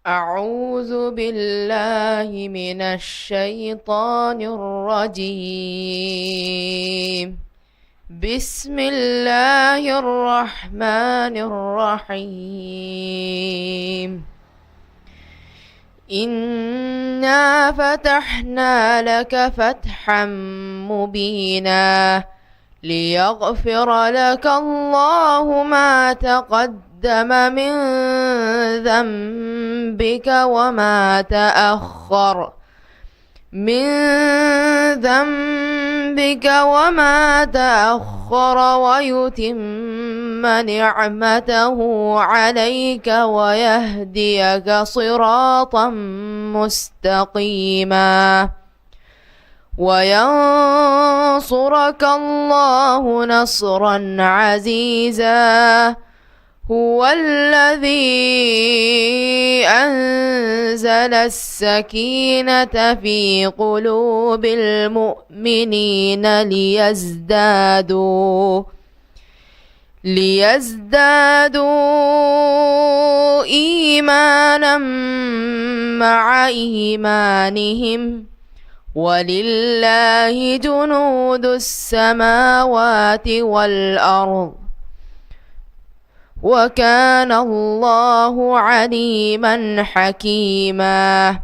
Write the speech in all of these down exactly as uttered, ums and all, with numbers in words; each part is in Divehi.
أعوذ بالله من الشيطان الرجيم. بسم الله الرحمن الرحيم. إنا فتحنا لك فتحا مبينا ليغفر لك الله ما تقدم من ذنبك وما تأخر، من ذنبك وما تأخر، ويتم نعمته عليك ويهديك صراطا مستقيما. وينصرك الله نصرا عزيزا. هو الذي أنزل السكينة في قلوب المؤمنين ليزدادوا ليزدادوا إيمانا مع إيمانهم، ولله جنود السماوات والأرض، وكان الله عليما حكيما.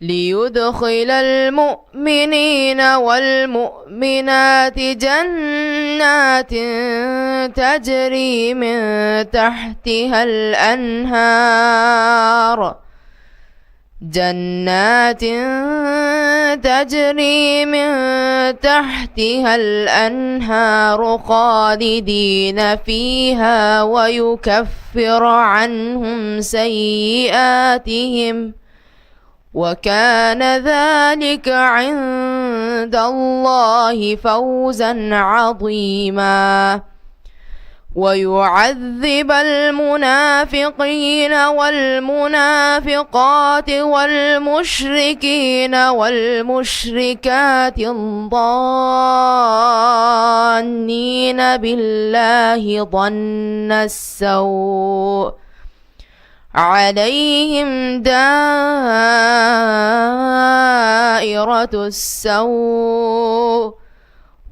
ليدخل المؤمنين والمؤمنات جنات تجري من تحتها الأنهار، جنات تجري من تحتها الأنهار خالدين فيها ويكفر عنهم سيئاتهم، وكان ذلك عند الله فوزا عظيما. ويعذب المنافقين والمنافقات والمشركين والمشركات الظانين بالله ظن السوء، عليهم دائرة السوء،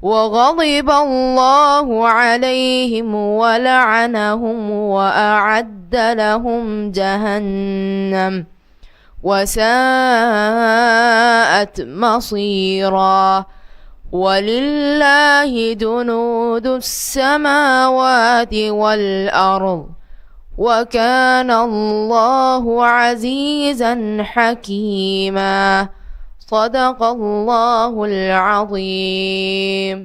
وغضب الله عليهم ولعنهم وأعد لهم جهنم وساءت مصيرا. ولله جنود السماوات والأرض، وكان الله عزيزا حكيما. صدق الله العظيم.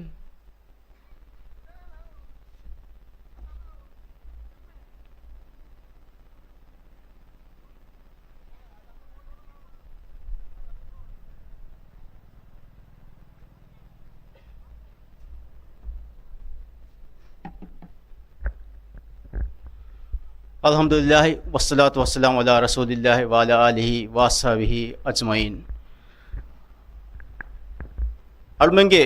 الحمد لله، والصلاة والسلام على رسول الله وعلى آله وأصحابه أجمعين. އަޅުމެންގެ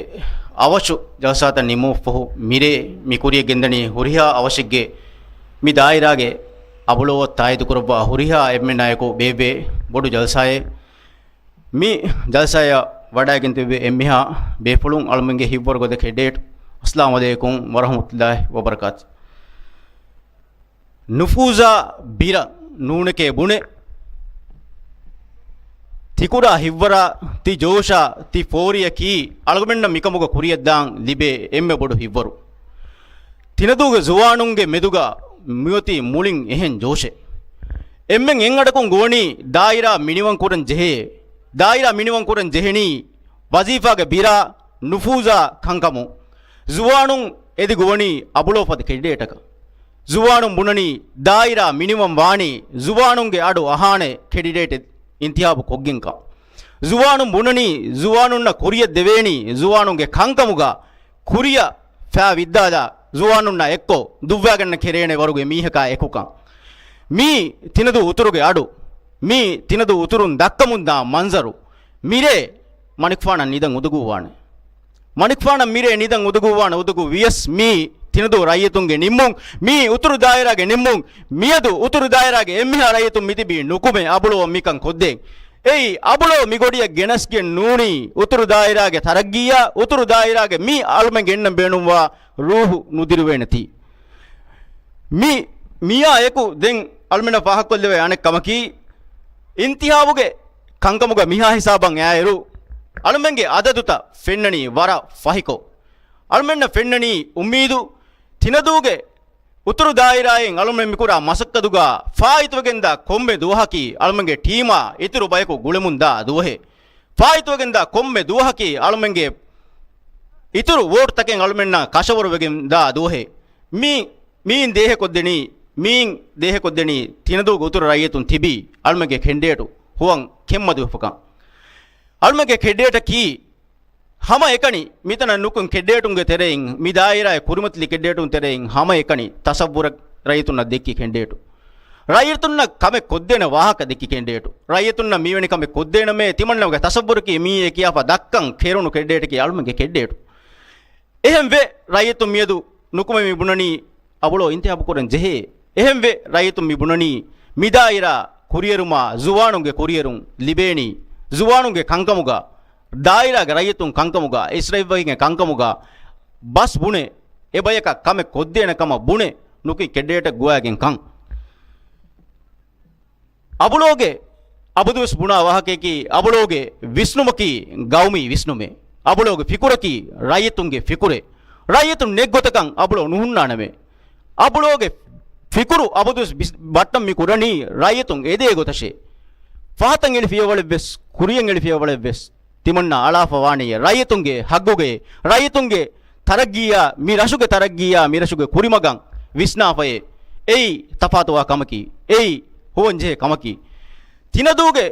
އަވަށު ޖަލްސާތައް ނިމުމަށްފަހު މިރޭ މި ކުރިޔަށް ގެންދަނީ ހުރިހާ އަވަށެއްގެ މި ދާއިރާގެ އަބުލޯވަށް ތާއީދުކުރައްވާ ހުރިހާ އެންމެންނާއެކު ބޭއްވޭ ބޮޑު ޖަލްސާއެއް. މި ޖަލްސާއަށް ވަޑައިގެން ތިބި އެންމެހާ ބޭފުޅުން އަޅުމެންގެ ހިތްވަރުގަދަ ކެޑޭޓް، އައްސަލާމު ޢަލައިކުމް ވަރަޙްމަތުﷲި ވަބަރަކާތު. ނުފޫޒާ ބިރަށް ނޫނެކޭ ބުނެ، ތިކުރާ ހިތްވަރާ، ތި ޖޯޝާ، ތި ފޯރިއަކީ އަޅުގަމެންނަށް މިކަމުގަ ކުރިއަށްދާން ލިބޭ އެންމެ ބޮޑު ހިތްވަރު. ތިނަދޫގެ ޒުވާނުންގެ މެދުގަ މިއޮތީ މުޅިން އެހެން ޖޯޝެއް. އެންމެން އެއްއަޑަކުން ގޮވަނީ ދާއިރާ މިނިވަން ކުރަން ޖެހޭ. ދާއިރާ މިނިވަން ކުރަން ޖެހެނީ ވަޒީފާގެ ބިރާ، ނުފޫޒާ ކަންކަމުން. ޒުވާނުން އެދި ގޮވަނީ އަބުލޯފަދަ ކެޑިޑޭޓަކަށް. ޒުވާނުން ބުނަނީ ދާއިރާ މިނިވަން ވާނީ ޒުވާނުންގެ އަޑު އަހާނެ ކެޑިޑޭޓެއް އިންތިހާބު ކޮށްގެންކަން. ޒުވާނުން ބުނަނީ ޒުވާނުންނަށް ކުރިއަށް ދެވޭނީ ޒުވާނުންގެ ކަންކަމުގަ ކުރިއަށް ފައި ވިއްދާލާ ޒުވާނުންނާ އެއްކޮށް ދުއްވާގަންނަ ކެރޭނެ ވަރުގެ މީހަކާ އެކުކަން. މީ ތިނަދޫ އުތުރުގެ އަޑު. މީ ތިނަދޫ އުތުރުން ދައްކަމުންދާ މަންޒަރު. މިރޭ މަނިކުފާނަށް ނިދަން އުދުގޫވާނެ. މަނިކުފާނަށް މިރޭ ނިދަން އުދުގޫވާނެ އުދުގޫ ވިޔަސް މީ ތިނަދޫ ރައްޔިތުންގެ ނިންމުން، މިއީ އުތުރު ދާއިރާގެ ނިންމުން. މިއަދު އުތުރު ދާއިރާގެ އެންމެހާ ރައްޔިތުން މިތިބީ ނުކުމެ އަބުޅޯ މިކަން ކޮށްދޭން. އެއީ، އަބުޅޯ މިގޮޑިއަށް ގެނަސްގެން ނޫނީ، އުތުރު ދާއިރާގެ ތަރައްގީއާ، އުތުރު ދާއިރާގެ މި އަޅުމެން ގެންނަން ބޭނުންވާ ރޫހު ނުދިރުވޭނެތީ. މި، މިއާ އެކު ދެން އަޅުމެންނަށް ފާހަގަކޮށްލެވޭ އަނެއް ކަމަކީ، އިންތިހާބުގެ ކަންކަމުގަ މިހާ ހިސާބަށް އައިއިރު، އަޅުމެންގެ އަދަދުތައް ފެންނަނީ ވަރަށް ފަހިކޮށް. އަޅުމެންނަށް ފެންނަނީ އުއްމީދު ތިނަދޫގެ އުތުރު ދާއިރާއިން އަޅުމެން މިކުރާ މަސައްކަތުގަ ފާއިތުވެގެންދާ ކޮންމެ ދުވަހަކީ އަޅުމެންގެ ޓީމާ އިތުރު ބަޔަކު ގުޅެމުންދާ ދުވަހެއް. ފާއިތުވެގެންދާ ކޮންމެ ދުވަހަކީ އަޅުމެންގެ އިތުރު ވޯޓްތަކެއް އަޅުމެންނަށް ކަށަވަރުވެގެންދާ ދުވަހެއް. މީ، މީން ދޭހަކޮށްދެނީ، މީން ދޭހަކޮށްދެނީ ތިނަދޫގެ އުތުރު ރައްޔިތުން ތިބީ އަޅުމެންގެ ކެންޑިޑޭޓު ހުވަން ކެތްމަދުވެފަކަން. އަޅުމެންގެ ކެންޑިޑޭޓަކީ ހަމަ އެކަނި މިތަނަށް ނުކުން ކެންޑިޑޭޓުންގެ ތެރެއިން، މި ދާއިރާއެއް ކުރިމަތިލި ކެންޑިޑޭޓުން ތެރެއިން ހަމަ އެކަނި ތަސައްވުރަށް ރައްޔިތުންނަށް ދެއްކި ކެންޑިޑޭޓު. ރައްޔިތުންނަށް ކަމެއް ކޮށްދޭނެ ވާހަކަ ދެއްކި ކެންޑިޑޭޓު. ރައްޔިތުންނަށް މިވެނި ކަމެއް ކޮށްދޭނަމޭ ތިމަންނަގެ ތަސައްވުރަކީ މިއީ އެ ކިޔާފަ ދައްކަން ކެރުނު ކެންޑިޑޭޓަކީ އަޅުމެންގެ ކެންޑިޑޭޓު. އެހެންވެ، ރައްޔިތުން މިއަދު ނުކުމެ މި ބުނަނީ އަބުޅޯ އިންތިހާބު ކުރަން ޖެހޭ. އެހެންވެ، ރައްޔިތުން މި ބުނަނީ މި ދާއިރާ ކުރިއެރުމާ ޒުވާނުންގެ ކުރިއެރުން ލިބޭނީ ޒުވާނުންގެ ކަންކަމުގަ، ދާއިރާގެ ރައްޔިތުން ކަންކަމުގަ، އިސްރައިފްވަކިންގެ ކަންކަމުގަ ބަސް ބުނެ، އެބަޔަކަށް ކަމެއް ކޮށްދޭނެ ކަމަށް ބުނެ، ނުކި ކެންޑިޑޭޓެއް ގޮވައިގެން ކަން. އަބުޅޯގެ އަބަދުވެސް ބުނާ ވާހަކަޔަކީ، އަބުޅޯގެ ވިސްނުމަކީ ގައުމީ ވިސްނުމެއް. އަބުޅޯގެ ފިކުރަކީ ރައްޔިތުންގެ ފިކުރެއް. ރައްޔިތުން ނެތް ގޮތަކަށް އަބުޅޯ ނުހުންނާނަމޭ. އަބުޅޯގެ ފިކުރު އަބަދުވެސް ބިސް-، ބައްޓަން މި ކުރަނީ ރައްޔިތުން އެދޭ ގޮތަށޭ. ފަހަތަށް އެޅި ފިޔަވަޅެއްވެސް، ކުރިޔަށް އެޅި ފިޔަވަޅެއްވެސް ތިމަންނަ އަޅާފަ ވާނީ ރައްޔިތުންގެ ހައްގުގައޭ، ރައްޔިތުންގެ ތަރައްގީއާ، މި ރަށުގެ ތަރައްގީއާ، މި ރަށުގެ ކުރިމަގަށް ވިސްނާފައޭ. އެއީ ތަފާތުވާ ކަމަކީ، އެއީ ހުވަންޖެހޭ ކަމަކީ. ތިނަދޫގެ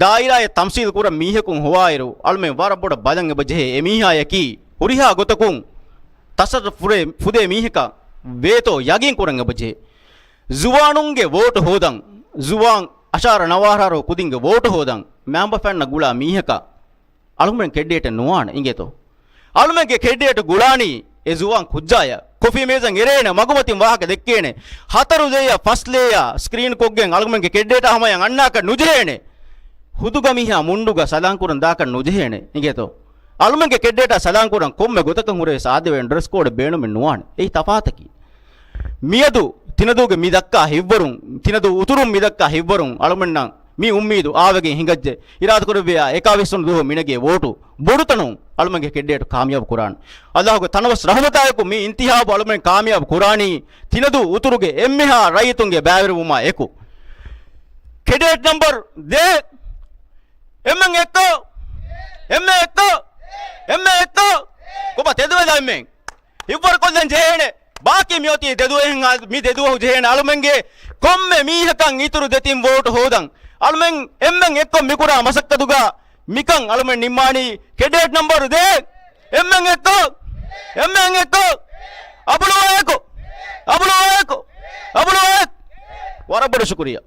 ދާއިރާއެއް ތަމްސީލް ކުރަން މީހަކުން ހޮވާއިރު، އަޅުމެން ވަރަށް ބޮޑަށް ބަލަން އެބަޖެހޭ އެމީހާޔަކީ ހުރިހާ ގޮތަކުން ތަސައްރަފު ފުދޭ، ފުދޭ މީހަކަށް ވޭތޯ ޔަގީން ކުރަން އެބަޖެހޭ. ޒުވާނުންގެ ވޯޓު ހޯދަން، ޒުވާން އަށާރަ ނަވާރަ ކުދިންގެ ވޯޓު ހޯދަން މައިންބަފައިންނަށް ގުޅާ މީހަކަށް އަޅުގަނޑު ކެންޑިޑޭޓެއް ނުވާނެ އިނގޭތޯ؟ އަޅުގަނޑުގެ ކެންޑިޑޭޓް ގުޅާނީ އެ ޒުވާން ކުއްޖާޔަށް. ކޮފީ މޭޒަށް އެރޭނެ، މަގުމަތިން ވާހަކަ ދެއްކޭނެ. ހަތަރު ލޭޔަށް ފަސް ލޭޔާ ސްކްރީން ކޮށްގެން އަޅުގަނޑުގެ ކެންޑިޑޭޓާ ހަމަޔަށް އަންނާކަށް ނުޖެހޭނެ. ހުދުގަ މީހާ މުންޑުގަ ސަލާން ކުރަން ދާކަށް ނުޖެހޭނެ އިނގޭތޯ؟ އަޅުގަނޑުގެ ކެންޑިޑޭޓާ ސަލާން ކުރަން ކޮންމެ ގޮތަކަށް ހުރެވޭ ސާދަވެ ޑްރެސް ކޯޑެއް ބޭނުމެއް ނުވާނެ. އެއީ ތަފާތަކީ. މިއަދު ތިނަދޫގެ މި ދައްކާ ހިތްވަރުން، ތިނަދޫ އުތުރުން މި ދައްކާ ހިތްވަރުން އަޅުމެންނަށް މި އުއްމީދު އާވެގެން ހިނގައްޖެ. އިރާދަކުރެއްވިޔާ އެކާވީސް ދުވަހު މިނެގޭ ވޯޓު ބޮޑުތަނުން އަޅުމެންގެ ކެންޑިޑޭޓު ކާމިޔާބު ކުރާނެ. އައްލާހުގެ ތަނަވަސް ރަހުމަތާއެކު މި އިންތިހާބު އަޅުމެން ކާމިޔާބު ކުރާނީ ތިނަދޫ އުތުރުގެ އެންމެހާ ރައްޔިތުންގެ ބައިވެރިވުމާ އެކު. ކެންޑިޑޭޓް ނަމްބަރު ދޭއް. އެންމެން އެއްކޮށް، އެންމެން އެއްކޮށް، އެންމެން އެއްކޮށް. ކޮބާ ތެދުވެލަ އެންމެން؟ ހިތްވަރުކޮށްލަން ޖެހޭނެ. ބާކީ މިއޮތީ ދެދުވަހެއް ހާ-، މި ދެދުވަހު ޖެހޭނެ އަޅުމެންގެ ކޮންމެ މީހަކަށް އިތުރު ދެތިން ވޯޓު ހޯދަން. އަޅުމެން އެންމެން އެއްކޮށް މިކުރާ މަސައްކަތުގަ މިކަން އަޅުމެން ނިންމާނީ. ކެންޑިޑޭޓް ނަމްބަރު ދޭއް. އެންމެން އެއްކޮށް، އެންމެން އެއްކޮށް. އަބުޅުވާއެކު، އަބުޅުވާއެކު، އަބުޅުވާއެކު. ވަރަށް ބޮޑަށް ޝުކުރިއްޔާ.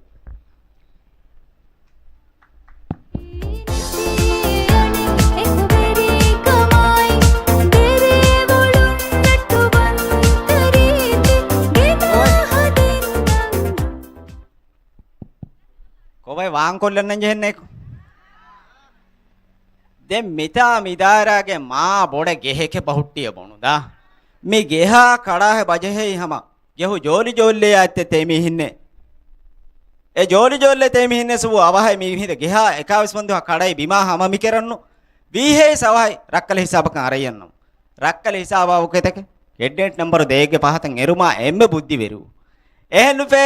ކޮބައި ވާންކޮށްލަންނަން ޖެހެންނޭކު. ދެން މިތާ މިދާއިރާގެ މާ ބޮޑެ ގެހެކެ ބަހުއްޓިއެ ބޮނުދާ. މި ގެހާ ކަޑާހެ ބަޖެހެއި ހަމަ ގެހު ޖޯލި ޖޯލިއާ އެއްތެ ތޭ މީހިންނެއް. އެ ޖޯލި ޖޯލި ތޭ މީހިންނެއް ސުބު އަވަހައި މީ މިހިނދެ ގެހާ އެކާވެސް ފަންދުހާ ކަޑައި ބިމާ ހަމަ މިކެރަންނު. ވީހޭސް އަވަހައި ރައްކަލެ ހިސާބަކަށް އަރައްޔަންނަމު. ރައްކަލެ ހިސާބާ ވަކުތަކެ ކެންޑިޑޭޓް ނަމްބަރު ދޭގެ ފަހަތަށް އެރުމާ އެންމެ ބުއްދިވެރިވު. އެހެންނުފޭ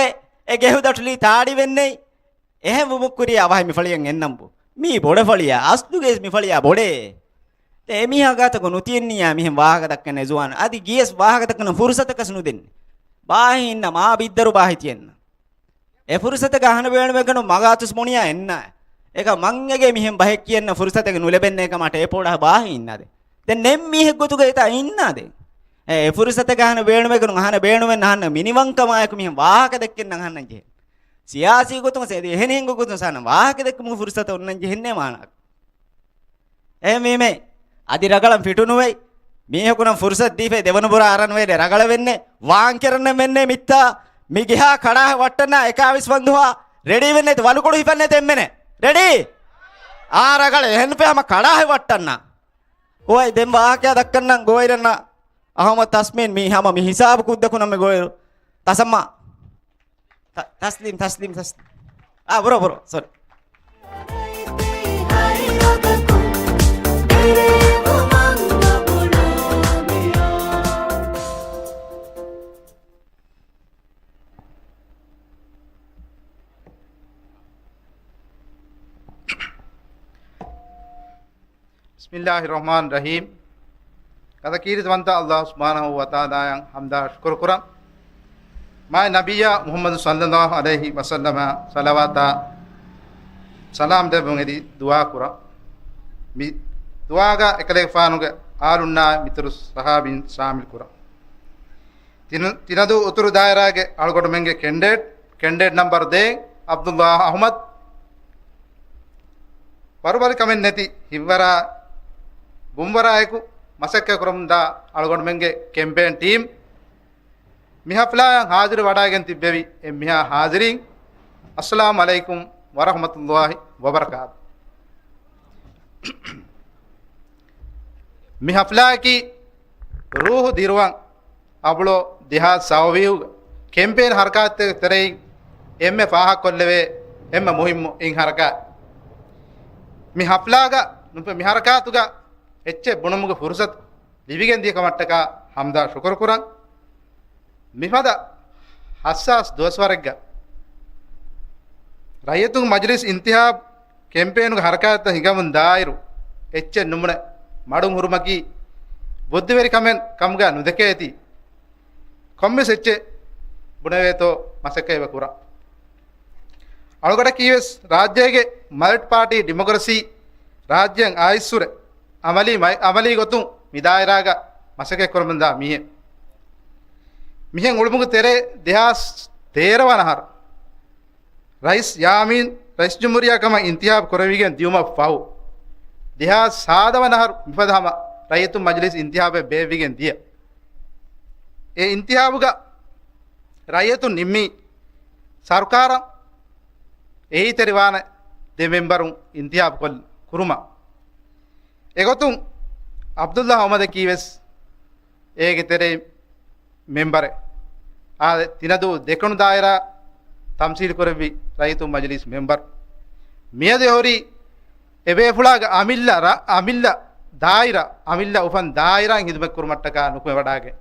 އެ ގެހު ދަޓުލީ ތާޑިވެންނެއް. އެހެން ވުމުއްކުރިޔާ އަވަހައި މިފަޅިޔަށް އެންނަންބު. މީ ބޮޑެ ފަޅިޔާ، އަސްލުގައިސް މިފަޅިޔާ ބޮޑޭ. ދެ އެމީހާ ގާތަކު ނުތިއެއްނިޔާ މިހެން ވާހަކަ ދައްކަން އެ ޒުވާނު. އަދި ގިޔަސް ވާހަކަ ދައްކަން ފުރުސަތަކަސް ނުދެން. ބާހި އިންނަ މާ ބިއްދަރު ބާހި ތިއެންނަ. އެ ފުރުސަތަކަށް އަހަން ބޭނުމެގަނު މަގާތުސް މުނިޔާ އެންނާ. އެކަ މަންއެގޭ މިހެން ބަހެއް ކިޔެންނަ ފުރުސަތެއް ނުލެބެންނޭ ކަމަށް ޓޭޕޯޑާ ބާހި އިންނާދެ. ދެން ނެން މީހެއް ގޮތުގައި ތާ އިންނާދެ. އެ ފުރުސަތަކަށް އަހަން ބޭނުމެގަނު އަހަން ބޭނުމެން އަހަން މިނިވަންކަމާއެކު މިހެން ވާހަކަ ދެއްކެން އަހަންނަން ޖެހެން. ސިޔާސީ ގޮތުން ސެދި އެހެނިހެން ގޮތުން ސާނަ ވާހަކަ ދެއްކުމުގެ ފުރުސަތަށް އޮންނަން ޖެހެންނޭ މާނަ. އެހެންވީމެ، އަދި ރަގަޅަން ފިޓުނުވެ، މީހަކުނަށް ފުރުސަތު ދީފައި ދެވަނަ ބުރާ އަރަން ވޭނެ ރަގަޅަށް ވެންނެ، ވާން ކެރަންނެ މެންނެ މިއްތާ، މި ގިހާ ކަޑާހެއް ވައްޓަންނާ އެކާވީސް ފަންދުހާ، ރެޑީ ވެންނެތި ވަލުކޮޅު ހިފަންނެތި އެންމެނެ. ރެޑީ؟ އާ ރަގަޅަށް އެހެން ފެ ހަމަ ކަޑާހެއް ވައްޓަންނާ. އޮއި ދެން ވާހަކަ ދައްކަންނަން ގޯއިރަންނަ އަހުމަދު ތަސްމީން މީ ހަމަ މި ހިސާބު ކުއްދަކު ނަމެ ގޯއިރު. ތަސައްމާ. ތަ-، ތަސްލީމް، ތަސްލީމް، ތަސްލީމް. އާ، ބުރަ، ބުރަ، ސޮރީ. ބިސްމިއްލާހި ރަޙްމާނި ރަޙީމް. ކަންތައް ކީރިތިވަންތަ ﷲ ސުބްޙާނަހޫ ވަތަޢާލާއަށް ޙަމްދާ ޝުކުރު ކުރަން. މާތް ނަބިއްޔާ މުޙައްމަދު ޞައްލައްލާހު ޢަލައިހި ވަސައްލަމަށް ޞަލަވާތާ ސަލާމް ދެއްވުން އެދި ދުޢާ ކުރަން. މި ދުޢާގަ އެކަލޭގެފާނުގެ އާލުންނާ މިތުރު ޞަޙާބީން ޝާމިލް ކުރަން. ތިނަ-، ތިނަދޫ އުތުރު ދާއިރާގެ އަޅުގަނޑުމެންގެ ކެންޑިޑޭޓް، ކެންޑިޑޭޓް ނަމްބަރު ދޭއް، ޢަބްދުﷲ އަޙްމަދު. ވަރުބަލިކަމެއް ނެތި ހިތްވަރާ، ބުންވަރާއެކު މަސައްކަތް ކުރަމުންދާ އަޅުގަނޑުމެންގެ ކެމްޕޭން ޓީމް މި ޙަފްލާއަށް ޙާޟިރު ވަޑައިގެން ތިއްބެވި އެންމެހާ ޙާޟިރީން، އައްސަލާމު ޢަލައިކުމް ވަރަޙްމަތުﷲ ވަބަރަކާތު. މި ޙަފްލާއަކީ ރޫޙު ދިރުވަން އަބުޅޯ ދެހާސް ސައުވީހުގެ ކެމްޕޭން ޙަރަކާތްތަކުގެ ތެރެއިން އެންމެ ފާހަގަކޮށްލެވޭ އެންމެ މުހިއްމު އިން ޙަރަކާތް. މި ޙަފްލާގަ ނުފެ މި ޙަރަކާތުގަ އެއްޗެއް ބުނުމުގެ ފުރުޞަތު ލިބިގެން ދިޔަ ކަމަށްޓަކާ ޙަމްދާ ޝުކުރު ކުރަން. މިފަދަ ޙައްސާސް ދުވަސްވަރެއްގަ ރައްޔިތުން މަޖިލިސް އިންތިޚާބް ކެމްޕޭނުގެ ޙަރަކާތްތައް ހިނގަމުން ދާއިރު، އެއްޗެއް ނުބުނެ މަޑުން ހުރުމަކީ ބުއްދިވެރިކަމެއް ކަމުގަ ނުދެކޭތީ، ކޮންމެސް އެއްޗެއް ބުނެވޭތޯ މަސައްކަތް ކުރަން. އަޅުގަޑަކީވެސް ރާއްޖޭގެ މަލްޓިޕާޓީ ޑިމޮކްރަސީ ރާއްޖެއަށް އައިސްފުރެ އަމަލީ މައި-، އަމަލީ ގޮތުން މި ދާއިރާގަ މަސައްކަތް ކުރަމުންދާ މީހެއް. މިހެން އުޅުމުގެ ތެރޭ ދެހާސް ތޭރަ ވަނަ އަހަރު ރައީސް ޔާމީން ރައީސް ޖުމްހޫރިއްޔާ ކަމަށް އިންތިޚާބު ކުރެވިގެން ދިޔުމަށް ފަހު، ދެހާސް ސާދަ ވަނަ އަހަރު މިފަދަ ހަމަ ރައްޔިތުން މަޖިލީސް އިންތިޚާބެއް ބޭއްވިގެން ދިޔަ. އެ އިންތިޚާބުގަ ރައްޔިތުން ނިންމީ ސަރުކާރަށް އެއީތެރިވާނެ ދެ މެމްބަރުން އިންތިޚާބު ކޮށް-، ކުރުމަށް. އެގޮތުން ޢަބްދުﷲ އަޙްމަދަކީ ވެސް އޭގެ ތެރެއިން މެމްބަރެއް. އާދެ، ތިނަދޫ ދެކުނު ދާއިރާ ތަމްސީލް ކުރެއްވި ރައްޔިތުން މަޖިލީސް މެމްބަރު. މިއަދު އެ ހުރީ އެބޭފުޅާގެ އަމިއްލަ ރަ-، އަމިއްލަ ދާއިރާ، އަމިއްލަ އުފަން ދާއިރާއިން ހިދުމަތް ކުރުމަށްޓަކާ ނުކުމެވަޑާގެން.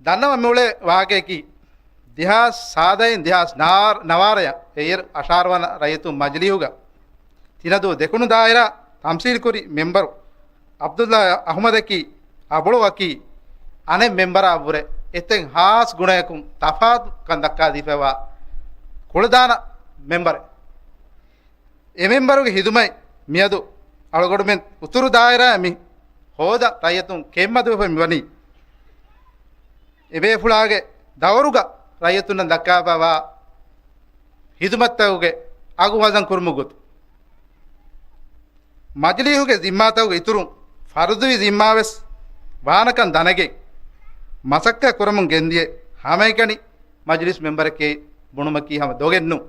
ދަންނަވަން މިއުޅޭ ވާހަކަޔަކީ، ދެހާސް ސާދައިން ދެހާސް ނާ-، ނަވާރަޔަށް އެއިރު އަށާރަ ވަނަ ރައްޔިތުން މަޖިލީހުގަ ތިނަދޫ ދެކުނު ދާއިރާ ތަމްސީލްކުރި މެމްބަރު ޢަބްދުﷲ އަޙްމަދަކީ އަބުޅުއަކީ އަނެއް މެމްބަރާ ވުރެ އެތައް ހާސް ގުނަޔަކުން ތަފާތުކަން ދައްކާދީފައިވާ ކުޅަދާނަ މެމްބަރެއް. އެ މެމްބަރުގެ ހިދުމަތް މިއަދު އަޅުގަނޑުމެން އުތުރު ދާއިރާއަށް މި ހޯދަން ރައްޔިތުން ކެތްމަދުވެފަ މިވަނީ، އެބޭފުޅާގެ ދައުރުގަ ރައްޔިތުންނަށް ދައްކާފައިވާ ހިދުމަތްތަކުގެ އަގު ވަޒަން ކުރުމުގެ ގޮތުން. މަޖިލީހުގެ ޒިންމާތަކުގެ އިތުރުން ފަރުދުވި ޒިންމާވެސް ވާނެކަން ދަނެގެން، މަސައްކަތް ކުރަމުން ގެންދިޔަ ހަމައެކަނި މަޖިލިސް މެމްބަރެކޭ ބުނުމަކީ ހަމަ ދޮގެއް ނޫން.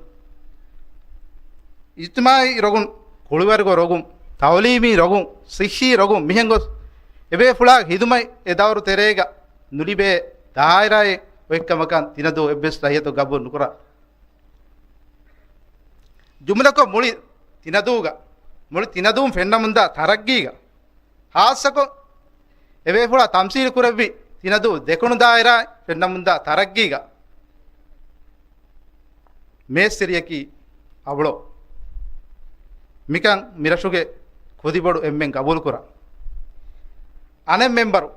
އިޖްތިމާޢީ ރޮގުން، ކުޅިވަރުގެ ރޮގުން، ތަޢުލީމީ ރޮގުން، ޞިއްޙީ ރޮގުން މިހެން ގޮސް އެބޭފުޅާގެ ހިދުމަތް އެ ދައުރު ތެރޭގަ ނުލިބޭ ދާއިރާއެއް އޮތްކަމަކަށް ތިނަދޫ އެއްވެސް ރައްޔިތަކު ގަބޫލު ނުކުރާ. ޖުމްލަކޮށް މުޅި ތިނަދޫގަ، މުޅި ތިނަދޫން ފެންނަމުންދާ ތަރައްގީގަ، ހާއްސަކޮށް އެބޭފުޅާ ތަމްސީލު ކުރެއްވި ތިނަދޫ ދެކުނު ދާއިރާއިން ފެންނަމުންދާ ތަރައްގީގަ، މޭސްތިރިއަކީ އަބުޅޯ. މިކަން މިރަށުގެ ކުދިބޮޑު އެންމެން ގަބޫލުކުރާ. އަނެއް މެމްބަރު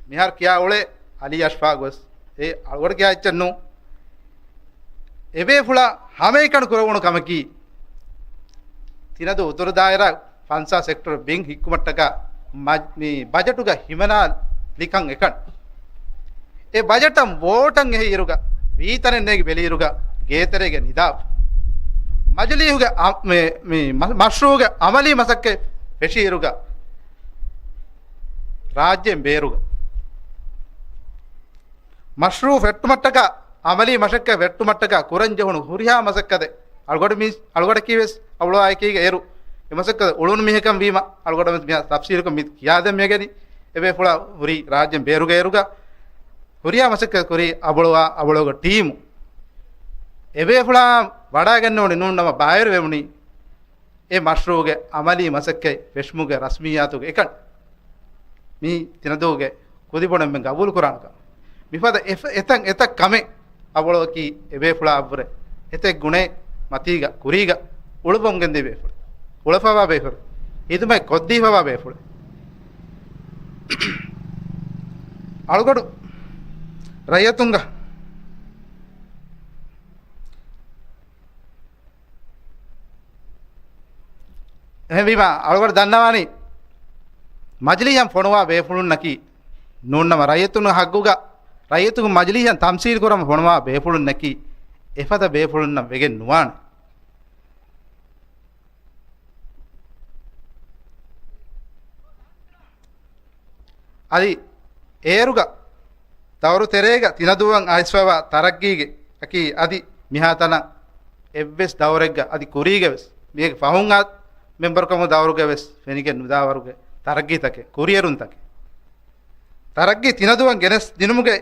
މިހާރު ކިޔާ އުޅޭ އަލީ އަޝްފާގު ވެސް އެ އަޅުގަޑު ކިޔާ އެއްޗެއް ނޫން. އެބޭފުޅާ ހަމައެކަނި ކުރެވުނު ކަމަކީ، ތިނަދޫ އުތުރު ދާއިރާ ފަންސާސް ސެކްޓަރ ބިން ހިއްކުމަށްޓަކާ މަ-، މި ބަޖެޓުގަ ހިމަނާ ލިކަން އެކަން. އެ ބަޖެޓަށް ވޯޓަށް އެހި އިރުގަ، ވީތަނެއް ނޭގި ބެލި އިރުގަ، ގޭތެރޭގެ ނިދާފަ. މަޖިލީހުގެ އަ-، މި، މި މަ-، މަޝްރޫޢުގެ އަމަލީ މަސައްކަތް ފެށިއިރުގަ، ރާއްޖޭން ބޭރުގަ މަޝްރޫޢު ފެއްޓުމަށްޓަކާ، އަމަލީ މަސައްކަތް ފެއްޓުމަށްޓަކާ ކުރަން ޖެހުނު ހުރިހާ މަސައްކަތެއް، އަޅުގަޑު މީ، އަޅުގަޑަކީ ވެސް އަބުޅުވާ އެކީގަ އޭރު އެ މަސައްކަތަށް އުޅުނު މީހަކަށް ވީމަ، އަޅުގަޑަށް ވެސް މި ތަފްސީލުކޮށް މި ކިޔާދޭން މިވެގެނީ. އެބޭފުޅާ ހުރީ ރާއްޖޭން ބޭރުގަ އޭރުގަ ހުރިހާ މަސައްކަތް ކުރީ އަބުޅުވާ، އަބުޅުވާގެ ޓީމު. އެބޭފުޅާ ވަޑައިގަންނަވަނީ ނޫން ނަމަ ބައިވެރިވެވުނީ އެ މަޝްރޫޢުގެ އަމަލީ މަސައްކަތް ފެށުމުގެ ރަސްމިއްޔާތުގެ އެކަން. މީ ތިނަދޫގެ ކުދިބޮޑުން އެންމެން ގަބޫލުކުރާނެ ކަމެއް. މިފަދަ އެފަ-، އެތައް، އެތައް ކަމެއް އަބުޅުވަކީ އެބޭފުޅާއަށްވުރެ އެތައް ގުނައެއް މަތީގަ، ކުރީގަ އުޅުއްވަމުން ގެންދިޔަ ބޭފުޅެއް. އުޅެފަވާ ބޭފުޅެއް. ހިދުމަތް ކޮށްދީފަވާ ބޭފުޅެއް. އަޅުގަޑު ރައްޔިތުންގަ އެހެންވީމަ، އަޅުގަޑު ދަންނަވާނީ، މަޖިލީހަށް ފޮނުވާ ބޭފުޅުންނަކީ ނޫންނަމަ، ރައްޔިތުންގެ ހައްގުގަ، ރައްޔިތުން މަޖިލީހަށް ތަމްސީލް ކުރަމުން ފޮނުވާ ބޭފުޅުންނަކީ، އެފަދަ ބޭފުޅުންނަށް ވެގެން ނުވާނެ. އަދި އޭރުގަ ދައުރު ތެރޭގަ ތިނަދޫއަށް އައިސްފަވާ ތަރައްގީގެ އަކީ އަދި މިހާތަނަށް އެއްވެސް ދައުރެއްގަ އަދި ކުރީގަ ވެސް މީގެ ފަހުން އާ މެމްބަރުކަމު ދައުރުގަ ވެސް ފެނިގެން ނުދާވަރުގެ ތަރައްގީތަކެއް، ކުރިއެރުންތަކެއް. ތަރައްގީ ތިނަދޫއަށް ގެނެސް ދިނުމުގެ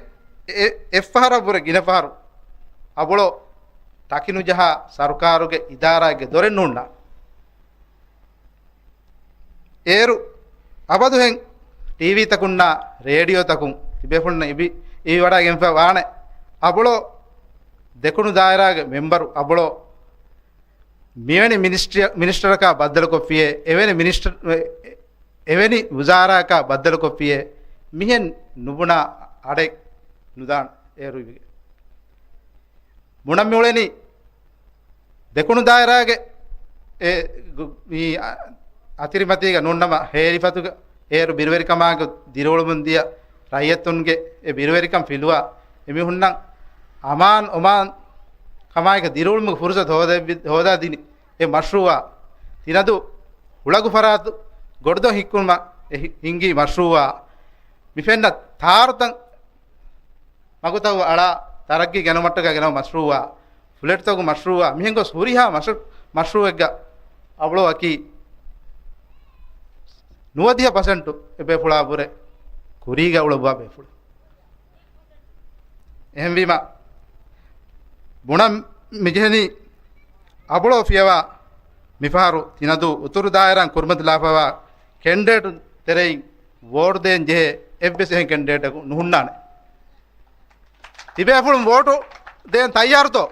އެ-، އެއްފަހަރަށްވުރެ ގިނަ ފަހަރު އަބުޅޯ ތަކިނުޖަހާ ސަރުކާރުގެ އިދާރާއެއްގެ ދޮރެއް ނޫންނާނެ. އޭރު އަބަދުހެން ޓީވީތަކުންނާ ރޭޑިއޯތަކުން ތިބޭފުޅުންނަށް އިބި-، އިވިވަޑައިގެންފަ ވާނެ. އަބުޅޯ ދެކުނު ދާއިރާގެ މެމްބަރު އަބުޅޯ މިވެނި މިނިސްޓްރި-، މިނިސްޓަރަކާ ބައްދަލުކޮށްފިޔޭ، އެވެނި މިނިސްޓަރ-، އެވެނި ވުޒާރާއަކާ ބައްދަލުކޮށްފިޔޭ، މިހެން ނުބުނާ އަޑެއް ނުދާން އޭރު އިވިގެން. ބުނަން މިއުޅެނީ ދެކުނު ދާއިރާގެ އެ ގު-، މި އަ-، އަތިރިމަތީގަ ނޫންނަމަ ހޭލިފަތުގަ އޭރު ބިރުވެރިކަމާގެ ދިރިއުޅުމުން ދިޔަ ރައްޔިތުންގެ އެ ބިރުވެރިކަން ފިލުވާ އެމީހުންނަށް އަމާން އޮމާން ކަމާއެކަށް ދިރިއުޅުމުގެ ފުރުސަތު ހޯދެވި-، ހޯދާ ދިނި އެ މަޝްރޫއާ ތިނަދޫ ހުޅަގު ފަރާތު ގޮޑުދޮށް ހިއްކުމަށް އެ ހި-، ހިންގި މަޝްރޫއާ މި ފެންނަ ތާރުތައް މަގުތައް އަޅާ ތަރައްގީ ގެނައުމަށްޓަކާ ގެނައު މަޝްރޫއާ، ފްލެޓްތަކު މަޝްރޫއާ، މިހެން ގޮސް ހުރިހާ މަޝް-، މަޝްރޫއެއްގަ އަބުޅޯއަކީ ނުވަދިހަ ޕަސެންޓު އެބޭފުޅާ ބުރެ ކުރީގަ އުޅުއްވާ ބޭފުޅު. އެހެންވީމަ، ބުނަން މިޖެހެނީ އަބުޅޯ ފިޔަވާ މިފަހަރު ތިނަދޫ އުތުރު ދާއިރާން ކުރިމަތިލާފަވާ ކެންޑިޑޭޓު ތެރެއިން ވޯޓު ދޭން ޖެހޭ އެއްވެސް އެހެން ކެންޑިޑޭޓަކު ނުހުންނާނެ. ތިބޭފުޅުން ވޯޓު ދޭން ތައްޔާރުތޯ؟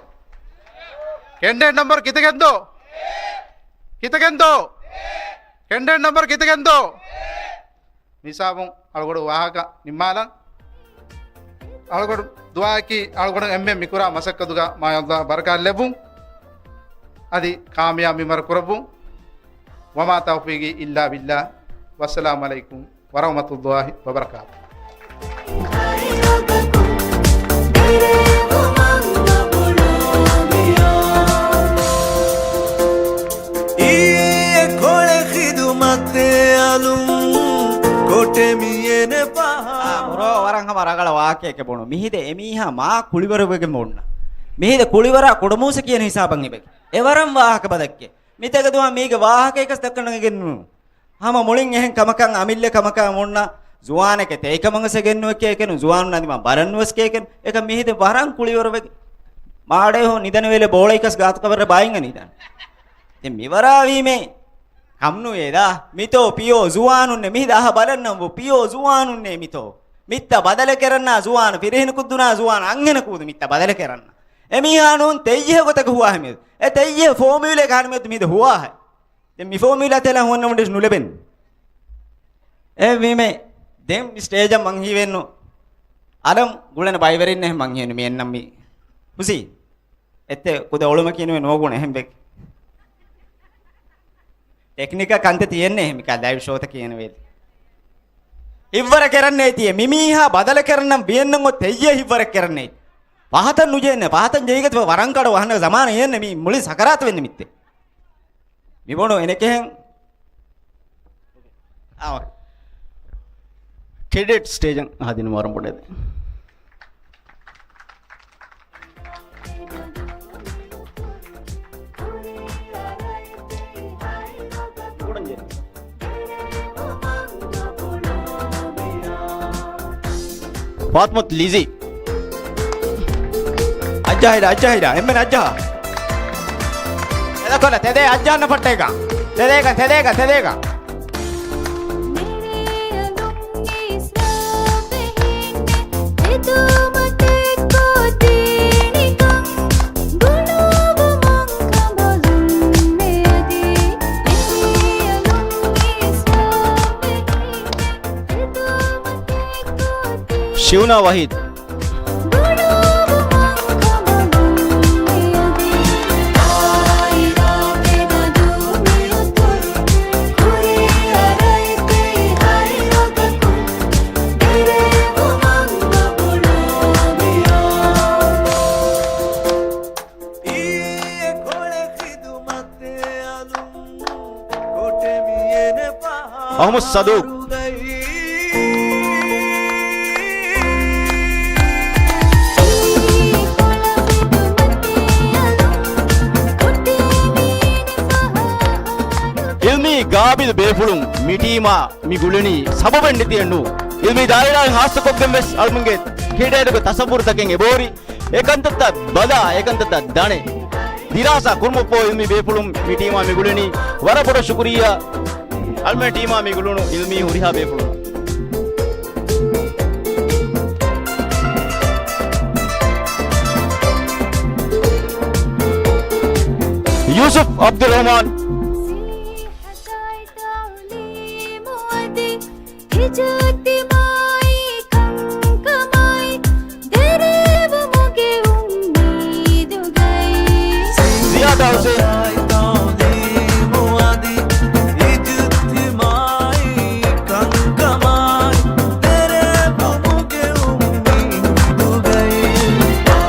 ކެންޑިޑޭޓް ނަމްބަރު ކިތަކެއްދޯ؟ ކިތަކެއްދޯ؟ ކެންޑިޑޭޓް ނަމްބަރު ކިތަކެއްދޯ؟ މިސާބުން އަޅުގަޑު ވާހަކަ ނިންމާލަން. އަޅުގަޑު ދުޢާއަކީ އަޅުގަޑު އެންމެ މިކުރާ މަސައްކަތުގަ މާތް ﷲ ބަރަކާތް ލެއްވުން. އަދި ކާމިޔާބު މިންވަރު ކުރައްވުން. ވަމާ ތައުފީޤީ އިއްލާ ބިއްލާ. ވައްސަލާމު ޢަލައިކުމް ވަރަޙްމަތުﷲ ވަބަރަކާތު. އީއެ ކޮޅެ ޚިދުމަތެއް އަލުން ކޮޓެ މިއެނެ ފަހާ. އާ، ބްރޯ، ވަރަށް ހަމަ ރަގަޅަށް ވާހަކައެކެއް ބުނު. މިހިދެ އެމީހާ މާ ކުޅިވަރުވެގެން އޮންނަ. މިހިދެ ކުޅިވަރާ ކުޑަމޫސަ ކިޔަން ހިސާބަށް އެބަ. އެވަރަށް ވާހަކަ ބަދައްކެ. މިތަކެދުވާ މީގެ ވާހަކައެއްކަސް ދައްކަން ނަގެން ނޫން. ހަމަ މުޅިން އެހެން ކަމަކަށް އަމިއްލަ ކަމަކަށް އޮންނަ ޒުވާނެކެ ތޭކަމަން ސެގެންނުވެ ކޭކެނު ޒުވާނުން އަދި މާ ބަރަންނުވެސް ކޭކެނު އެކަ މިހިދެ ވަރަން ކުޅިވަރުވެގެ މާޑޭހޯ ނިދަނިވެލެ ބޯޅައިކަސް ގާތުކަވަރަ ބާއިން އަނީދާނެ. ދެން މިވަރާވީމޭ ކަމްނުވޭދާ މިތޯ ޕިޔޯ ޒުވާނުންނެ މިހިދަ އަހަ ބަލަންނަންވު ޕިޔޯ ޒުވާނުންނޭ މިތޯ މިއްތަ ބަދަލެ ކެރަންނާ ޒުވާނު ފިރިހެނަކު ދުނާ ޒުވާނު އަންހެނަކު މިއްތަ ބަދަލެ ކެރަންނާ އެމީހާނޫން ތެއްޔެހެ ގޮތަކަށް ހުވާހެމެދު އެ ތެއްޔެހެ ފޯމިއުލޭ ކާނިމެދު މިހިދަ ހުވާހެ. ދެން މި ފޯމިއުލާ ތެލަ ހުވަންނަމުން ޑިޝް ނުލެބެން. އެ ވީމެ ދެން މި ސްޓޭޖަށް މަންހީވެންނު އަލަމް ގުޅެން ބައިވެރިންނެ މަންހީނު މި އެންނަ މި ހުސީ. އެއްތެ ކުދަ އޮޅުމަކީނުވެ ނޯގުނެ އެހެން ވެ. ޓެކްނިކަ ކަންތަ ތިއެންނެ މިކާ ލައިވް ޝޯތަ ކިޔަން ވޭ. ހިއްވަރަ ކެރަންނޭ ތިޔެ މި މީހާ ބަދަލަ ކެރަންނަން ވިޔެންނަން އޮ ތެއްޔެ ހިއްވަރަ ކެރަންނޭ. ފަހަތަށް ނުޖެހެންނެ ފަހަތަށް ޖެހިގަތި ވަރަން ކަޑު ވަހަން ޒަމާނަ އެއެންނެ މި މުޅި ސަކަރާތު ވެންނެ މިއްތެ. މިބޮޑު އެނެކެހެން އާ، ކެޑެޓް ސްޓޭޖަށް ހަދިނު ވަރަށް ބޮޑެތި. ފާތުމަތު ލިޒީ. އައްޖާހިރާ، އައްޖާހިރާ، އެންމެން އައްޖާ. ތެދަކޮލަ، ތެދޭ އައްޖާން ފައްޓޭގަ. ތެދޭގަ، ތެދޭގަ، ތެދޭގަ. ޝިއުނާ ވަހީދު. އަހުމަދު ސަދޫޤް. އިލްމީ ގާބިލް ބޭފުޅުން މި ޓީމާ މި ގުޅެނީ ސަބަބެއް ނެތިއެއް ނޫން. އިލްމީ ދާއިރާއިން ހާއްސަކޮށްގެން ވެސް އަޅުމެންގެ ކެޑޭޓުގެ ތަސައްވުރުތަކެއް އެބަހުރި. އެކަންތައްތައް ބަލާ، އެކަންތައްތައް ދަނެ، ދިރާސާ ކުރުމަށްފަހު އިލްމީ ބޭފުޅުން މި ޓީމާ މި ގުޅެނީ. ވަރަށް ބޮޑަށް ޝުކުރިއްޔާ އަޅުމެން ޓީމާ މި ގުޅުނު އިލްމީ ހުރިހާ ބޭފުޅުން. ޔޫސުފް އަބްދުއްރަހްމާން. އިޖުތިމާޢީ ކަންކަމާއި، ދެރަވުމުގެ އުއްމީދުގައި. ޒިޔާދާ ހުސެން. ތަޢުލީމު އަދި އިޖުތިމާޢީ ކަންކަމާއި، ދެރަވުމުގެ އުއްމީދުގައި.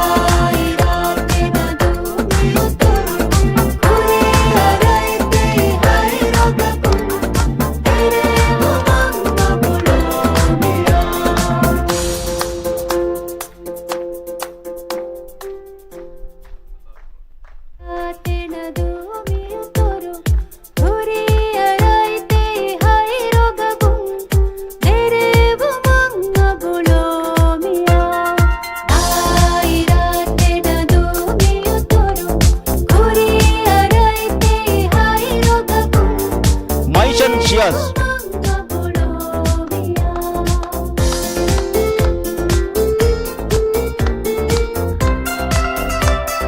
ދާއިރާ ތެދަދޫ މިއުތުރު، ކުރިއަރައިތި ހައިރުގަ މައިޝަން ޝިޔާޒް.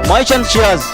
މައިޝަން ޝިޔާޒް.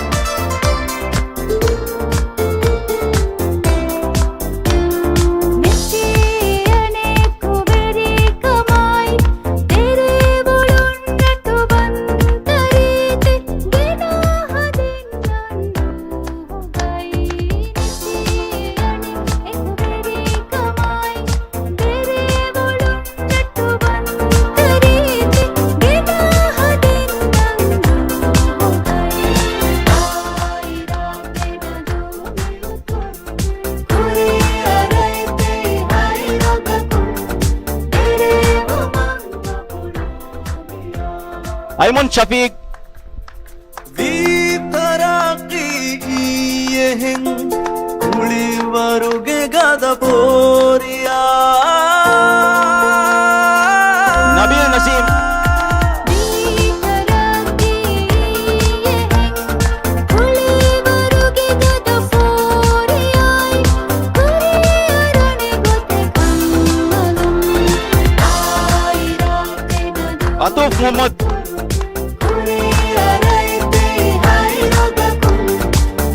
އައިމަން ޝަފީޤް. ވީ ތަރައްޤީ އެހެން ކުޅިވަރުގެ ގަދަ ބޯރިޔާ. ނަބީލް ނަސީމް. ވީ ތަރައްޤީ އެހެން ކުޅިވަރުގެ ގަދަ ބޯރިޔާއި، ކުރިއަރަނި ގޮތެއް ކަންމަލުން. އަތޫފް މުޙައްމަދު.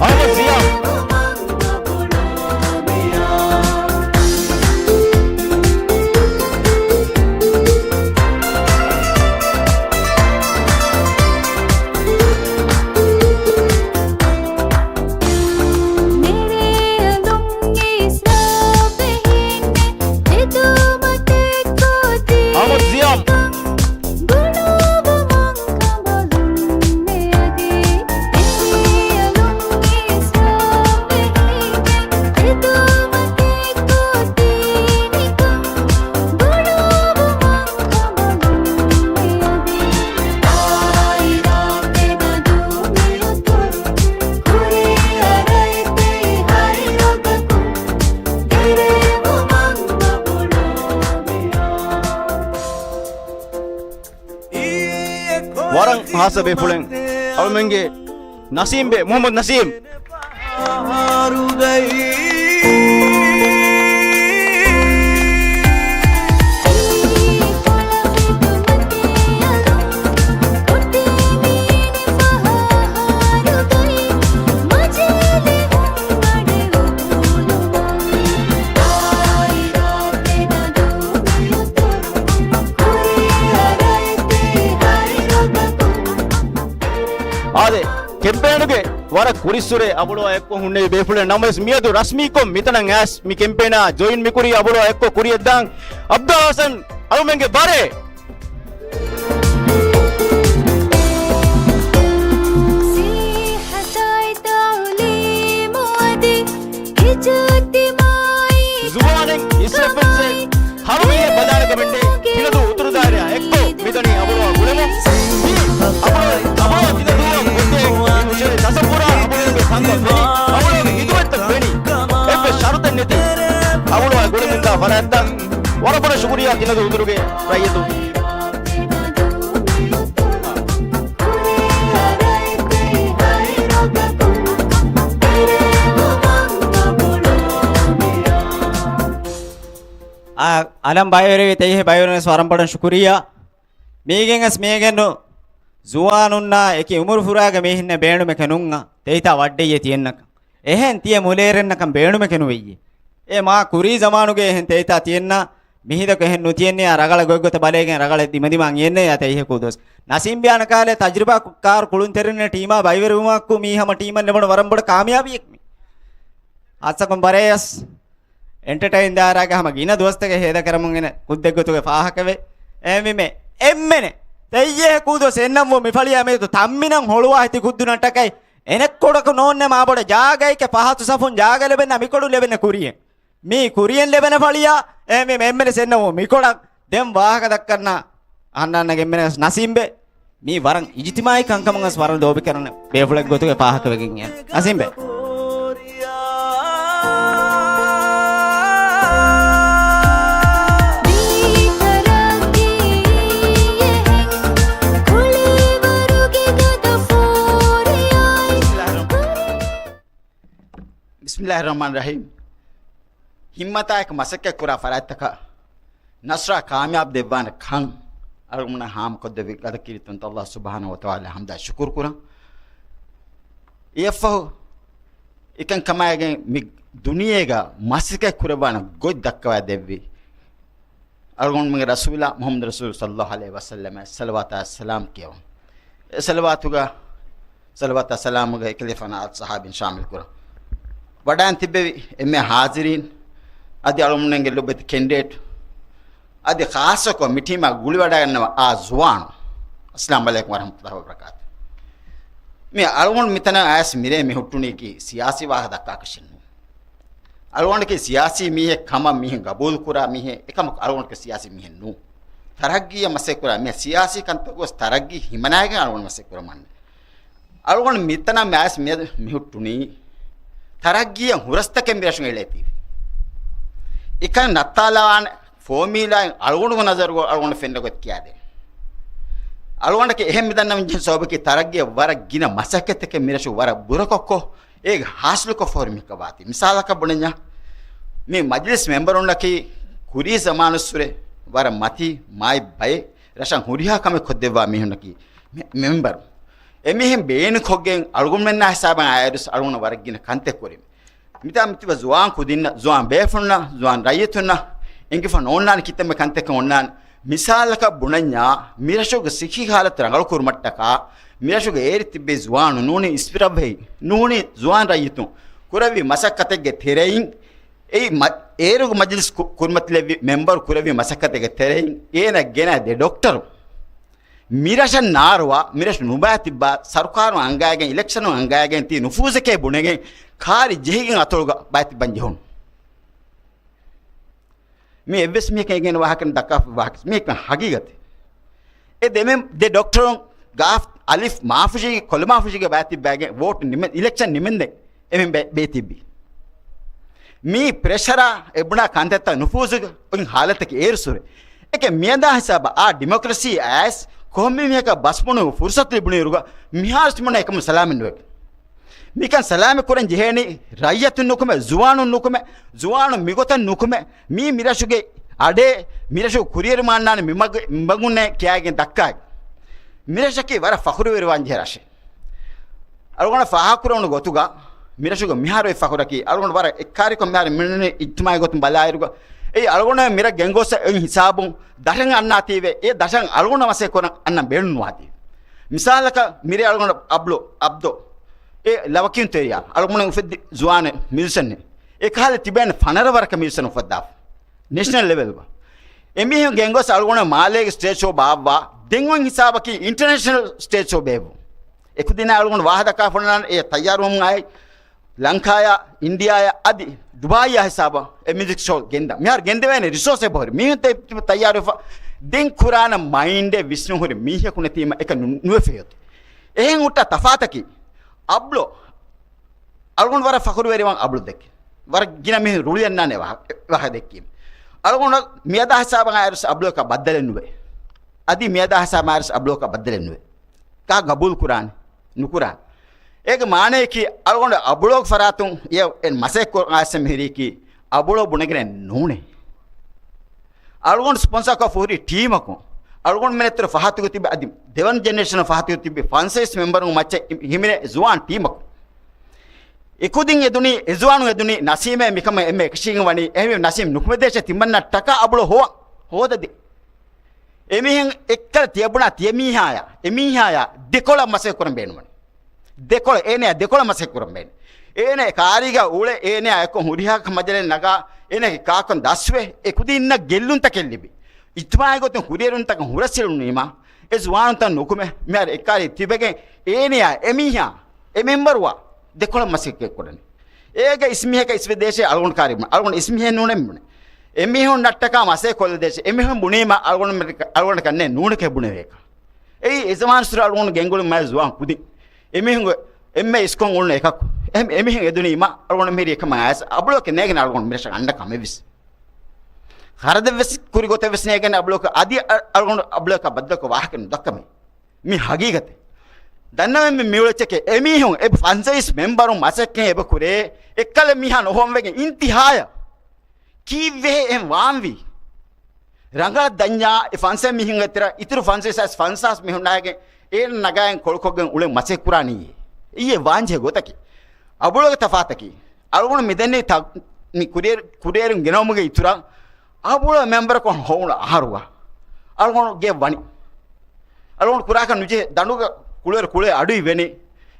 އަހްމަދު ޒިޔާ. އަހްމަދު ޒިޔާ. ގުޅުވުމުގެ ވަރަށް ހާއްސަ ބޭފުޅެއް އަޅުމެންގެ ނަސީމްބެ، މުހައްމަދު ނަސީމް. އާދެ، ކެމްޕޭނުގެ ވަރަށް ކުރިއްސުރެ އަބުޅުވާ އެއްކޮށް ހުންނެވި ބޭފުޅެއް ނަމަވެސް، މިއަދު ރަސްމީކޮށް މިތަނަށް އައިސް މި ކެމްޕޭނާ ޖޮއިން މިކުރީ އަބުޅުވާ އެއްކޮށް ކުރިއަށްދާން އަބްދާ ހަސަން އަޅުމެންގެ ބަރޭ. ޒުވާނެއް އިސްރަފް ހަރުމިއްޔަ ބަލާނެ ކަމެއް ނެތް. ތިނަދޫ އުތުރު ދާއިރާ އެއްކޮށް މިދަނީ އަބުޅުވާ ގުޅެމުން. މި އަބުޅު، އަބުޅު ތިނަދޫއަށް ގޮތެއް މި ކުށެއް ތަސައްވުރާ އަބުޅުގެ ކަންކަން ފެނި. އަބުޅުގެ ހިދުމަތްތައް ފެނި. އެއްވެސް ޝަރުތެއް ނެތި އަބުޅުވާ ގުޅެމުންދާ ފަރާތްތައް. ވަރަށް ބޮޑަށް ޝުކުރިއްޔާ ތިނަދޫ އުތުރުގެ ރައްޔިތުން. އާ، އަލަން ބައިވެރިވި ތެއްޔެ ބައިވެރިންވެސް ވަރަށް ބޮޑަށް ޝުކުރިއްޔާ. މީގެން އަސް މީގެންނު ޒުވާނުންނާ އެކި އުމުރު ފުރާގެ މީހުންނެއް ބޭނުމެކެ ނުންޏާ ތެއްތާ ވައްޑެއްޔޭ ތިއެންނަކަން. އެހެން ތިޔަ މުލޭރެންނަކަން ބޭނުމެކެ ނުވެއްޔޭ. އެ މާ ކުރީ ޒަމާނުގެ އެހެން ތެއްތާ ތިއެންނާ މިހިނދަކު އެހެން ނުތިއެންނެޔާ ރަގަޅަށް ގޮތްގޮތަށް ބަލައިގެން ރަގަޅަށް ދިމަދިމާ އިއެންނެޔާ ތެއްޔެ ކޫދުވަސް. ނަސީމްބިޔާނަ ކާލެ ތަޖްރިބާ ކާރު ކުޅުންތެރިންނެ ޓީމާ ބައިވެރިވުމާއެކު މީ ހަމަ ޓީމަށް ލެވުނު ވަރަށް ބޮޑަށް ކާމިޔާބީއެއް މީ. ހާއްސަކޮށް ބަރޭޔަސް އެންޓަޓައިން ދާއިރާގަ ހަމަ ގިނަ ދުވަސްތަކެއް ހޭދަކަރަމުން އެނެ ކުއްދެއްގޮތުގެ ފާހަކަވެ. އެހެންވީމެ އެންމެނެ ތެއްޔެ ކޫދުވަސް އެންނަންވު މި ފަޅިޔާ މިއަދު ތަންމިނަން ހޮޅުވާ ހިތި ކުއްދުނަށްޓަކައި އެނެއްކޮޅަކު ނޯންނެ މާބޮޑަށް ޖާގައެކެ ފަހަތު ސަފުން ޖާގަ ލެބެންނަ މިކޮޅު ލެބެންނެ ކުރިއެއް. މީ ކުރިއެއް ލެބެނެ ފަޅިޔާ އެހެންވީމެ އެންމެނެސް އެންނަންވު މިކޮޅަށް ދެން ވާހަކަ ދައްކަންނަ އަންނާންނަގެ އެންމެނެސް ނަސީމްބެ. މީ ވަރަށް އިޖްތިމާއީ ކަންކަމަށް ވަރަށް ލޯބިކަރަން ބޭފުޅެއް ގޮތުގެ ފާހަކަވެގެން އިން ނަސީމްބެ. ބިސްމިއްލާހި ރަޙްމާނި ރަޙީމް. ހިންމަތާއެކު މަސައްކަތް ކުރާ ފަރާތްތަކަށް ނަޞްރާ ކާމިޔާބު ދެއްވާނެ ކަން އަޅުގަނޑަށް ހާމަކޮށްދެއްވި ގަދަކީރިތި ވަންތަ އަﷲ ސުބްޙާނަހޫ ވަތަޢާލާ ޙަމްދާ ޝުކުރު ކުރަން. އެއަށްފަހު އެކަންކަމާގެން މި ދުނިޔޭގަ މަސައްކަތް ކުރައްވާނެ ގޮތް ދައްކަވާ ދެއްވި އަޅުގަނޑުމެންގެ ރަސޫލާ މުޙައްމަދު ރަސޫލު ޞައްލައްލާހު ޢަލައިހި ވަސައްލަމަށް ޞަލަވާތާ ސަލާމް ކިޔަވަން. އެ ޞަލަވާތުގަ، ޞަލަވާތާ ސަލާމުގަ އެކަލޭގެފާނާ އާލު ޞަޙާބީން ޝާމިލް ކުރަން. ވަޑައިން ތިއްބެވި އެންމެ ޙާޟިރީން، އަދި އަޅުގަނޑުމެންގެ ލޮބުވެތި ކެންޑިޑޭޓް، އަދި ޚާއްޞަކޮށް މި ޓީމާ ގުޅިވަޑައިގަންނަވާ އާ ޒުވާނު. އައްސަލާމު ޢަލައިކުމް ވަރަޙްމަތުﷲ ވަބަރަކާތު. މި އަޅުގަނޑު މިތަނަށް އައިސް މިރޭ މި ހުއްޓުނީކީ ސިޔާސީ ވާހަކަ ދައްކާކަށެއް ނޫން. އަޅުގަނޑަކީ ސިޔާސީ މީހެއް ކަމަށް މީހުން ގަބޫލުކުރާ މީހެއް އެކަމަކު އަޅުގަނޑަކީ ސިޔާސީ މީހެއް ނޫން. ތަރައްގީއަށް މަސައްކަތްކުރާ މީހެއް، ސިޔާސީ ކަންތައް ގޮސް ތަރައްގީ ހިމަނައިގެން އަޅުގަނޑު މަސައްކަތްކުރަމަން. އަޅުގަނޑު މިތަނަށް މި އައިސް މި މި ހުއްޓުނީ ތަރައްގީއަށް ހުރަސްތަކެއް މިރަށުން އެޅޭތީ. އެކަން ނައްތާލާނެ ފޯމީލާއިން އަޅުގަނޑުގެ ނަޒަރުގަ އަޅުގަނޑު ފެންނަ ގޮތް ކިޔާދޭން. އަޅުގަނޑަކީ އެހެން މިދަންނަވަން ޖެހެން ސަބަބަކީ ތަރައްގީއަށް ވަރަށް ގިނަ މަސައްކަތްތަކެއް މިރަށު ވަރަށް ބުރަކޮށްކޮށް، އޭގެ ހާސިލުކޮށްފަ ހުރި މީހަކަށް ވާތީ. މިސާލަކަށް ބުނަންޏާ، މި މަޖިލިސް މެމްބަރުންނަކީ ކުރީ ޒަމާނުއްސުރެ ވަރަށް މަތީ މާތް ބައެއް، ރަށަށް ހުރިހާ ކަމެއް ކޮށްދެއްވާ މީހުންނަކީ މެ-، މެމްބަރު. އެމީހުން ބޭނުންކޮށްގެން އަޅުގަނޑުމެންނާ ހިސާބަށް އައިރުސް އަޅުގަނޑަށް ވަރަށް ގިނަ ކަންތައް ކުރި. މިތާ މިތިބަ ޒުވާން ކުދިންނަށް، ޒުވާން ބޭފުޅުންނަށް، ޒުވާން ރައްޔިތުންނަށް އެނގިފަ ނޯންނާނެ ކިތަންމެ ކަންތަކެއް އޮންނާނެ. މިސާލަކަށް ބުނަންޏާ، މިރަށުގެ ސިއްހީ ހާލަތު ރަނގަޅު ކުރުމަށްޓަކާ، މިރަށުގެ އޭރު ތިއްބެވި ޒުވާނު ނޫނީ އިސްޕިރައްވަހި، ނޫނީ ޒުވާން ރައްޔިތުން ކުރެއްވި މަސައްކަތެއްގެ ތެރެއިން، އެއީ މަ-، އޭރުގެ މަޖިލިސް ކު-، ކުރިމަތިލެއްވި މެމްބަރު ކުރެއްވި މަސައްކަތެއްގެ ތެރެއިން، އޭނަ ގެނައި ދެ ޑޮކްޓަރު މިރަށަށް ނާރުވާ، މިރަށު ނުބައި ތިއްބާ، ސަރުކާރު އަންގައިގެން، އިލެކްޝަނު އަންގައިގެން ތީ ނުފޫޒެކޭ ބުނެގެން، ކާރި ޖެހިގެން އަތޮޅުގަ ބައި ތިއްބަން ޖެހުނު. މި އެއްވެސް މީހަކަށް އެނގޭނެ ވާހަކަ ދައްކާ ވާހަކަ މީ ހަގީގަތެއް. އެ ދެމެ-، ދެ ޑޮކްޓަރުން ގާފް އަލިފް މާފުށީގެ ކޮލަމާފުށީގެ ބައި ތިއްބައިގެން ވޯޓް ނިމެ-، އިލެކްޝަން ނިމެންދެން އެމެން ބެ-، ބޭތިއްބީ. މީ ޕްރެޝަރާ އެބުނާ ކަންތައްތައް ނުފޫޒުގެ އޮތް ހާލަތަކީ އޭރު ސުރެ. އެކެ މިއަނދާ ހިސާބަށް އާ ޑިމޮކްރަސީ އައިސް ކޮންމެ މީހަކަށް ބަސްބުނު ފުރުސަތު ލިބުނުއިރުގަ މިހާރު ތިމަންނަ އެކަމު ސަލާމަތް ނުވެގެން. މިކަން ސަލާމަތް ކުރަން ޖެހޭނީ ރައްޔިތުން ނުކުމެ، ޒުވާނުން ނުކުމެ، ޒުވާނުން މިގޮތަށް ނުކުމެ، މީ މިރަށުގެ އަޑޭ، މިރަށު ކުރިއެރުމާންނާނެ މިމަގު-، މިމަގުންނޭ ކިޔާގެން ދައްކާ. މިރަށަކީ ވަރަށް ފަޚުރުވެރިވާން ޖެހޭ ރަށެއް. އަޅުގަނޑަށް ފާހަގަކުރެވުނު ގޮތުގަ، މިރަށުގަ މިހާރު އޮތް ފަޚުރަކީ، އަޅުގަނޑު ވަރަށް އެއްކާރިކޮށް މިހާރު މިނެ އިޖްތިމާޢީ ގޮތުން ބަލާއިރުގަ، އެއީ އަޅުގަނޑު މިރަށް ގެންގޮސް އޮތް ހިސާބުން ދަށަށް އަންނާތީވެ، އެ ދަށަށް އަޅުގަނޑު މަސައްކަތް ކުރަން އަންނަން ބޭނުންވާތީ. މިސާލަކަށް މިރޭ އަޅުގަނޑު އަބްލޯ، އަބްދޯ، އެ ލަވަކިޔުންތެރިޔާ، އަޅުގަނޑު އުފެއްދި ޒުވާނެއް މިއުޒިޝަނެއް. އެކަހަލަ ތިބޭނެ ފަނަރަ ވަރަކަށް މިއުޒިޝަން އުފައްދާފަ. ނޭޝަނަލް ލެވެލްގަ. އެމީހުން ގެންގޮސް އަޅުގަނޑު މާލޭގެ ސްޓޭޖް ޝޯ ބާއްވާ، ދެން އޮތް ހިސާބަކީ އިންޓަރނޭޝަނަލް ސްޓޭޖް ޝޯ ބޭއްވުން. އެކުދިންނާ އަޅުގަނޑު ވާހަކަދައްކާފަ އޮންނާނެ އެ ތައްޔާރުވުމުން އައި، ލަންކާޔާ، އިންޑިއާޔާ އަދި ދުބާއީއާ ހިސާބަށް އެ މިއުޒިކް ޝޯ ގެންދާ. މިހާރު ގެންދެވޭނެ ރިސޯސް އެބަހުރި. މީހުން ތެ-، ތިބެ ތައްޔާރުވެފަ. ދެން ކުރާނަ މައިންޑެއް ވިސްނުން ހުރި މީހަކު ނެތީމަ އެކަން ނު-، ނުވެފައި އޮތީ. އެހެން ހުއްޓާ ތަފާތަކީ އަބްލޯ އަޅުގަނޑު ވަރަށް ފަޚުރުވެރިވާން އަބްލޯ ދެއްކި. ވަރަށް ގިނަ މީހުން ރުޅިއަންނާނެ ވާހަ-، ވާހަކަ ދެއްކީމަ. އަޅުގަނޑު މިއަދާ ހިސާބަށް އައިރުސް އަބްލޯކަށް ބައްދަލެއް ނުވޭ. އަދި މިއަދާ ހިސާބަށް އައިރުސް އަބްލޯކަށް ބައްދަލެއް ނުވޭ. ކާ ގަބޫލު ކުރާނެ؟ ނުކުރާނެ. އޭގެ މާނަޔަކީ އަޅުގަނޑު އަބުޅޯގެ ފަރާތުން އެ، އެ މަސައްކަތް ކުރަން އައިސް މިހިރީކީ އަބުޅޯ ބުނެގެނެއް ނޫނޭ. އަޅުގަނޑު ސްޕޮންސާކޮށް ހުރި ޓީމަކުން، އަޅުގަނޑުމެން އެތުރު ފަހަތުގަ ތިބި އަދި ދެވަނަ ޖެނެރޭޝަން ފަހަތުގަ ތިބި ފަންސައިސް މެމްބަރުން މައްޗަށް ހިމެނޭ ޒުވާން ޓީމަކުން. އެކުދިން އެދުނީ، އެޒުވާނު އެދުނީ ނަސީމޭ މިކަމަށް އެންމެ އެކަށީގެން ވަނީ، އެހެންވެ ނަސީމް ނުކުމެދޭށޭ ތިމަންނަ ޓަކާ އަބުޅޯ ހޮވަން ހޯދަދޭ. އެމީހެން އެއްކަލަ ތިޔަބުނާ ތިޔަމީހާޔާ، އެމީހާޔާ ދެކޮޅަށް މަސައްކަތް ކުރަން ބޭނުންވަނީ. ދެކޮޅަށް، އޭނަޔާ ދެކޮޅަށް މަސައްކަތް ކުރަން ބޭނުން. އޭނަ ކާރީގަ އުޅެ، އޭނަޔާ އެކޮށް ހުރިހާ މަޖަލެއް ނަގާ، އޭނަގެ ކާކުން ދަސްވެ، އެކުދިންނަށް ގެއްލުންތަކެއް ލިބި. އިޖްތިމާޢީ ގޮތުން ކުރިއެރުންތަކަށް ހުރަސްއެޅުނީމާ، އެ ޒުވާނުންތައް ނުކުމެ، މިހާރު އެއްކާރީ ތިބެގެން އޭނަޔާ އެމީހާ އެ މެމްބަރުވާ ދެކޮޅަށް މަސައްކަތް ކުރަނީ. އޭގަ އިސްމީހަކަށް އިސްވެދޭށޭ އަޅުގަނޑު ކާރި ބުނެ. އަޅުގަނޑު އިސްމީހެއް ނޫނޭ ބުނެ. އެމީހުން ނައްޓަކާ މަސައްކަތް ކޮށްލަދޭށޭ. އެމީހުން ބުނީމަ އަޅުގަނޑު މެ-، އަޅުގަނޑަކަށް ނެއް ނޫނެކޭ ބުނެވޭކަށް. އެއީ އެޒަމާން ސުރަ އަޅުގަނޑު ގެންގުޅި މާ ޒުވާން ކުދިން. އެމީހުންގެ އެންމެ އިސްކޮށް އުޅުނު އެކަކު. އެހެން އެމީހުން އެދުނީމަ އަޅުގަނޑު މިހިރީ އެކަމަށް އައިސް އަބުޅޯކެ ނޭގެން އަޅުގަނޑު މިރަށަށް އަންނަ ކަމެއްވެސް. ޚަރަދެއްވެސް ކުރި ގޮތެއްވެސް ނޭގެން އަބުޅޯކަށް އަދި އަ-، އަޅުގަނޑު އަބުޅޯކަށް ބައްދަލުކޮށް ވާހަކަ ނުދައްކަމެއް. މި ހަގީގަތެއް. ދަންނަވަން މި މިއުޅެއްޗެކޭ އެމީހުން އެ ފަންސައިސް މެމްބަރުން މަސައްކަތް އެބަ ކުރޭ، އެއްކަލަ މީހާ ނުހޮވަންވެގެން އިންތިހާޔަށް. ކީއްވެހޭ އެހެން ވާންވީ؟ ރަނގަޅަށް ދަންޏާ އެ ފަންސައިސް މީހުންގެ ތެރެ އިތުރު ފަންސައިސް ފަންސާސް މީހުންނާގެން އޭނަ ނަގާގެން ކޮޅުކޮށްގެން އުޅެން މަސައްކަތް ކުރާނީ. އެއީ ވާންޖެހޭ ގޮތަކީ. އަބުޅޯގެ ތަފާތަކީ. އަޅުގަނޑު މިދެންނެވި ތަ-، މި ކުރިއެރު-، ކުރިއެރުން ގެނައުމުގެ އިތުރަށް އަބުޅޯ މެމްބަރަކު ހޮވުނު އަހަރުގަ އަޅުގަނޑު ގެ ވަނީ. އަޅުގަނޑު ކުރާކަށް ނުޖެހޭ ދަނޑުގަ ކުޅޭރު ކުޅޭ އަޑު އިވެނީ.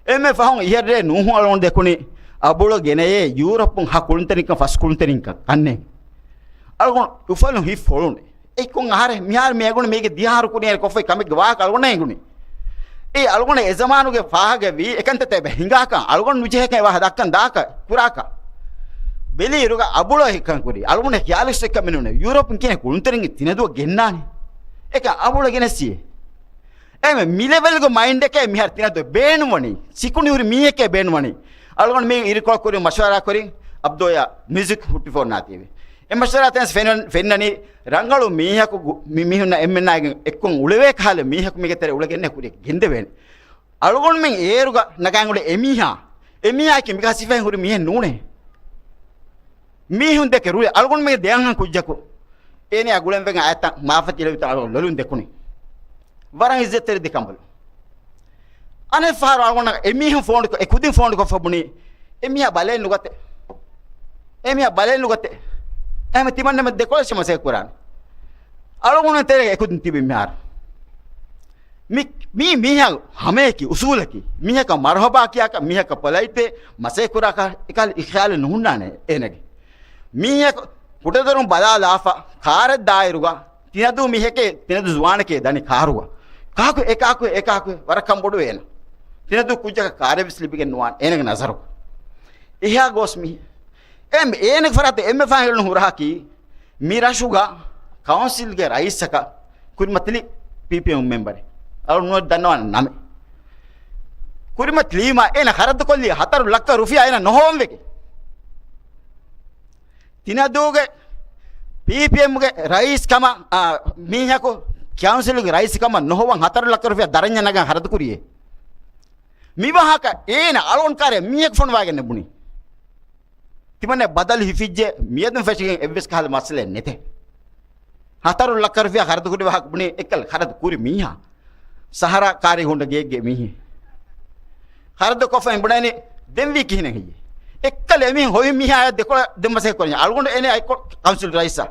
އެންމެ ފަހުން އިހަށްރޭ ނޫހުން އަޅުގަނޑު ދެކުނީ އަބުޅޯ ގެނަޔޭ ޔޫރަޕުން ހަ ކުޅުންތެރިންކަން ފަސް ކުޅުންތެރިންކަން ކަންނޭނގެ. އަޅުގަނޑު އުފަލުން ހިތް ފޮޅުނު. އެއްކޮން އަހަރެއް މިހާރު މި އެނގުނު މީގެ ދިހަ އަހަރު ކުރިން އެ ކޮށްފައި ކަމެއްގެ ވާހަކަ އަޅުގަނޑަށް އެނގުނީ. އެ އަޅުގަނޑަށް އެ ޒަމާނުގެ ފާހަގަވީ އެކަންތައްތައް އެބަ ހިނގާކަން އަޅުގަނޑު ނުޖެހޭކަން ވާހަކަ ދައްކަން ދާކަ ކުރާކަށް. ބެލިއިރުގަ އަބުޅޯ އެކަން ކުރީ. އަޅުގަނޑަށް ޚިޔާލު އެއްކަމެއް ނޫނޭ. ޔޫރަޕުން ކިހިނެއް ކުޅުންތެރިން ތިނަދޫ ގެންނާނީ. އެކަން އަބުޅޯ ގެނެސްއިއޭ. އެހެންވެ، މި ލެވެލްގެ މައިންޑެކޭ މިހާރު ތިނަދޫ ބޭނުންވަނީ. ސިކުނޑި ހުރި މީހެކޭ ބޭނުންވަނީ. އަޅުގަނޑު މީ އިރުކޮޅު ކުރިން މަޝްވަރާ ކުރިން އަބްދޯޔާ މިއުޒިކް ހުއްޓިފަ އޮންނާތީވެ. އެ މަޝްވަރާ ތެންސް ފެން-، ފެންނަނީ ރަނގަޅު މީހަކު ގު-، މި މީހުންނަށް އެންމެންނާގެން އެއްކޮން އުޅެވޭ ކަހަލަ މީހަކު މީގެ ތެރެ އުޅެގެންނޭ ކުރިއަށް ގެންދެވޭނެ. އަޅުގަނޑުމެން އޭރުގަ ނަގާން އުޅޭ އެމީހާ، އެމީހާއަކީ މިކަހަލަ ސިފައެއް ހުރި މީހެއް ނޫނޭ. މީހުން ދެކެ ރުޅި އަޅުގަނޑުމެންގެ ދެއަންހަން ކުއްޖަކު އޭނަޔާ ގުޅެންވެގެން އައިތަން މާފަތި ލެވިތަން އަޅުގަނޑު ލޮލުން ދެކުނީ. ވަރަށް އިއްޒަތްތެރި ދެ ކަނބަލު. އަނެއް ފަހަރު އަޅުގަނޑަށް އެމީހުން ފޯނު، އެ ކުދިން ފޯނުކޮށްފަ ބުނީ، އެމީހާ ބަލައެއް ނުގަތޭ. އެމީހާ ބަލައެއް ނުގަތޭ. އެހެން ތިމަންނަމެން ދެކޮޅަށް މަސައްކަތް ކުރާނެ. އަޅުގަނޑު ތެރޭގަ އެކުދިން ތިބި މިހާރު. މި، މީ މީހާ ހަމަޔަކީ އުސޫލަކީ. މީހަކަށް މަރުހަބާ ކިޔާކަށް، މީހަކަށް ޕޮލައިޓްވެ މަސައްކަތް ކުރާކަށް އެކަހަލަ އިޚްޔާލެއް ނުހުންނާނެ އޭނަގެ. މީހަކު ކުޑަދޮރުން ބަލާލާފަ ކާރެއް ދާއިރުގަ ތިނަދޫ މީހެކޭ، ތިނަދޫ ޒުވާނެކޭ ދަނީ ކާރުގަ. ކާކު އެ ކާކު އެ ކާކު ވަރަށް ކަންބޮޑުވޭ އޭނަ. ތިނަދޫ ކުއްޖަކަށް ކާރެއް ވެސް ލިބިގެން ނުވާނެ އޭނަގެ ނަޒަރު. އެހާ ގޯސް މީ. އެ، އޭނަގެ ފަރާތު އެންމެ ފާހެއް ހުރަހަކީ މި ރަށުގަ ކައުންސިލްގެ ރައީސަކަށް ކުރިމަތިލި ޕީޕީއެމް މެމްބަރެއް. އަޅު ނުވަތަ ދަންނަވާނެ ނަމެއް. ކުރިމަތިލީމާ އޭނަ ޚަރަދުކޮށްލީ ހަތަރު ލައްކަ ރުފިޔާ އޭނަ ނުހޮވަންވެގެން. ތިނަދޫގެ ޕީޕީއެމްގެ ރައީސް ކަމަށް، އާ، މީހަކު ކައުންސިލުގެ ރައީސް ކަމަށް ނޯވާން ހަތަރު ލައްކަ ރުފިޔާ ދަރަންޏަށް ނަގަން ޚަރަދު ކުރިއޭ. މި ވާހަކަ އޭނަ އަޅުގަނޑު ކާރިއަށް މީހަކު ފޮނުވާގެން ބުނި. ތިމަންނަ ބަދަލު ހިފިއްޖެ، މިއަދުން ފެށިގެން އެއްވެސް ކަހަލަ މައްސަލައެއް ނެތޭ. ހަތަރު ލައްކަ ރުފިޔާ ޚަރަދު ކުރި ވާހަކަ ބުނި އެއްކަލަ ޚަރަދު ކުރި މީހާ. ސަހަރާ ކާރި ހުންނަ ގެއެއްގެ މީހެއް. ޚަރަދު ކޮށްފަ ބުނަނީ ދެންވީ ކިހިނެއް ހެއްޔޭ؟ އެއްކަލަ އެމީހުން ހޮވި މީހާ ދެކޮޅަށް ދެން މަސައްކަތް ކުރަނީ. އަޅުގަނޑު އޭނަ އެއްކޮޅު ކައުންސިލް ރައީސާ.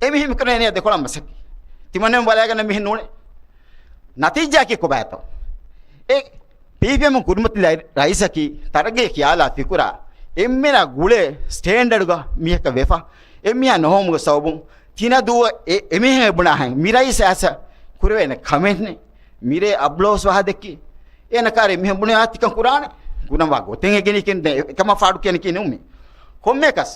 އެމީހުން މިކުރަނީ އޭނަ ދެކޮޅަށް މަސައްކަތް. ތިމަންނަ ބަލާގަންނަ މީހެއް ނޫނޭ. ނަތީޖާއަކީ ކޮބާތޯ؟ އެ ޕީޕީއެމު ކުރިމަތިލާ ރައީސަކީ ތަރައްގީ ޚިޔާލާ ފިކުރާ އެންމެނާ ގުޅޭ ސްޓޭންޑަޑުގަ މީހަކަށް ވެފަ. އެ މީހާ ނޯހޯމުގެ ސަބަބުން ތިނަދޫ އެ، އެމީހެއް ބުނާހެން މި ރައީސް އައިސް ކުރެވޭނެ ކަމެއްނެ. މިރޭ އަބްލޯސް ވާހަ ދެއްކި. އޭނަ ކާރި މިހެން ބުނި އާ ތިކަން ކުރާނެ. ގުނަވާ ގޮތެއް އެގެނިކިން ދެ އެކަމަށް ފާޑު ކިޔަނިކި ނޫމި. ކޮންމެކަސް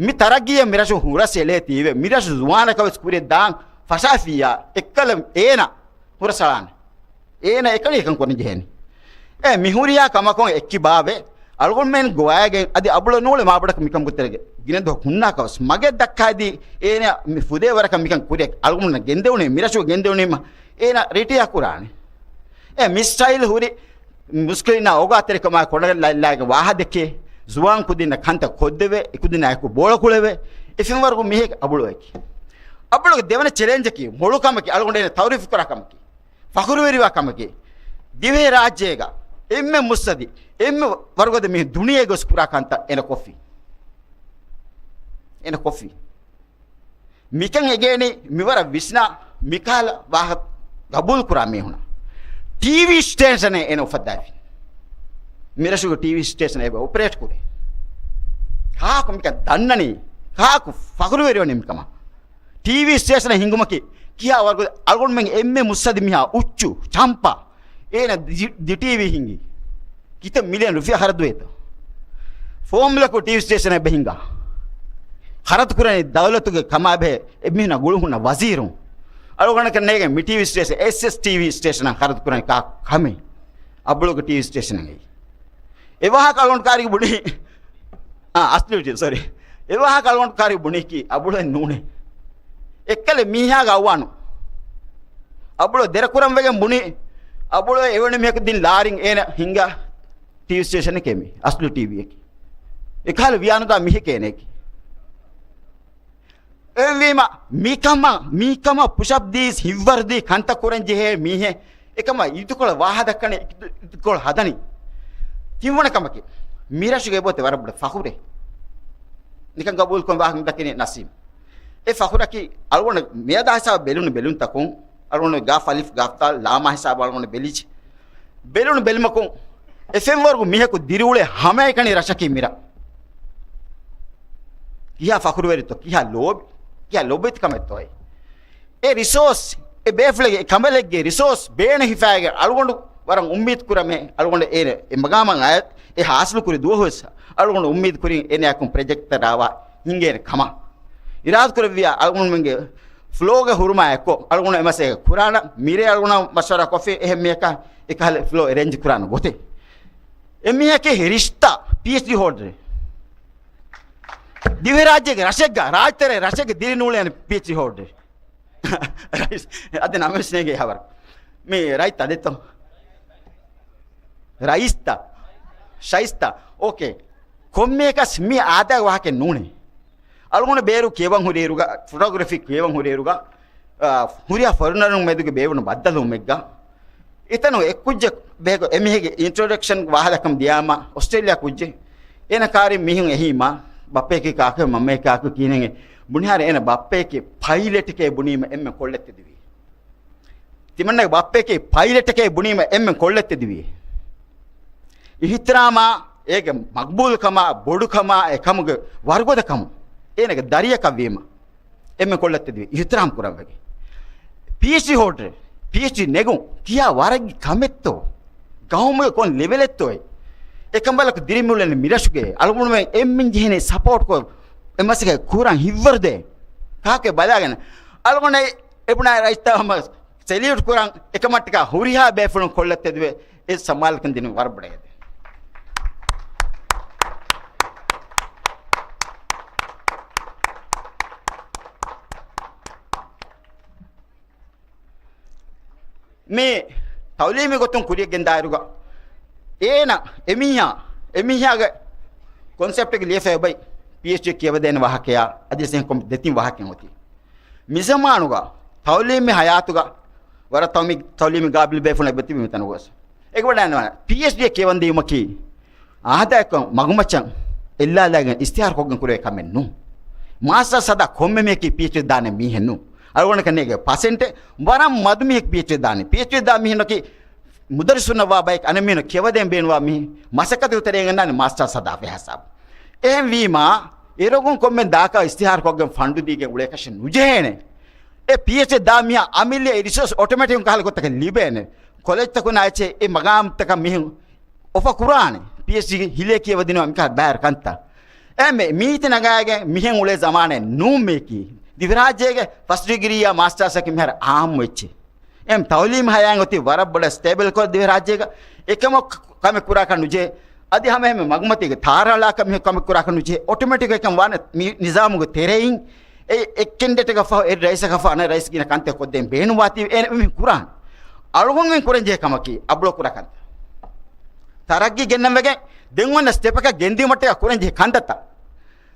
މި ތަރައްގީއަށް މިރަށު ހުރަސް އެޅޭތީވެ، މިރަށު ޒުވާނަކަށް ވެސް ކުރިއަށް ދާން ފަށާފިއްޔާ އެއްކަލަ އޭނަ ހުރަސް އަޅާނެ. އޭނަ އެކަނި އެކަން ކުރަން ޖެހޭނީ. އެ މިހުރިހާ ކަމަކުން އެއްކިބާވެ، އަޅުގަނޑުމެން ގޮވާގެން އަދި އަބުޅަ ނޫޅެ މާބޮޑަކަށް މިކަން ގޮތެރެގެ ގިނަ ދުވަހަކު ހުންނާކަވެސް މަގެއް ދައްކާދީ އޭނަ މި ފުދޭ ވަރަކަށް މިކަން ކުރިއަށް އަޅުގަނޑު ގެންދެވުނީ މިރަށު ގެންދެވުނީމަ އޭނަ ރިޓަޔާ ކުރާނެ. އެ މި ސްޓައިލް ހުރި މުސްކިލިންނާ އޯގާތެރިކަމާ ކޮނޑަލައްލާގެ ވާހަ ދެކޭ، ޒުވާން ކުދިންނަށް ކަންތައް ކޮށްދެވޭ، އެކުދިންނާ އެކު ބޯޅަ ކުޅެވޭ، އެ ފެންވަރުގެ މީހެއް އަބުޅުއެކި. އަބުޅުގެ ދެވަނަ ޗެލެންޖަކީ މޮޅު ކަމަކީ އަޅުގަނޑު އޭނަ ތައުރީފު ކުރާ ކަމަކީ. ފަޚުރުވެރިވާ ކަމަކީ، ދިވެހި ރާއްޖޭގަ އެންމެ މުއްސަދި، އެންމެ ވަރުގަދަ މީހުން ދުނިޔޭގަ ވެސް ކުރާ ކަންތައް އޭނަ ކޮށްފި. އޭނަ ކޮށްފި. މިކަން އެގޭނީ މިވަރަށް ވިސްނާ، މިކަހަލަ ވާހަކަ ގަބޫލު ކުރާ މީހުންނަށް. ޓީވީ ސްޓޭޝަނެއް އޭނަ އުފައްދާފި. މިރަށުގެ ޓީވީ ސްޓޭޝަން އެބަ އޮޕަރޭޓް ކުރޭ. ކާކު މިކަން ދަންނަނީ؟ ކާކު ފަޚުރުވެރިވަނީ މިކަމަށް؟ ޓީވީ ސްޓޭޝަނެއް ހިންގުމަކީ ކިހާ ވަރުގަދަ؟ އަޅުގަނޑުމެން އެންމެ މުއްސަދި މީހާ އުއްޗު، ޗަމްޕާ، އޭނަ ދި-، ދި ޓީވީ ހިންގި. ކިތައް މިލިއަން ރުފިޔާ ޚަރަދުވޭތޯ؟ ފޯމުލަކު ޓީވީ ސްޓޭޝަނެއް ބެހިނގާ. ޚަރަދު ކުރަނީ ދައުލަތުގެ ކަމާ ބެހޭ އެމީހުންނަށް ގުޅުހުންނަ ވަޒީރުން. އަޅުގަނޑަކަށް ނޭގެ މި ޓީވީ ސްޓޭޝަން، އެސްއެސް ޓީވީ ސްޓޭޝަނަށް ޚަރަދު ކުރަނީ ކާ ކަމެއް؟ އަބުޅުގެ ޓީވީ ސްޓޭޝަން އެއީ. އެ ވާހަކަ އަޅުގަނޑު ކާރި ބުނީ. އާ، އަސްލު ޓީވީ، ސޮރީ. އެ ވާހަކަ އަޅުގަނޑު ކާރި ބުނީކީ އަބުޅެއް ނޫނޭ. އެއްކަލެ މީހާގެ އައުވާނު. އަބުޅު ދެރަކުރަން ވެގެން ބުނީ. އަބުޅު އެވެނި މީހަކު ދިން ލާރިން އޭނަ ހިންގާ ޓީވީ ސްޓޭޝަނެކޭ މީ. އަސްލު ޓީވީއަކީ. އެކަހަލަ ވިޔާނުދާ މީހެކޭ އޭނައަކީ. އެހެންވީމަ، މިކަމަށް، މިކަމަށް ޕުޝަޕް ދީސް ހިތްވަރުދީ ކަންތައް ކުރަން ޖެހޭ މީހެއް، އެކަމަށް އިދުކޮޅަށް ވާހަ ދައްކަނީ، އިދު-، އިދުކޮޅު ހަދަނީ. ތިންވަނަ ކަމަކީ، މިރަށުގެ އެބޮތެ ވަރަށް ބޮޑަށް ފަޚުރެއް. ނިކަން ގަބޫލުކޮށް ވާހަކަ ދައްކަނީ ނަސީމް. އެ ފަޚުރަކީ އަޅުގަނޑު މިއަދާ ހިސާބަށް ބެލުނު ބެލުންތަކުން، އަޅުގަނޑު ގާފް އަލިފް ގާފް ދާލް ލާމާ ހިސާބަށް އަޅުގަނޑު ބެލިއްޖެ. ބެލުނު ބެލުމަކުން އެ ފެންވަރުގެ މީހަކު ދިރިއުޅޭ ހަމައެކަނި ރަށަކީ މިރަށް. ކިހާ ފަޚުރުވެރިތޯ، ކިހާ ލޯބި، ކިހާ ލޯބިވެތި ކަމެއްތޯއޭ. އެ ރިސޯސް، އެ ބޭފުޅެއްގެ، އެ ކަނބަލެއްގެ ރިސޯސް ބޭނުން ހިފާގެން އަޅުގަނޑު ވަރަށް އުއްމީދު ކުރަމޭ، އަޅުގަނޑު އޭނަ އެ މަގާމަށް އައި، އެ ހާސިލު ކުރި ދުވަހު ވެސް އަޅުގަނޑު އުއްމީދު ކުރިން އޭނައަކުން ޕްރޮޖެކްޓްތައް ރާވާ ހިނގޭނެ ކަމަށް. އިރާދަ ކުރެއްވިޔާ އަޅުގަނޑުމެންގެ ފްލޯގެ ހުރުމާ އެއްކޮށް އަޅުގަނޑު އެ މަސައްކަތް ކުރާނަން. މިރޭ އަޅުގަނޑަށް މަޝްވަރާ ކޮށްފި އެހެން މީހަކާ އެކަހަލަ ފްލޯ އެރޭންޖް ކުރާނެ ގޮތެއް. އެ މީހަކީ ރިޝްތާ ޕީއެޗްޑީ ހޯލްޑަރެއް. ދިވެހިރާއްޖޭގެ ރަށެއްގަ، ރާއްޖެތެރޭ ރަށެއްގެ ދިރިނޫޅޭނެ ޕީއެޗްޑީ ހޯލްޑަރެއް. ރައީސް، އަދި ނަމެސް ނޭނގޭ ހަވަރު. މި ރައްޔިތް އަދެއްތޯ؟ ރައީސްތަ؟ ޝައިސްތަ؟ އޯކޭ. ކޮންމެއަކަސް މި އާދައިގެ ވާހަކައެއް ނޫނޭ. އަޅުގަނޑު ބޭރު ކިޔަވަން ހުރިއިރުގަ، ފޮޓޯގްރަފީ ކިޔަވަން ހުރިއިރުގަ، އާ، ހުރިހާ ފޮރިނަރުން މެދުގެ ބޭވުނު ބައްދަލުވުމެއްގަ، އެތަނު އެއްކުއްޖެއް ބޭގަ އެމީހެއްގެ އިންޓްރޮޑަކްޝަން ވާހަލަކަމް ދިޔާމަ، އޮސްޓްރޭލިޔާ ކުއްޖެއް އޭނަ ކާރި މީހުން އެހީމަ، ބައްޕައެކޭ ކާކު، މަންމައެކޭ ކާކު ކިހިނެއް ބުނިހާރެ އޭނަ ބައްޕައެކޭ ޕައިލެޓެކޭ ބުނީމަ އެންމެ ކޮށްލައްތެދިވީ. ތިމަންނަގެ ބައްޕައެކޭ ޕައިލެޓެކޭ ބުނީމަ އެންމެ ކޮށްލައްތެދިވީ. އިހްތިރާމާ، އޭގެ މަގްބޫލުކަމާ، ބޮޑުކަމާ، އެ ކަމުގެ ވަރުގަދަކަމު، އޭނަގެ ދަރިއަކަށް ވީމަ، އެންމެ ކޮށްލައްތެދިވީ އިހްތިރާމް ކުރަން ވެގެން. ޕީއެޗްޑީ ހޯލްޑަރެއް، ޕީއެޗްޑީ ނެގުން ކިހާ ވަރަށް ކަމެއްތޯ؟ ގައުމުގެ ކޮން ލެވެލެއްތޯއޭ؟ އެކަނބަލަކު ދިރިމިއުޅެނީ މިރަށުގެ އަޅުގަނޑުމެން އެންމެން ޖެހެނީ ސަޕޯޓްކޮށް، އެ މަސައްކަތް ކުރަން ހިތްވަރުދޭ. ކާކޭ ބަލާގެން އަޅުގަނޑަށް އެބުނާ ރައްޔިތާ ހަމަ ސެލިއުޓް ކުރަން، އެކަމަށްޓަކާ ހުރިހާ ބޭފުޅުން ކޮށްލައްތެދުވެ، އެ ސަމާލުކަން ދިނުން ވަރަށް ބޮޑަށް އެދެން. މި ތައުލީމީ ގޮތުން ކުރިޔަށް ގެންދާއިރުގަ އޭނަ އެމީހާ، އެމީހާގެ ކޮންސެޕްޓެއްގެ ލިޔެފައި އޮބައި ޕީއެޗްޑީ ކިޔަވަދޭނެ ވާހަކަޔާ އަދިވެސް އެހެން ކޮން ދެތިން ވާހަކައެއް އޮތީ. މިޒަމާނުގަ ތައުލީމީ ހަޔާތުގަ ވަރަށް ތައުމީ، ތައުލީމީ ގާބިލް ބޭފުޅުން އެބަތިބި މިތަނުގަސް. އެކަމަކު ވަނީ ޕީއެޗްޑީ ކިޔަވަން ދިޔުމަކީ އާދައިކޮށް މަގުމައްޗަށް އެއްލާލައިގެން އިސްތިހާރު ކޮށްގެން ކުރެވޭ ކަމެއް ނޫން. މާސްޓާސް ހަދާ ކޮންމެ މީހަކީ ޕީއެޗްޑީ ދާނެ މީހެއް ނޫން. އަޅުގަނޑަކަށް ނޭނގޭ ޕަސެންޓެއް ވަރަށް މަދު މީހަކު ޕީއެޗްޑީ ދާނީ. ޕީއެޗްޑީ ދާ މީހުންނަކީ މުދައްރިސުންނަށް ވާ ބަޔަކު އަނެއް މީހުންނަށް ކިޔަވަދޭން ބޭނުންވާ މީހެއް މަސައްކަތުގެ ތެރެއިން އަންނާނެ މާސްޓާސް ހަދާފަ ހިސާބު. އެހެންވީމާ، އިރަކުން ކޮންމެ ދާކަށް އިސްތިހާރު ކޮށްގެން ފަންޑު ދީގެން އުޅޭކަށެއް ނުޖެހޭނެ. އެ ޕީއެޗްޑީ ދާ މީހާ އަމިއްލަ އެ ރިސޯސް އޮޓޮމެޓިކް ކަހަލަ ގޮތަކަށް ލިބޭނެ. ކޮލެޖްތަކުން އައިޗޭ އެ މަގާމްތަކަށް މީހުން އޮފަ ކުރާނެ. ޕީއެޗްޑީ ހިލޭ ކިޔަވަދިނުމަށް މިކަހަލަ ބައިވަރު ކަންތައް. އެހެންވެ، މީތި ނަގާގެން މިހެން އުޅޭ ޒަމާނެއް ނޫން މީކީ. ދިވެހިރާއްޖޭގެ ފަސްޓް ޑިގްރީއާ މާސްޓާސްއަކީ މިހާރު އާއްމު އެއްޗެއް. އެހެން ތައުލީމު ހަޔާތް އޮތީ ވަރަށް ބޮޑަށް ސްޓޭބަލްކޮށް ދިވެހިރާއްޖޭގަ އެކަމަކު ކަމެއް ކުރާކަށް ނުޖެހޭ. އަދި ހަމައެހެންމެ މަގުމަތީގެ ތާރާލާކަށް މީހަކު ކަމެއް ކުރާކަށް ނުޖެހޭ. އޮޓޮމެޓިކް އެކަން ވާނެ މި ނިޒާމުގެ ތެރެއިން އެ އެއް ކެންޑިޑޭޓަކަށް ފަހު އެއް ރައީސަކަށް ފަހު އަނެއް ރައީސް ގިނަ ކަންތައް ކޮށްދޭން ބޭނުންވާތީ އެ މީހުން ކުރާނެ. އަޅުގަނޑުމެން ކުރަން ޖެހޭ ކަމަކީ އަބުޅޯ ކުރާ ކަންތައް. ތަރައްގީ ގެންނަން ވެގެން ދެން އޮންނަ ސްޓެޕަކަށް ގެންދިއުމަށްޓަކާ ކުރަން ޖެހޭ ކަންތައްތައް.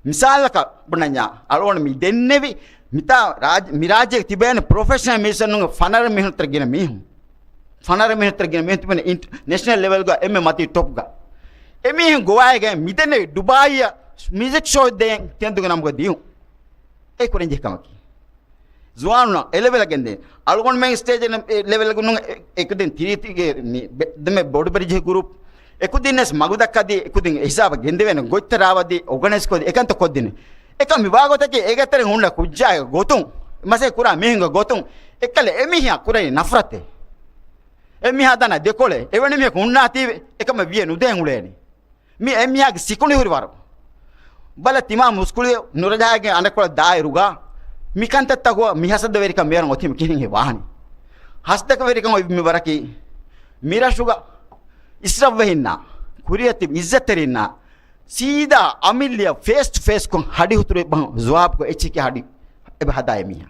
މިސާލަކަށް ބުނަންޏާ، އަޅުގަނޑު މި ދެންނެވި މިތާ ރާއްޖެ، މި ރާއްޖޭގެ ތިބޭނެ ޕްރޮފެޝަނަލް މިއުޒިޝަނުން ފަނަރަ މީހުން ތެރެ ގިނަ މީހުން. ފަނަރަ މީހުން ތެރެ ގިނަ މީހުން ތިބެނެ އިންޓަ-، ނޭޝަނަލް ލެވެލްގަ އެންމެ މަތީ ޓޮޕްގަ. އެމީހުން ގޮވާއިގެން މިދެންނެވި ޑުބާއީއަށް މިއުޒިކް ޝޯ ދޭން ތެންދުގެ ނަމުގަ ދިޔުން. އެ ކުރަން ޖެހޭ ކަމަކީ. ޒުވާނުންނަށް އެ ލެވެލަށް ގެންދޭ. އަޅުގަނޑުމެން ސްޓޭޖެއް ނެ-، އެ ލެވެލްގަ ނޫން އެ-، އެކުދިން ތިރީތީގެ މި ބެ-، ދެމެ ބޮޑުބެރިޖެހި ގުރޫޕް. އެކުދިންނަސް މަގުދައްކަދީ، އެކުދިން އެ ހިސާބަށް ގެންދެވޭނެ ގޮތްތައް ރާވަދީ، އޯގަނައިޒް ކޮށްދީ، އެކަންތައް ކޮށްދިން. އެކަން މި ވާގޮތަކީ އޭގެ ތެރެ ހުންނަ ކުއްޖާގެ ގޮތުން، މަސައްކަތް ކުރާ މީހުންގެ ގޮތުން، އެއްކަލަ އެމީހާ ކުރަނީ ނަފްރަތެއް. އެމީހާ ދަންނަ ދެކޮޅެއް، އެވަނި މީހަކު ހުންނާތީވެ، އެކަމަށް ވިޔަ ނުދޭން އުޅޭނީ. މި އެމީހާގެ ސިކުނޑި ހުރި ވަރު. ބަލަ ތިމާ މުސްކުޅި ނުރަޖަހާގެން އަނެއްކޮޅަށް ދާއިރުގަ، މި ކަންތައްތަކު މި ހަސަދަވެރިކަން މިވަރަށް އޮތީމަ ކިހިނެއް ވާނީ؟ ހަސަދަވެރިކަން އޮތް މި ވަރަކީ، މިރަށުގަ އިސްރަށްވެހިންނާ، ކުރިއަތި އިއްޒަތްތެރިންނާ، ސީދާ އަމިއްލަޔަށް ފޭސް ޓު ފޭސްކޮށް ހަޑި ހުތުރު އެބަހުން ޖުވާބުކޮށް އެއްޗެކޭ ހަޑި އެބަ ހަދާ އެމީހާ.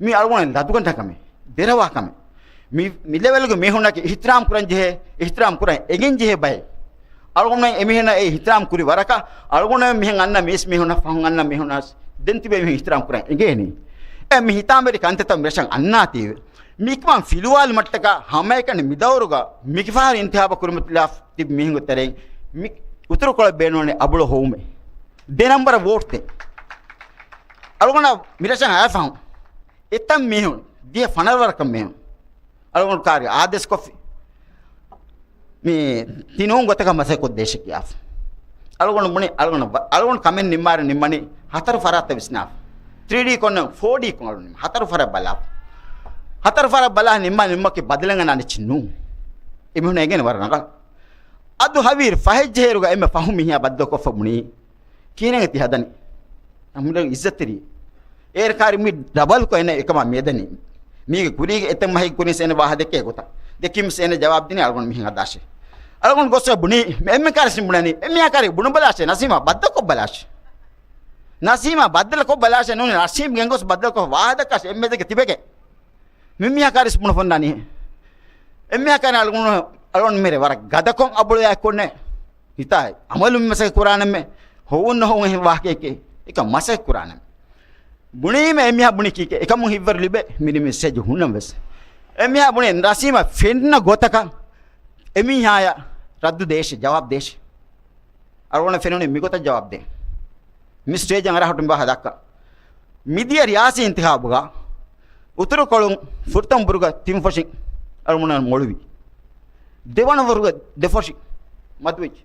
މި އަޅުގަނޑަށް ލަދުގަނޑަކަމެއް، ދެރަވާކަމެއް. މި، މި ލެވެލްގެ މީހުންނަކީ އިޙްތިރާމް ކުރަން ޖެހޭ، އިޙްތިރާމް ކުރަން އެނގެން ޖެހޭ ބައެއް. އަޅުގަނޑުމެން އެމީހުންނަށް އެ އިޙްތިރާމް ކުރި ވަރަކަށް، އަޅުގަނޑުމެން މިހެން އަންނަ މީސް މީހުންނަށް ފަހުން އަންނަ މީހުންނަށް ދެން ތިބޭ މީހުން އިޙްތިރާމް ކުރަން އެނގޭނީ. އެ މި ހިތާމަވެރި ކަންތައްތައް މިރަށަށް އަންނާތީވެ. މިކަމަށް ފިލުވާލުމަށްޓަކާ ހަމައެކަނި މި ދައުރުގަ މިގެފާރި އިންތިހާބަށް ކުރިމަތިލާ ތިބި މީހުންގެ ތެރެއިން މި އުތުރުކޮޅަށް ބޭނުންވަނީ އަބުޅޯ ހޮވުމެއް. ދެ ނަންބަރަށް ވޯޓް ދޭ. އަޅުގަނޑަށް މިރަށަށް އައިފަހުން އެތައް މީހުން، ދިޔަ ފަނަރަ ވަރަކަށް މީހުން. އަޅުގަނޑު ކާރި އާދޭސްކޮށްފި. މި ތިނޫން ގޮތަކަށް މަސައްކަތް ކޮށްދޭށޭ ކިޔާފަ. އަޅުގަނޑު ބުނި، އަޅުގަނޑު ވަ-، އަޅުގަނޑު ކަމެއް ނިންމާއިރު ނިންމަނީ ހަތަރު ފަރާތަށް ވިސްނާފަ. ތްރީ ޑީ ކޮން، ފޯ ޑީ ކޮން އަޅު ނިންމަ. ހަތަރު ފަރާތް ބަލާފަ. ހަތަރު ފަރާތް ބަލާ ނިންމާ ނިންމަކީ ބަދަލެއް އަންނާނެ އެއްޗެއް ނޫން. އެމީހުން އެނގޭނެ ވަރަށް ރަނގަޅު. އަދު ހަވީރު ފަހެއް ޖެހޭއިރުގަ އެންމެ ފަހު މީހާ ބައްދަލުކޮށްފަ ބުނީ، ކިހިނެއް ތި ހަދަނީ؟ އަމިއްލަ އިއްޒަތްތެރި. އޭރު ކާރި މި ޑަބަލްކޮށް އެންނަ އެކަމާ މިއަދަނީ. މީގެ ކުރީގެ އެތައް މަހެއް ކުރިން އޭނަ ވާހަ ދެއްކޭ ގޮތަށް. ދެއްކީމަސް އޭނަ ޖަވާބު ދިނީ އަޅުގަނޑު މިހެން ހަދާށޭ. އަޅުގަނޑު ގޮސް ބުނީ، މި އެންމެ ކާރި ބުނަނީ، އެ މިހާ ކާރި ބުނަ ބަލާށޭ، ނަސީމާ ބައްދަލުކޮށް ބަލާށޭ. ނަސީމާ ބައްދަލުކޮށް ބަލާށޭ ނޫނީ، ނަސީމް ގެންގޮސް ބައްދަލުކޮށް ވާހަ ދައްކާށޭ އެންމެ ދެކެ ތިބެގެ. މި މިހާ ކާރި ބުނަ ފޮންދާނީ. އެ މިހާ ކާރި އަޅުގަނޑު، އަޅުގަނޑު މިރޭ ވަރަށް ގަދަކޮށް އަބުޅު އެއްކޮށްނެ. ހިތާއި އަމަލު މަސައްކަތް ކުރާނަމެ، ހޮވުން ނުހޮވުން އެހެން ވާހަކައެކޭ، އެކަ މަސައްކަތް ކުރާނަމެ. ބުނީމަ އެމީހާ ބުނި ކީކޭ، އެކަމުން ހިތްވަރު ލިބޭ، މި ނިމި ސްޓޭޖު ހުންނަން ވެސް. އެމީހާ ބުނި ނަސީމަށް ފެންނަ ގޮތަކަށް އެމީހާޔަށް ރައްދު ދޭށޭ، ޖަވާބު ދޭށޭ. އަޅުގަނޑަށް ފެނުނީ މިގޮތަށް ޖަވާބު ދޭން. މި ސްޓޭޖަށް އަރާ ހުއްޓުން ބާ ދައްކަ. މިދިޔަ ރިޔާސީ އިންތިޚާބުގަ އުތުރުކޮޅުން ފުރަތަމަ ބުރުގަ ތިން ފޮށި އަޅުގަނޑު މޮޅުވި. ދެވަނަ ބުރުގަ ދެ ފޮށި މަދުވެއްޖެ.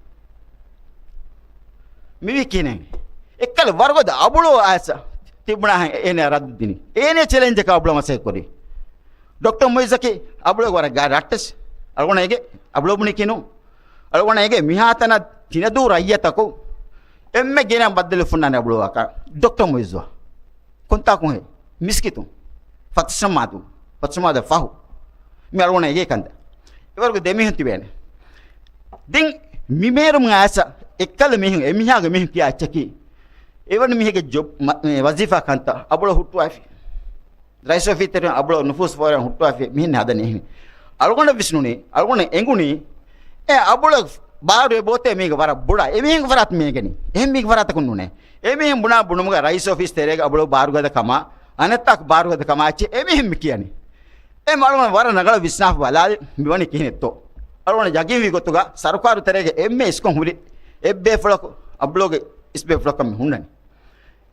މިވީ ކިހިނެއް؟ އެއްކަލަ ވަރުގަދަ އަބުޅޯ އައިސް ތިބުނާ އޭނަ ރައްދު ދިނީ. އޭނަ ޗެލެންޖަކަށް އަބުޅޯ މަސައްކަތް ކުރީ. ޑޮކްޓަރ މުއިއްޒަކީ އަބުޅޯ ވަރަށް ގާތް ރައްޓެސް. އަޅުގަނޑަށް އެނގޭ އަބުޅޯ ބުނީ ކިހިނެއް. އަޅުގަނޑަށް އެނގޭ މިހާތަނަށް ތިނަދޫ ރައްޔިތަކު އެންމެ ގިނަ ބައްދަލު ފުންނާނެ އަބުޅޯއަކަށް ޑޮކްޓަރ މުއިއްޒު. ކޮންތާކުހޭ؟ މިސްކިތުން. ފަތުސަމާދު. ފަތުސަމާދަށް ފަހު. މި އަޅުގަނޑަށް އެނގޭ ކަންތައް. އެވަރުގެ ދެމީހުން ތިބޭނެ. ދެން މިމޭރުމުން އައިސް އެއްކަލަ މީހުން، އެމީހާގެ މީހުން ކިޔާ އެއްޗަކީ، އެވަނި މީހެއްގެ ޖޮބް، މަ-، މެ، ވަޒީފާ ކަންތައް އަބުޅޯ ހުއްޓުވައިފި. ރައީސް އޮފީސް ތެރެއިން އަބުޅޯ ނުފޫޒު ފޯރައިން ހުއްޓުވާފި މިހެން ހަދަނީ އެހެން. އަޅުގަނޑަށް ވިސްނުނީ، އަޅުގަނޑަށް އެނގުނީ، އެ އަބުޅޯ ބާރު އެބައޮތޭ މީގެ ވަރަށް ބޮޑާ. އެމީހުން ފަރާތު މިއެނގެނީ. އެހެން މީގެ ފަރާތަކުން ނޫނޭ. އެމީހުން ބުނާ ބުނުމުގަ ރައީސް އޮފީސް ތެރޭގަ އަބުޅޯ ބާރުގަދަ ކަމާ، އަނެއްތާކު ބާރުގަދަ ކަމާ އެއްޗެއް އެމީހުން މި ކިޔަނީ. އެ އަޅުގަނޑު ވަރަށް ރަނގަޅަށް ވިސްނާފަ ބަލާލި މިވަނީ ކިހިނެއްތޯ. އަޅުގަނޑު ޔަގީންވި ގޮތުގަ ސަރުކާރު ތެރޭގެ އެންމެ އިސްކޮށް ހުރި އެއްބޭފުޅަކު އަބުޅޯގެ އިސްބޭފުޅަކަށް މި ހުންނަނީ.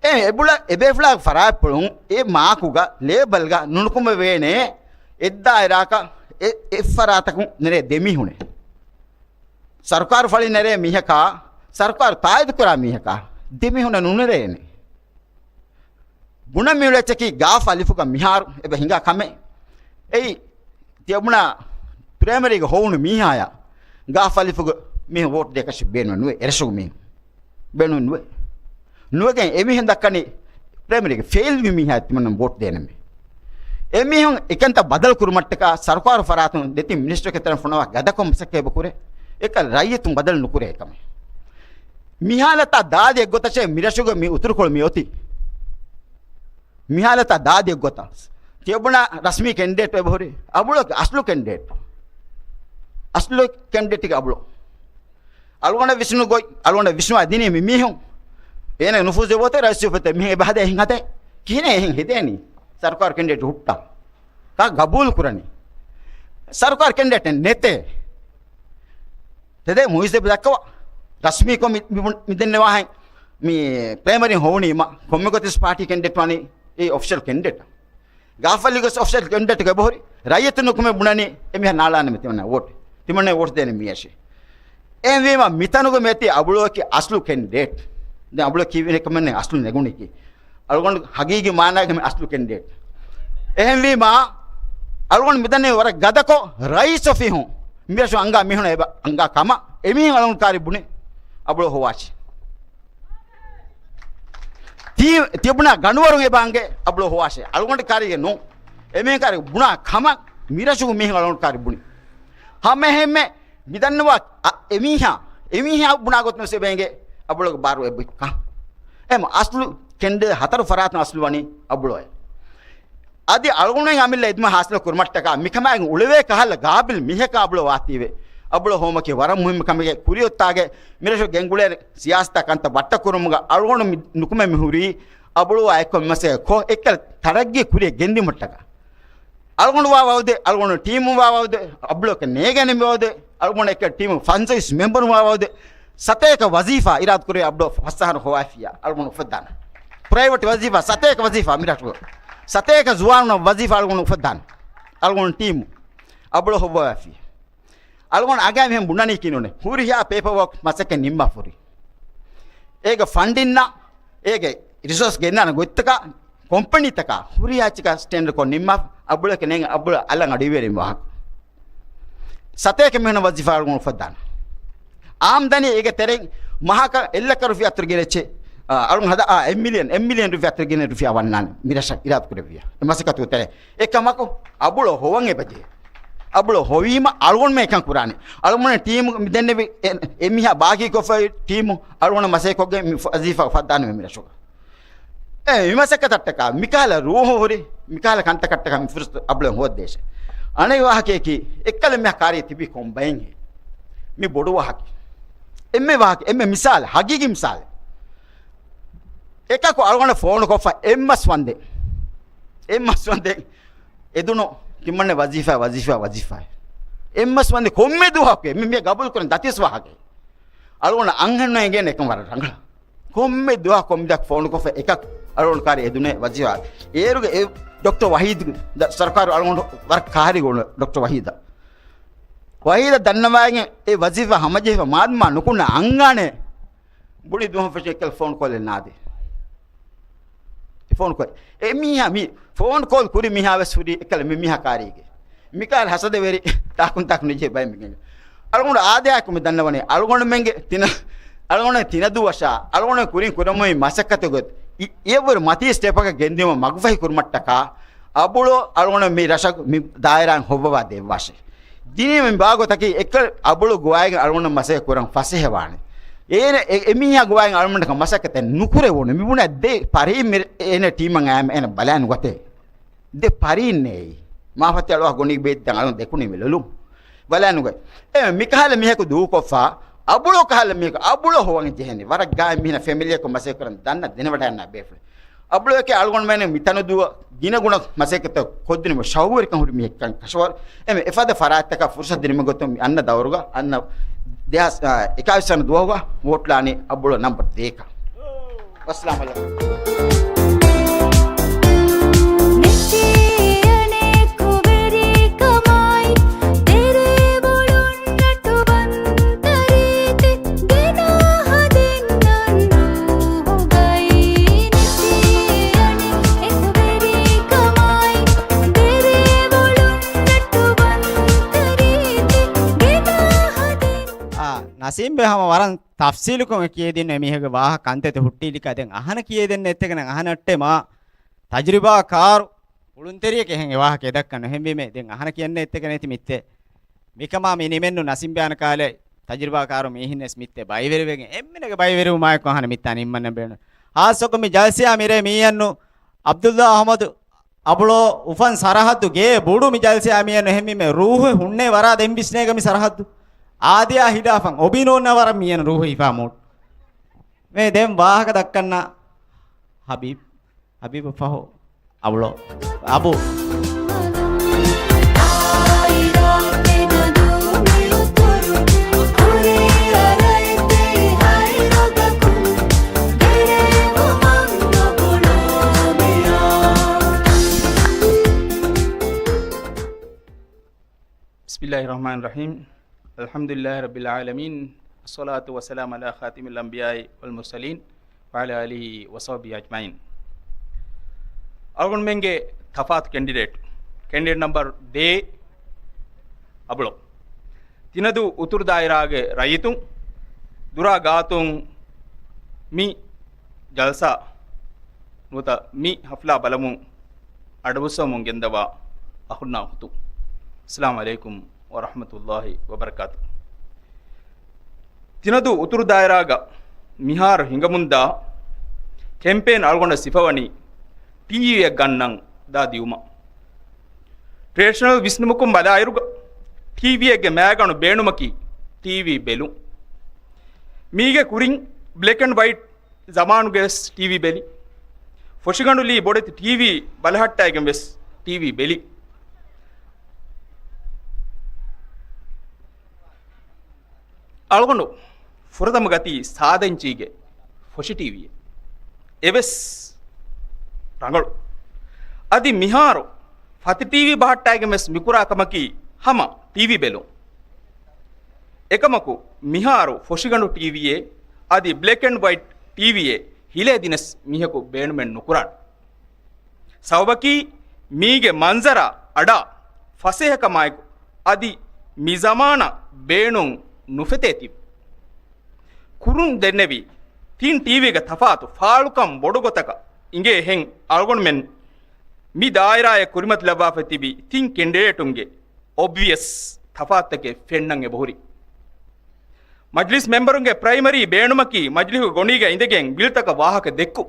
އެ އެބުޅަ-، އެބޭފުޅާގެ ފަރާތްޕުޅުން އެ މާކުގަ ލޭބަލްގަ ނުނުކުމެވޭނެ އެއްދާއިރާކަށް އެ-، އެއްފަރާތަކުން ނެރޭ ދެމީހުނެއް. ސަރުކާރު ފަޅި ނެރޭ މީހަކާ، ސަރުކާރު ތާއީދުކުރާ މީހަކާ، ދެމީހުންނަށް ނުނެރޭނެ. ބުނަން މިއުޅޭ އެއްޗަކީ ގާފަ އަލިފުގަ މިހާރު އެބަ ހިނގާ ކަމެއް. އެއީ، ތިޔަބުނާ ޕްރައިމަރީގަ ހޮވުނު މީހާޔާ ގާފަ އަލިފުގަ މީހުން ވޯޓް ދޭކަށި ބޭނުމެއް ނުވޭ، އެރަށުގެ މީހުން. ބޭނުމެއް ނުވޭ. ނުވެގެން އެމީހުން ދައްކަނީ ޕްރައިމަރީގަ ފެއިލްވި މީހާ ތިމަންނަ ވޯޓް ދޭނަމޭ. އެމީހުން އެކަންތައް ބަދަލު ކުރުމަށްޓަކާ ސަރުކާރު ފަރާތުން ދެތިން މިނިސްޓަރު ކެތަރަން ފޮނަވާ ގަދަކޮށް މަސައްކަތް އެބަ ކުރޭ. އެކަލް ރައްޔިތުން ބަދަލު ނުކުރޭ ކަމެއް. މިހާލަތާ ދާދި އެއްގޮތަށޭ މިރަށުގަ މި އުތުރުކޮޅު މި އޮތީ. މިހާލަތާ ދާދި އެއްގޮތަށް. ތިޔަބުނާ ރަސްމީ ކެންޑިޑޭޓް އެބަހުރި. އަބުޅޯ އަސްލު ކެންޑިޑޭޓް. އަސްލު ކެންޑިޑޭޓްގެ އަބުޅޯ. އަޅުގަނޑަށް ވިސްނު ގޮތް، އަޅުގަނޑަށް ވިސްނުވާ ދިނީ މި މީހުން. އޭނަ ނުފޫޒެއް ވޯތޭ ރައީސް އޮފީސް މިހެން އެބަ ހަދޭ އެހެން ހަދޭ. ކިހިނެއް އެހެން ހެދޭނީ؟ ސަރުކާރު ކެންޑިޑޭޓް ހުއްޓާ. ކާ ގަބޫލު ކުރަނީ؟ ސަރުކާރު ކެންޑިޑޭޓެއް ނެތޭ. ތެދޭ މުއިއްޒު ދައްކަވާ. ރަސްމީކޮށް މި-، މި-، މި ދެންނެވާ ހެން. މި ޕްރައިމަރީ ހޮވުނީމަ ކޮންމެ ގޮތެއް ޕާޓީ ކެންޑިޑޭޓް ވާނީ އެ އޮފިޝަލް ކެންޑިޑޭޓް. ގާފަލިގަސް އޮފިޝަލް ކެންޑިޑޭޓްގެ އެބަހުރި ރައްޔިތުން ނުކުމެ ބުނަނީ އެމީހާ ނާޅާނަމެ ތިމަންނަ ވޯޓް. ތިމަންނަ ވޯޓް ދޭނެ މީއަށި. އެހެންވީމަ މިތަނުގަ މިއޮތީ އަބުޅޯއަކީ އަސްލު ކެންޑިޑޭޓް. ދެން އަބުޅޯ ކީއްވެ ކަމެއް ނެތް އަސްލު ނެގުނީކީ. އަޅުގަނޑު ހަގީގީ މާނާގެ މި އަސްލު ކެންޑިޑޭޓް. އެހެންވީމަ އަޅުގަނޑު މިދަނީ ވަރަށް ގަދަކޮށް ރައީސް އޮފީހުން މިރަށު އަންގާ މީހުން އެބަ އަންގާ ކަމަށް އެމީހުން އަޅުގަނޑު ކާރި ބުނި އަބުޅޯ ހޮވާށި. ތި-، ތިބުނާ ގަނޑުވަރުން އެބަ އަނގެ އަބުޅޯ ހޮވާށޭ. އަޅުގަނޑު ކާރީގެ ނޫން. އެމީހުން ކާރި ބުނާ ކަމަށް މިރަށުގެ މީހުން އަޅުގަނޑު ކާރި ބުނި. ހަމަ އެހެންމެ މިދަންނަވާ އަ-، އެމީހާ، އެމީހާ ބުނާ ގޮތުން ވެސް އެބަ އެނގޭ އަބުޅޯގެ ބާރު އެބަ ކަން. އެމަ އަސްލު ކެންޑިޑޭޓް ހަތަރު ފަރާތުން އަސްލު ވަނީ އަބުޅޯއެއް. އަދި އަޅުގަނޑުމެން އަމިއްލަ އެދުމަށް ހާސިލު ކުރުމަށްޓަކާ މިކަމާއި އުޅެވޭ ކަހަލަ ގާބިލް މީހަކާ އަބުޅޯ ވާތީވެ. އަބުޅޯ ހޮވުމަކީ ވަރަށް މުހިއްމު ކަމެކޭ. ކުރިއޮތާގެ މިރަށު ގެންގުޅޭ ސިޔާސަތާ ކަންތައް ބައްޓަ ކުރުމުގަ އަޅުގަނޑު މި-، ނުކުމެ މި ހުރީ އަބުޅޯ އެއްކޮށް މަސައްކަތް ކޮށް އެއްކަލަ ތަރައްގީ ކުރިއަށް ގެންދިއުމަށްޓަކާ. އަޅުގަނޑު ވާ ވައުދެއް، އަޅުގަނޑު ޓީމު ވާ ވައުދެއް، އަބުޅޯ ނޭގޭނެ މި ވައުދެއް، އަޅުގަނޑު އެކަ ޓީމު ފަންސަވީސް މެމްބަރު ވާ ވައުދެއް، ސަތޭކަ ވަޒީފާ އިރާދަ ކުރޭ އަބުޅޯ ފަސް އަހަރު ހޮވާފިޔާ އަޅުގަނޑު އުފައްދާނެ. ޕްރައިވެޓް ވަޒީފާ، ސަތޭކަ ވަޒީފާ މިރަށުގަ. ސަތޭކަ ޒުވާނުންނަށް ވަޒީފާ އަޅުގަނޑު އުފައްދާނެ. އަޅުގަނޑު ޓީމު އަބުޅޯ ހޮއްވާފި. އަޅުގަނޑު އަނގައި މިހެން ބުނަނީ ކިނުނެ. ހުރިހާ ޕޭޕަވާކް މަސައްކަތް ނިންމާފަ ހުރި. އޭގެ ފަންޑިންނާ، އޭގެ ރިސޯސް ގެންނާނެ ގޮތްތަކާ، ކޮމްޕަނީތަކާ، ހުރިހާ އެއްޗަކާ ސްޓޭންޑަރޑްކޮށް ނިންމާ، އަބުޅަކަށް ނޭނގެ އަބުޅަ އަލަށް އަޑުއިވޭރި ވާހަކަ. ސަތޭކަ މީހުން ވަޒީފާ އަޅުގަނޑު އުފައްދާނެ. އާމްދަނީ އޭގެ ތެރެއިން މަހަކަށް އެއްލައްކަ ރުފިޔާ އަތުރު ގެނެއްޗެއް، އަ، އަޅުގަނޑު ހަދާ، އާ، އެއް މިލިއަން، އެއް މިލިއަން ރުފިޔާ އަތުރު ގެނެ ރުފިޔާ ވަންނާނެ މި ރަށަށް އިރާދަ ކުރެއްވިޔާ. އެ މަސައްކަތުގެ ތެރޭ. އެކަމަކު، އަބުޅޯ ހޮވަން އެބަޖެހޭ. އަބުޅޯ ހޮވީމަ އަޅުގަނޑުމެ އެކަން ކުރާނެ. އަޅުގަނޑު ޓީމު މި ދެންނެވި އެ، އެ މީހާ ބާކީކޮށްފައި ޓީމު އަޅުގަނޑު މަސައްކަތްކޮށްގެން މި ވަޒީފާ އުފައްދާނަމޭ މި ރަށުގަ. އެ، މި މަސައްކަތަށްޓަކާ، މިކަހަލަ ރޫހު ހުރި، މިކަހަލަ ކަންތަކަށްޓަކާ މި ފުރުސަތު އަބުޅެން ހޯއްދޭށެ. އަނެއް ވާހަކަޔަކީ، އެއްކަލަ މިހާ ކާރި ތިބީ ކޮން ބައެއްހޭ؟ މި ބޮޑު ވާހަކަ. އެންމެ ވާހަކަ، އެންމެ މިސާލެއް، ހަގީގީ މިސާލެއް. އެކަކު އަޅުގަނޑަށް ފޯނު ކޮށްފަ އެއްމަސް ވަންދެން. އެއްމަސް ވަންދެން އެދުނު ތިމަންނެ ވަޒީފާ، ވަޒީފާ، ވަޒީފާ. އެއްމަސް ވަންދެން ކޮންމެ ދުވަހަކު މި، މި ގަބޫލު ކުރަން ދަތިސް ވާހަކަ. އަޅުގަނޑަށް އަންހެން ނޭނގޭނެ އެކަން ވަރަށް ރަނގަޅަށް. ކޮންމެ ދުވަހަކު ކޮންމެ ދުވަހަކު ފޯނުކޮށްފަ އެކަކު އަޅުގަނޑު ކާރި އެދުނޭ ވަޒީފާ. އޭރުގެ އެ ޑޮކްޓަރ ވަހީދު ދަ-، ސަރުކާރު އަޅުގަނޑު ވަރަށް ކަހަލަ ގޮޅު ޑޮކްޓަރ ވަހީދަށް. ވަހީދަށް ދަންނަވައިގެން އެ ވަޒީފާ ހަމަޖެހިފަ މާދަމާ ނުކުންނަ އަންގާނެ. ބުނި ދުވަހު ފެށި އެއްކަލަ ފޯނު ކޯލެއް ނާދޭ. އެ ފޯނު ކޯލް. އެ މީހާ މި ފޯނު ކޯލް ކުރި މީހާ ވެސް ހުރީ އެއްކަލަ މި މީހާ ކާރީގެ. މިކާރި ހަސަދަވެރި ތާކުން ތާކު ނުޖެހި ބައެއް މިގެން. އަޅުގަނޑު އާދަޔާއެކު މި ދަންނަވަނީ. އަޅުގަނޑުމެންގެ ތިނަ، އަޅުގަނޑު ތިނަ ދުވަށާ، އަޅުގަނޑު ކުރިން ކުރަމުވި މަސައްކަތުގެ އި-، އެއަށްވުރެ މަތީ ސްޓެޕަކަށް ގެންދިއުމަށް މަގުފަހި ކުރުމަށްޓަކާ، އަބުޅޯ އަޅުގަނޑު މި ރަށަށް މި ދާއިރާއިން ހޮއްވަވާ ދެއްވާށޭ. ދިނީމެ ބާގޮތަކީ އެކަ އަބުޅު ގޮވާއިގެން އަޅުގަނޑު މަސައްކަތް ކުރަން ފަސޭހަވާނެ. އޭނަ އެ، އެމީހާ ގޮވާއިގެން އަޅުގަނޑަކަށް މަސައްކަތެއް ނުކުރެވުނު. މިބުނާ ދެ ޕަރީ މި އޭނަ ޓީމަށް އައިމަ އޭނަ ބަލާން ގޮތޭ. ދެ ޕަރީން ނޭއީ. މާފަތި އަޅުވާ ގޮނޑީ ބޭތި ދަނގަޅުން ދެކުނީ މި ލޮލުން. ބަލާނުގަ. އެ މިކަހަލަ މީހަކު ދޫކޮށްފަ، އަބުޅޯ ކަހަލަ މީހަކު، އަބުޅޯ ހޮވަން ޖެހެނީ. ވަރަށް ގާތް މީހުން ފެމިލީއަކު މަސައްކަތް ކުރަން ދަންނަ ދެނެވަޑައިގަންނަ ބޭފުޅެއް. އަބުޅޯއެކޭ އަޅުގަނޑުމެން މި ތަނުދޫ ގިނަ ގުނަ މަސައްކަތަށް ކޮށްދިނުމަށް ޝައުގުވެރިކަން ހުރި މީހެއްކަން ކަށަވަރު. އެމެ އެފަދަ ފަރާތްތަކަށް ފުރުސަތު ދިނުމުގެ ގޮތުން މި އަންނަ ދައުރުގަ އަންނަ ދެހާސް އެކާވީސް ވަނަ ދުވަހުގަ ވޯޓް ލާނީ އަބުޅޯ ނަމްބަރު ދޭކަށް. ވައްސަލާމް ޢަލައިކުމް. ނެތޭ އަނެކު ވެރިކަމާއި، ދެރައެއް ބޮޑުން ނަޓު ބަންތަރީތި، ގެނާ ހަދިން ނަން ރޫހުގައި. ނެތޭ އަނެކު ވެރިކަމާއި، ދެރައެއް ބޮޑުން ނަޓު ބަންތަރީތި، ގެނާ ހަދިން. އާ، ނަސީމްބެ ހަމަ ވަރަށް ތަފްސީލުކޮށް ކިޔޭދިން އެމީހެއްގެ ވާހަކަ ކަންތައްތައް ހުއްޓީލިކަ ދެން އަހަނަ ކިޔޭދެން އެއްތެކެނެ އަހަނައްޓެ މާ ތަޖުރިބާ ކާރު އުޅުންތެރިޔަކެ އެހެން އެ ވާހަކަ އެދައްކަން ނުހެންވީމޭ. ދެން އަހަނަ ކިޔަން އެއްތެކެނެ ތި މިއްތެ. މިކަމާ މި ނިމެންނު ނަސީމްބެ އަނަކާލެ ތަޖުރިބާ ކާރު މީހިންނެސް މިއްތެ ބައިވެރިވެގެން އެންމެންގެ ބައިވެރިވުމާއެކު އަހަނަ މިއްތާ ނިންމަން ބޭނުން. ހާއްސަކޮށް މި ޖަލްސާ މިރޭ މީހަންނު އަބްދުﷲ އަޙްމަދު އަބުޅޯ އުފަން ސަރަހައްދު ގޭ ބުޑު މި ޖަލްސާ މިއަންނު އެހެންވީމެ ރޫހެއް ހުންނޭ ވަރާ ދެން ވިސްނޭގަ މި ސަރަހައްދު. އާދެޔާ ހިލާފަށް އޮބި ނޯންނަ ވަރަށް މިއަން ރޫހެއް ހިފާ މޫޑް. މޭ ދެން ވާހަކަ ދައްކަންނަ ހަބީބް. ހަބީބު ފަހު އަބުޅޯ. އަބު. بسم الله الرحمن الرحيم. الحمد لله رب العالمين. الصلاة والسلام على خاتم الأنبياء والمرسلين وعلى آله وصحبه أجمعين. އަޅުގަނޑުމެންގެ ތަފާތު ކެންޑިޑޭޓް، ކެންޑިޑޭޓް ނަމްބަރު ދޭ އަބުޅޯ. ތިނަދޫ އުތުރު ދާއިރާގެ ރައްޔިތުން ދުރާ ގާތުން މި ޖަލްސާ ނުވަތަ މި ހަފްލާ ބަލަމުން އަޑުއައްސަވަމުން ގެންދަވާ އަޚުންނާ އުޚުތުން، އައްސަލާމު ޢަލައިކުމް ވަރަޙްމަތުﷲ ވަބަރަކާތު. ތިނަދޫ އުތުރު ދާއިރާގަ މިހާރު ހިނގަމުންދާ ކެމްޕޭން އަޅުގަނޑަށް ސިފަވަނީ ޓީވީއެއް ގަންނަން ދާ ދިއުމަށް. ޓްރެޑިޝަނަލް ވިސްނުމަކުން ބަލާއިރުގަ ޓީވީއެއްގެ މައިގަނޑު ބޭނުމަކީ ޓީވީ ބެލުން. މީގެ ކުރިން ބްލެކް އެންޑް ވައިޓް ޒަމާނުގެ ވެސް ޓީވީ ބެލި. ފޮށިގަނޑު ލީ ބޮޑެތި ޓީވީ ބަލަހައްޓައިގެން ވެސް ޓީވީ ބެލި. އަޅުގަނޑު ފުރަތަމަ ގަތީ ސާދަ އިންޗީގެ ފޮށި ޓީވީއެއް. އެވެސް ރަނގަޅު. އަދި މިހާރު ފަތި ޓީވީ ބަހައްޓައިގެން ވެސް މިކުރާ ކަމަކީ ހަމަ ޓީވީ ބެލުން. އެކަމަކު، މިހާރު ފޮށިގަނޑު ޓީވީއެއް އަދި ބްލެކް އެންޑް ވައިޓް ޓީވީއެއް ހިލޭ ދިނަސް މީހަކު ބޭނުމެއް ނުކުރާނެ. ސަބަބަކީ، މީގެ މަންޒަރާ އަޑާ ފަސޭހަކަމާއެކު އަދި މި ޒަމާނަށް ބޭނުން ނުފެތޭތީ. ކުރުން ދެންނެވި ތިން ޓީވީގެ ތަފާތު ފާޅުކަން ބޮޑު ގޮތަކަށް އިނގޭ ހެން އަޅުގަނޑުމެން މި ދާއިރާއަށް ކުރިމަތިލައްވާފަ ތިބި ތިން ކެންޑިޑޭޓުންގެ އޮބްވިއަސް ތަފާތުތަކެއް ފެންނަން އެބަހުރި. މަޖްލިސް މެމްބަރުންގެ ޕްރައިމަރީ ބޭނުމަކީ މަޖްލިހުގެ ގޮނޑީގަ އިނދެގެން ބިލްތަކަށް ވާހަކަ ދެއްކު.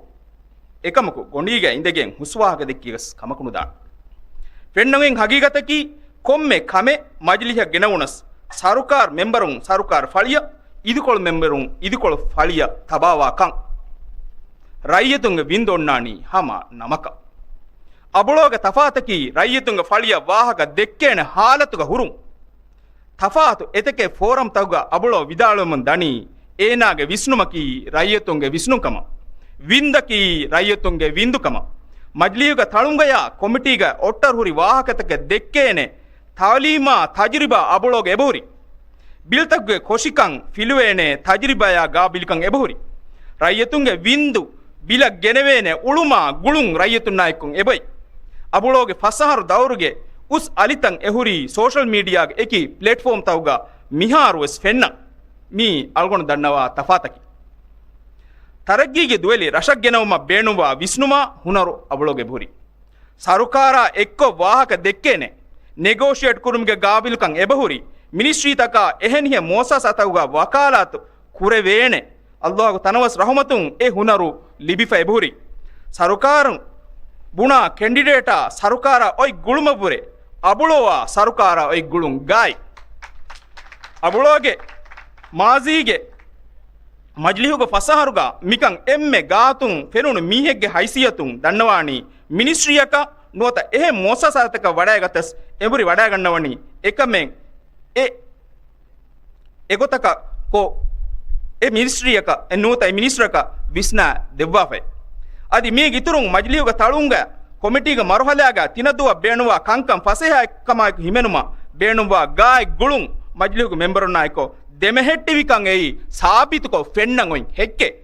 އެކަމަކު، ގޮނޑީގަ އިނދެގެން ހުސް ވާހަކަ ދެއްކީގަސް ކަމަކު ނުދާނެ. ފެންނަން އޮތް ހަގީގަތަކީ، ކޮންމެ ކަމެއް މަޖްލިހަށް ގެނައުނަސް، ސަރުކާރު މެމްބަރުން ސަރުކާރު ފަޅިއަށް، އިދިކޮޅު މެމްބަރުން އިދިކޮޅު ފަޅިއަށް ތަބާވާ ކަން. ރައްޔިތުންގެ ވިންދު އޮންނާނީ ހަމަ ނަމަކަށް. އަބުޅޯގެ ތަފާތަކީ ރައްޔިތުންގެ ފަޅިއަށް ވާހަކަ ދެއްކޭނެ ހާލަތުގަ ހުރުން. ތަފާތު އެތަކެއް ފޯރަމްތަކުގަ އަބުޅޯ ވިދާޅުވެމުން ދަނީ، އޭނާގެ ވިސްނުމަކީ ރައްޔިތުންގެ ވިސްނުން ކަމަށް، ވިންދަކީ ރައްޔިތުންގެ ވިންދު ކަމަށް. މަޖްލީހުގަ ތަޅުންގަޔާ ކޮމިޓީގަ އޮއްޓަރު ހުރި ވާހަކަތަކެއް ދެއްކޭނެ ތަޢުލީމާ ތަޖުރިބާ އަބުޅޯގެ އެބަހުރި. ބިލްތަކުގެ ކޮށިކަން ފިލުވޭނެ ތަޖުރިބާޔާ ގާބިލުކަން އެބަހުރި. ރައްޔިތުންގެ ވިންދު ބިލަށް ގެނެވޭނެ އުޅުމާ ގުޅުން ރައްޔިތުންނާއެކު އެބައޮތް. އަބުޅޯގެ ފަސް އަހަރު ދައުރުގެ އުސް އަލިތައް އެހުރީ ސޯޝަލް މީޑިއާގެ އެކި ޕްލެޓްފޯމްތަކުގަ މިހާރުވެސް ފެންނަން. މީ އަޅުގަނޑު ދަންނަވާ ތަފާތަކީ. ތަރައްގީގެ ދުވެލި ރަށަށް ގެނައުމަށް ބޭނުންވާ ވިސްނުމާ ހުނަރު އަބުޅޯގެ އެބަހުރި. ސަރުކާރާ އެއްކޮށް ވާހަކަ ދެއްކޭނެ، ނެގޯޝިއޭޓް ކުރުމުގެ ގާބިލުކަން އެބަހުރި، މިނިސްޓްރީތަކާ އެހެނިހެން މުއައްސަސާތަކުގަ ވަކާލާތު ކުރެވޭނެ، އައްލާހުގެ ތަނަވަސް ރަޙުމަތުން އެ ހުނަރު ލިބިފަ އެބަހުރި. ސަރުކާރުން ބުނާ ކެނޑިޑޭޓާ ސަރުކާރަށް އޮތް ގުޅުމަށްވުރެ، އަބުޅޯއާ ސަރުކާރަށް އޮތް ގުޅުން ގާތް. އަބުޅޯގެ މާޒީގެ މަޖިލީހުގެ ފަސް އަހަރުގަ މިކަން އެންމެ ގާތުން ފެނުނު މީހެއްގެ ހައިސިއްޔަތުން ދަންނަވާނީ، މިނިސްޓްރީއަކަށް ނުވަތަ އެހެން މުއައްސަސާތަކަށް ވަޑައިގަތަސް އެނބުރި ވަޑައިގަންނަވަނީ އެކަމެއް އެ އެގޮތަކަށް ކޮށް، އެ މިނިސްޓްރީއަކަށް އެ ނުވަތަ އެ މިނިސްޓަރަކަށް ވިސްނާ ދެއްވާފައި. އަދި މީގެ އިތުރުން މަޖިލީހުގެ ތަޅުންގަ ކޮމިޓީގެ މަރުހަލާގަ ތިނަދޫއަށް ބޭނުންވާ ކަންކަން ފަސޭހައެއްކަމާއެކު ހިމެނުމަށް ބޭނުންވާ ގާތް ގުޅުން މަޖިލީހުގެ މެމްބަރުންނާއެކު ދެމެހެއްޓިވިކަން އެއީ ސާބިތުކޮށް ފެންނަން އޮތް ހެއްކެއް.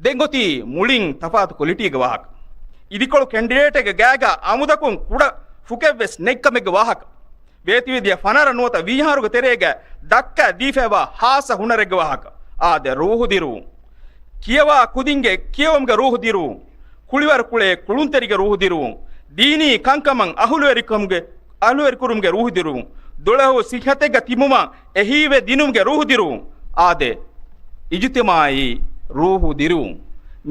ދެން އޮތީ މުޅިން ތަފާތު ކޮލިޓީގެ ވާހަކަ. އިދިކޮޅު ކެންޑިޑޭޓެއްގެ ގާގަ އަމުދަކުން ކުޑަ ފުކެއްވެސް ނެތްކަމެއްގެ ވާހަކަ. ވޭތުވެދިޔަ ފަނަރަ ނުވަތަ ވީހާރުގެ ތެރޭގަ ދައްކާ ދީފައިވާ ހާއްސަ ހުނަރެއްގެ ވާހަކަ. އާދެ، ރޫހު ދިރުވުން. ކިޔަވާ ކުދިންގެ ކިޔެވުމުގެ ރޫހު ދިރުވުން. ކުޅިވަރު ކުޅޭ ކުޅުންތެރިގެ ރޫހު ދިރުވުން. ދީނީ ކަންކަމަށް އަހުލުވެރިކަމުގެ، އަހުލުވެރިކުރުމުގެ ރޫހު ދިރުވުން. ދުޅަހު ސިއްހަތެއްގަ ތިބުމަށް އެހީވެ ދިނުމުގެ ރޫހު ދިރުވުން. އާދެ، އިޖުތިމާއީ ރޫހު ދިރުވުން.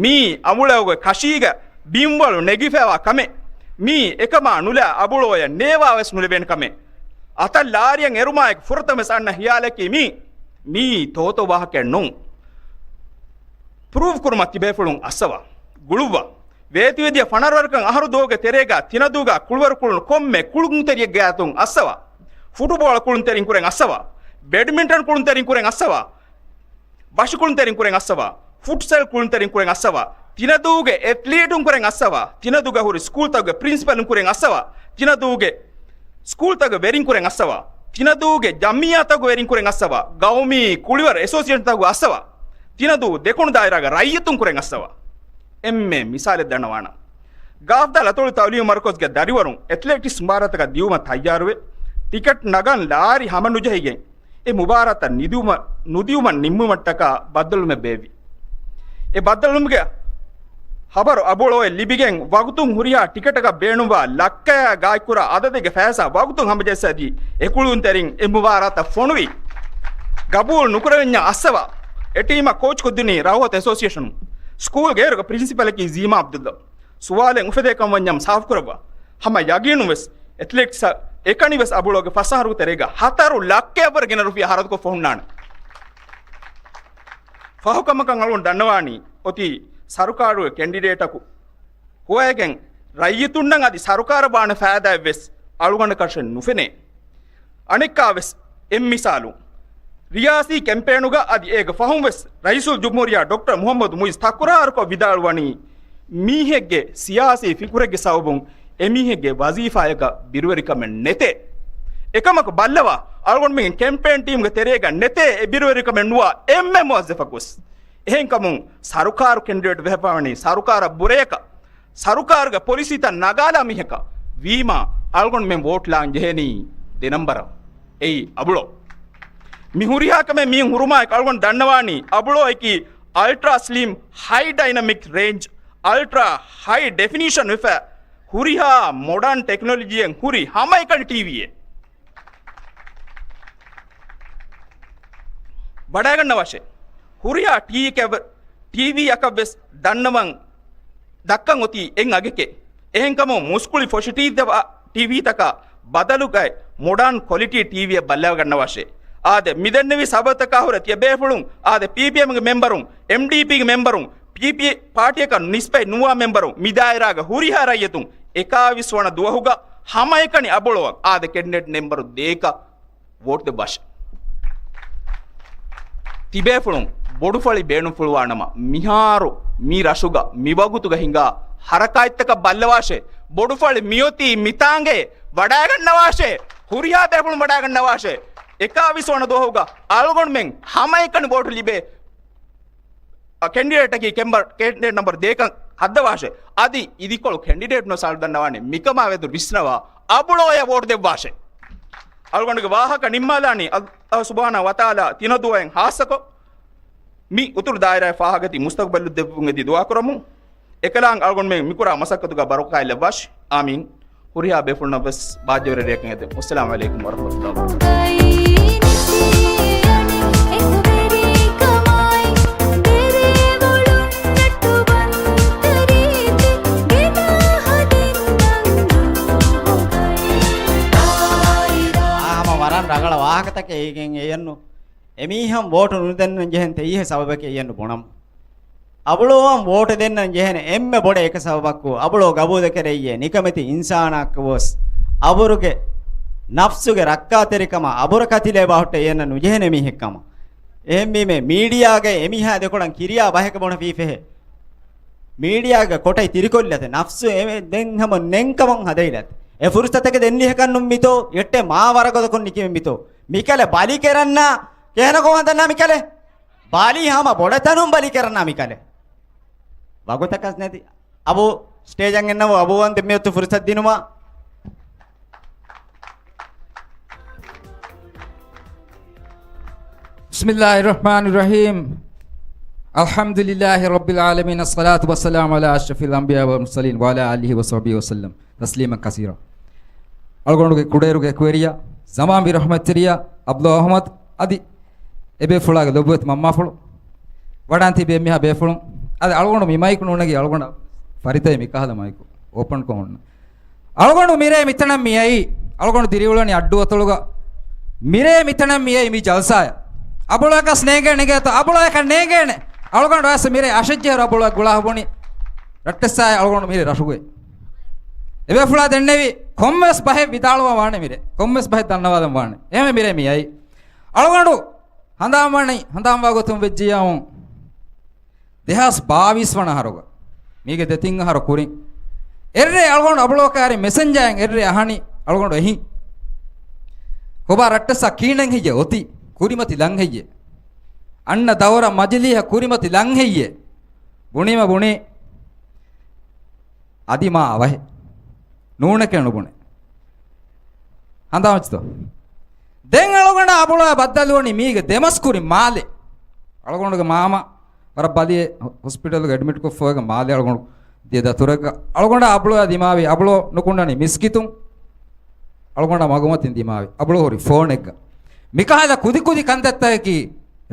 މީ އަބުޅޯގެ ކަށީގަ ބިންވަޅު ނެގިފައިވާ ކަމެއް. މީ އެކަމާ ނުލާ އަބުޅޯޔަށް ނޭވާވެސް ނުލެވޭނެ ކަމެއް. އަތަށް ލާރިއަށް އެރުމާއެކު ފުރަތަމަވެސް އަންނަ ހިޔާލަކީ މީ، މީ ތޯތޯ ވާހަކައެއް ނޫން. ޕްރޫވް ކުރުމަށް ތިބޭފުޅުން އައްސަވާ. ގުޅުއްވާ. ވޭތުވެދިޔަ ފަނަރަ ވަރަކަށް އަހަރު ދުވަހުގެ ތެރޭގަ ތިނަދޫގަ ކުޅިވަރު ކުޅުނު ކޮންމެ ކުޅުންތެރިއެއްގެ އަތުން އައްސަވާ. ފުޓުބޯޅަ ކުޅުންތެރިން ކުރެން އައްސަވާ. ބެޑްމިންޓަން ކުޅުންތެރިން ކުރެން އައްސަވާ. ބަށިކުޅުންތެރިން ކުރެން އައްސަވާ، ފުޓްސަލް ކުޅުންތެރިން ކުރެން އައްސަވާ، ތިނަދޫގެ އެތްލީޓުން ކުރެން އައްސަވާ، ތިނަދޫގަ ހުރި ސްކޫލްތަކުގެ ޕްރިންސިޕަލުން ކުރެން އައްސަވާ، ތިނަދޫގެ ސްކޫލްތަކުގެ ވެރިން ކުރެން އައްސަވާ، ތިނަދޫގެ ޖަމިއްޔާތަކުގެ ވެރިން ކުރެން އައްސަވާ، ގައުމީ ކުޅިވަރު އެސޯސިއޭޝަންތަކުގެ އައްސަވާ، ތިނަދޫ ދެކުނު ދާއިރާގެ ރައްޔިތުން ކުރެން އައްސަވާ. އެންމެ މިސާލެއް ދަންނަވާނަ. ގާފްދާ ލަތޮޅު ތައުލީމު މަރުކަޒުގެ ދަރިވަރުން އެތްލެޓިކްސް މުބާރާތަކަށް ދިޔުމަށް ތައްޔާރުވެ، ޓިކެޓް ނަގަން ލާރި ހަމަނުޖެހިގެން، އެ މުބާރާތަށް ނިދިއުމަށް، ނުދިއުމަށް ނިންމުމަށްޓަކާ ބައްދަލުވުމެއް ބޭއްވި. އެ ބައްދަލުވުމުގެ ހަބަރު އަބުޅޯއަށް ލިބިގެން، ވަގުތުން ހުރިހާ ޓިކެޓަކަށް ބޭނުންވާ ލައްކަޔާ ގާތްކުރާ އަދަދެއްގެ ފައިސާ ވަގުތުން ހަމަޖައްސަދީ، އެ ކުޅުންތެރިން އެ މުބާރާތަށް ފޮނުވި. ގަބޫލު ނުކުރެވެންޏާ އައްސަވާ. އެ ޓީމަށް ކޯޗްކޮށްދިނީ ރައުހަތު އެސޯސިއޭޝަނުން. ސްކޫލްގެ އޭރުގެ ޕްރިންސިޕަލަކީ ޒީމާ އަބްދުﷲ. ސުވާލެއް އުފެދޭކަން ވަންޏާ ސާފުކުރައްވާ. ހަމަ ޔަގީނުން ވެސް އެތްލެޓްސް އެކަނި ވެސް އަބުޅޯގެ ފަސް އަހަރުގެ ތެރޭގަ ހަތަރު ލައްކައަށްވުރެ ގެނެރުފިޔާ ހަރަދުކޮށް ފޮހުންނާނެ. ފަހުކަމަކަށް އަޅުގަނޑު ދަންނަވާނީ އޮތީ ސަރުކާރުގެ ކެންޑިޑޭޓަކު ހޮވައިގެން ރައްޔިތުންނަށް އަދި ސަރުކާރަށް ވާނެ ފައިދާއެއް ވެސް އަޅުގަނޑަކަށެއް ނުފެނޭ. އަނެއްކާވެސް އެއްމިސާލު، ރިޔާސީ ކެމްޕޭނުގަ އަދި އޭގެ ފަހުން ވެސް ރައީސުލްޖުމްހޫރިއްޔާ ޑޮކްޓަރ މުހައްމަދު މުއިޒް ތަކުރާރުކޮށް ވިދާޅުވަނީ، މީހެއްގެ ސިޔާސީ ފިކުރެއްގެ ސަބަބުން އެމީހެއްގެ ވަޒީފާއަކަށް ބިރުވެރިކަމެއް ނެތޭ. އެކަމަކު ބައްލަވާ، އަޅުގަނޑުމެން ކެމްޕޭން ޓީމްގެ ތެރޭގަ ނެތޭ އެ ބިރުވެރިކަމެއް ނުވާ އެންމެ މުވައްޒަފަކުވެސް. އެހެންކަމުން ސަރުކާރު ކެންޑިޑޭޓް ވެފަވަނީ ސަރުކާރަށް ބުރަޔަކަށް، ސަރުކާރުގެ ޕޮލިސީތައް ނަގާލާ މީހަކަށް ވީމާ، އަޅުގަނޑުމެން ވޯޓް ލާން ޖެހޭނީ ދެ ނަންބަރަށް. އެއީ އަބުޅޯ. މި ހުރިހާ ކަމެއް މިއިން ހުރުމާއެކު އަޅުގަނޑު ދަންނަވާނީ އަބުޅޯއަކީ އަލްޓްރާ ސްލިމް، ހައި ޑައިނަމިކް ރޭންޖް، އަލްޓްރާ ހައި ޑެފިނިޝަން ވެފަ ހުރިހާ މޮޑާން ޓެކްނޮލޮޖީއެއް ހުރި ހަމައެކަނި ޓީވީއެއް. ވަޑައިގަންނަވާށޭ. ހުރިހާ ޓީވީއަކަށް، ޓީވީއަކަށްވެސް ދަންނަވަން ދައްކަން އޮތީ އެއް އަގެކޭ. އެހެންކަމުން މުސްކުޅި ފޮށި ޓީވީ ތަކާ ބަދަލުގައި މޮޑާން ކޮލިޓީ ޓީވީއެއް ބައްލަވަގަންނަވާށޭ. އާދެ، މިދެންނެވި ސަބަބުތަކާ ހުރެ ތިޔަބޭފުޅުން، އާދެ، ޕީޕީއެމްގެ މެމްބަރުން، އެމްޑީޕީގެ މެމްބަރުން، ޕީޕީ ޕާޓީއަކަށް ނިސްބަތް ނުވާ މެމްބަރުން މި ދާއިރާގެ ހުރިހާ ރައްޔިތުން އެކާވީސް ވަނަ ދުވަހުގަ ހަމައެކަނި އަބުޅޯއަށް އާދެ، ކެންޑިޑޭޓް ނަންބަރު ދޭކަށް ވޯޓް ދެއްވާށެ. ތިބޭފުޅުން ބޮޑުފަޅި ބޭނުންފުޅުވާނަމަ، މިހާރު މި ރަށުގަ މިވަގުތުގަ ހިނގާ ހަރަކާތްތަކަށް ބައްލަވާށެ. ބޮޑުފަޅި މިއޮތީ މިތާނގައޭ، ވަޑައިގަންނަވާށެ. ހުރިހާ ބޭފުޅުން ވަޑައިގަންނަވާށެ. އެކާވީސް ވަނަ ދުވަހުގަ އަޅުގަނޑުމެން ހަމައެކަނި ވޯޓު ލިބޭ އަ، ކެންޑިޑޭޓަކީ ކެމްބަ-، ކެންޑިޑޭޓް ނަންބަރު ދޭކަން ހައްދަވާށެ. އަދި އިދިކޮޅު ކެންޑިޑޭޓް ނުވެސް އަޅުގަނޑު ދަންނަވާނެ މިކަމާ ވެދު ވިސްނަވާ އަބުޅޯއަށް ވޯޓް ދެއްވާށެ. އަޅުގަނޑުގެ ވާހަކަ ނިންމާލާނީ އަލް-، އަލް ސުބްޙާނަހޫ ވަތަޢާލާ ތިނަދޫއަށް ހާއްސަކޮށް، މި އުތުރު ދާއިރާއަށް ފާހަގަތި މުސްތަގުބަލު ދެއްވުން އެދި ދުޢާ ކުރަމުން. އެކަލާނގެ އަޅުގަނޑުމެން މިކުރާ މަސައްކަތުގަ ބަރަކާތް ލައްވާށި. އާމީން. ހުރިހާ ބޭފުޅުންނަށް ވެސް ބާއްޖަވެރި ރެއަކަށް އެދެން. ވައްސަލާމު ޢަލައިކުމް ވަރަޙްމަތުﷲި ވަބަރަކާތުހު. ރަނގަޅަށް ވާހަކަތަކެއް އެއީގެން އެޔަންނު އެމީހަން ވޯޓު ނުދެންނަން ޖެހެން ތެއީހެއް ސަބަބެކޭ އެޔަންނު ބުނަމު. އަބުޅޯއަށް ވޯޓު ދެންނަން ޖެހޭނެ އެންމެ ބޮޑެއް އެކަ ސަބަބަކު އަބުޅޯ ގަބޫލެކެރެއްޔޭ ނިކަމެތި އިންސާނާއަކަށް ވެސް އަބުރުގެ ނަފްސުގެ ރައްކާތެރިކަމަށް އަބުރަކަށް ތިލައިބާ ހުއްޓަ އެޔަންނަށް ނުޖެހޭނެ މީހެއްކަމަށް. އެހެންވީމެ މީޑިއާގައި އެމީހާ ދެކޮޅަށް ކިރިޔާ ބަހެކަ ބުނެފީ ފެހޭ. މީޑިއާގެ ކޮޓައި ތިރިކޮށްލަތެ ނަފްސު އެ-، ދެން ހަމަ ނެންކަމަށް ހަދައިލަތެ. އެ ފުރުސަތަކެ ދެން ލިހަކަށް ނުން މިތޯ، އެއްޓެ މާ ވަރަގަދަކޮށް ނިކިމެ މިތޯ. މިކަލެ ބަލި ކެރަންނާ، ކެހެނަކޯ ހަނދަންނާ މިކަލެ. ބާލީ ހަމަ ބޮޑެތަނުން ބަލި ކެރަންނާ މިކަލެ. ވަގުތަކަސް ނެތި. އަބު ސްޓޭޖަށް އެންނަވު އަބުވަން ދެމިއޮތު ފުރުސަތް ދިނުމަށް. بسم الله الرحمن الرحيم. الحمد لله رب العالمين. الصلاة والسلام على أشرف الأنبياء والمرسلين وعلى آله وصحبه وسلم تسليما كثيرا. އަޅުގަނޑުގެ ކުޑައިރުގެ އެކުވެރިޔާ، ޒަމާންވީރު ރަޙްމަތްތެރިޔާ އަބްދުﷲ އަޙްމަދު އަދި އެބޭފުޅާގެ ލޮބުވެތި މަންމާފުޅު ވަޑާން ތިބި އެންމެހާ ބޭފުޅުން. އަދި އަޅުގަނޑު މި މައިކު ނޫނެގި އަޅުގަނޑަށް ފަރިތައެއް މިކަހަލަ މައިކު، އޯޕަންކޮށް އޮންނަ. އަޅުގަނޑު މިރޭ މިތަނަށް މިއައީ، އަޅުގަނޑު ދިރިއުޅެނީ އައްޑުއަތޮޅުގަ. މިރޭ މިތަނަށް މިއައީ މި ޖަލްސާއަށް. އަބުޅަކަސް ނޭނގޭނެ ގޭތޯ، އަބުޅަކަށް ނޭނގޭނެ. އަޅުގަނޑު އައިސް މިރޭ އަށެއްޖެހިރު އަބުޅަ ގުޅާ ބުނި ރައްޓެއްސާއެއް އަޅުގަނޑު މިރޭ ރަށުގައި. އެބޭފުޅާ ދެންނެވި ކޮންމެވެސް ބަހެއް ވިދާޅުވާ ވާނެ މިރޭ. ކޮންމެވެސް ބަހެއް ދަންނަވާލަން ވާނެ. އެހެންވެ މިރޭ މިއައީ. އަޅުގަނޑު ހަނދާންވަނީ، ހަނދާންވާ ގޮތުން ވެއްޖިއްޔާ އޮން. ދެހާސް ބާވީސް ވަނަ އަހަރުގަ، މީގެ ދެތިން އަހަރު ކުރިން، އެއްރޭ އަޅުގަނޑު އަބުޅޯ ކާރި މެސެންޖާއިން އެއްރޭ އަހަނީ އަޅުގަނޑު އެހިން. ކޮބާ ރައްޓެއްސާ ކިހިނެއް ހެއްޔޭ އޮތީ؟ ކުރިމަތި ލަން ހެއްޔޭ؟ އަންނަ ދައުރަށް މަޖިލީހަށް ކުރިމަތި ލަން ހެއްޔޭ؟ ބުނީމަ ބުނީ. އަދި މާ އަވަހެއް. ނޫނެކޭ ނުބުނެ. ހަނދާންވެއްޖެތޯ؟ ދެން އަޅުގަނޑާ އަބުޅާ ބައްދަލުވަނީ މީގެ ދެމަސް ކުރި މާލެ. އަޅުގަނޑުގެ މާމަ ވަރަށް ބަލިއެއް ހޮ-، ހޮސްޕިޓަލްގެ އެޑްމިޓްކޮށްފަވޭގެ މާލެ އަޅުގަނޑު ދިޔަ ދަތުރެއްގަ. އަޅުގަނޑާ އަބުޅާ ދިމާވި، އަބުޅޯ ނުކުންނަނީ މިސްކިތުން. އަޅުގަނޑާ މަގުމަތިން ދިމާވި. އަބުޅޯ ހުރި ފޯނެއްގަ. މިކަހަލަ ކުދިކުދި ކަންތައްތަކަކީ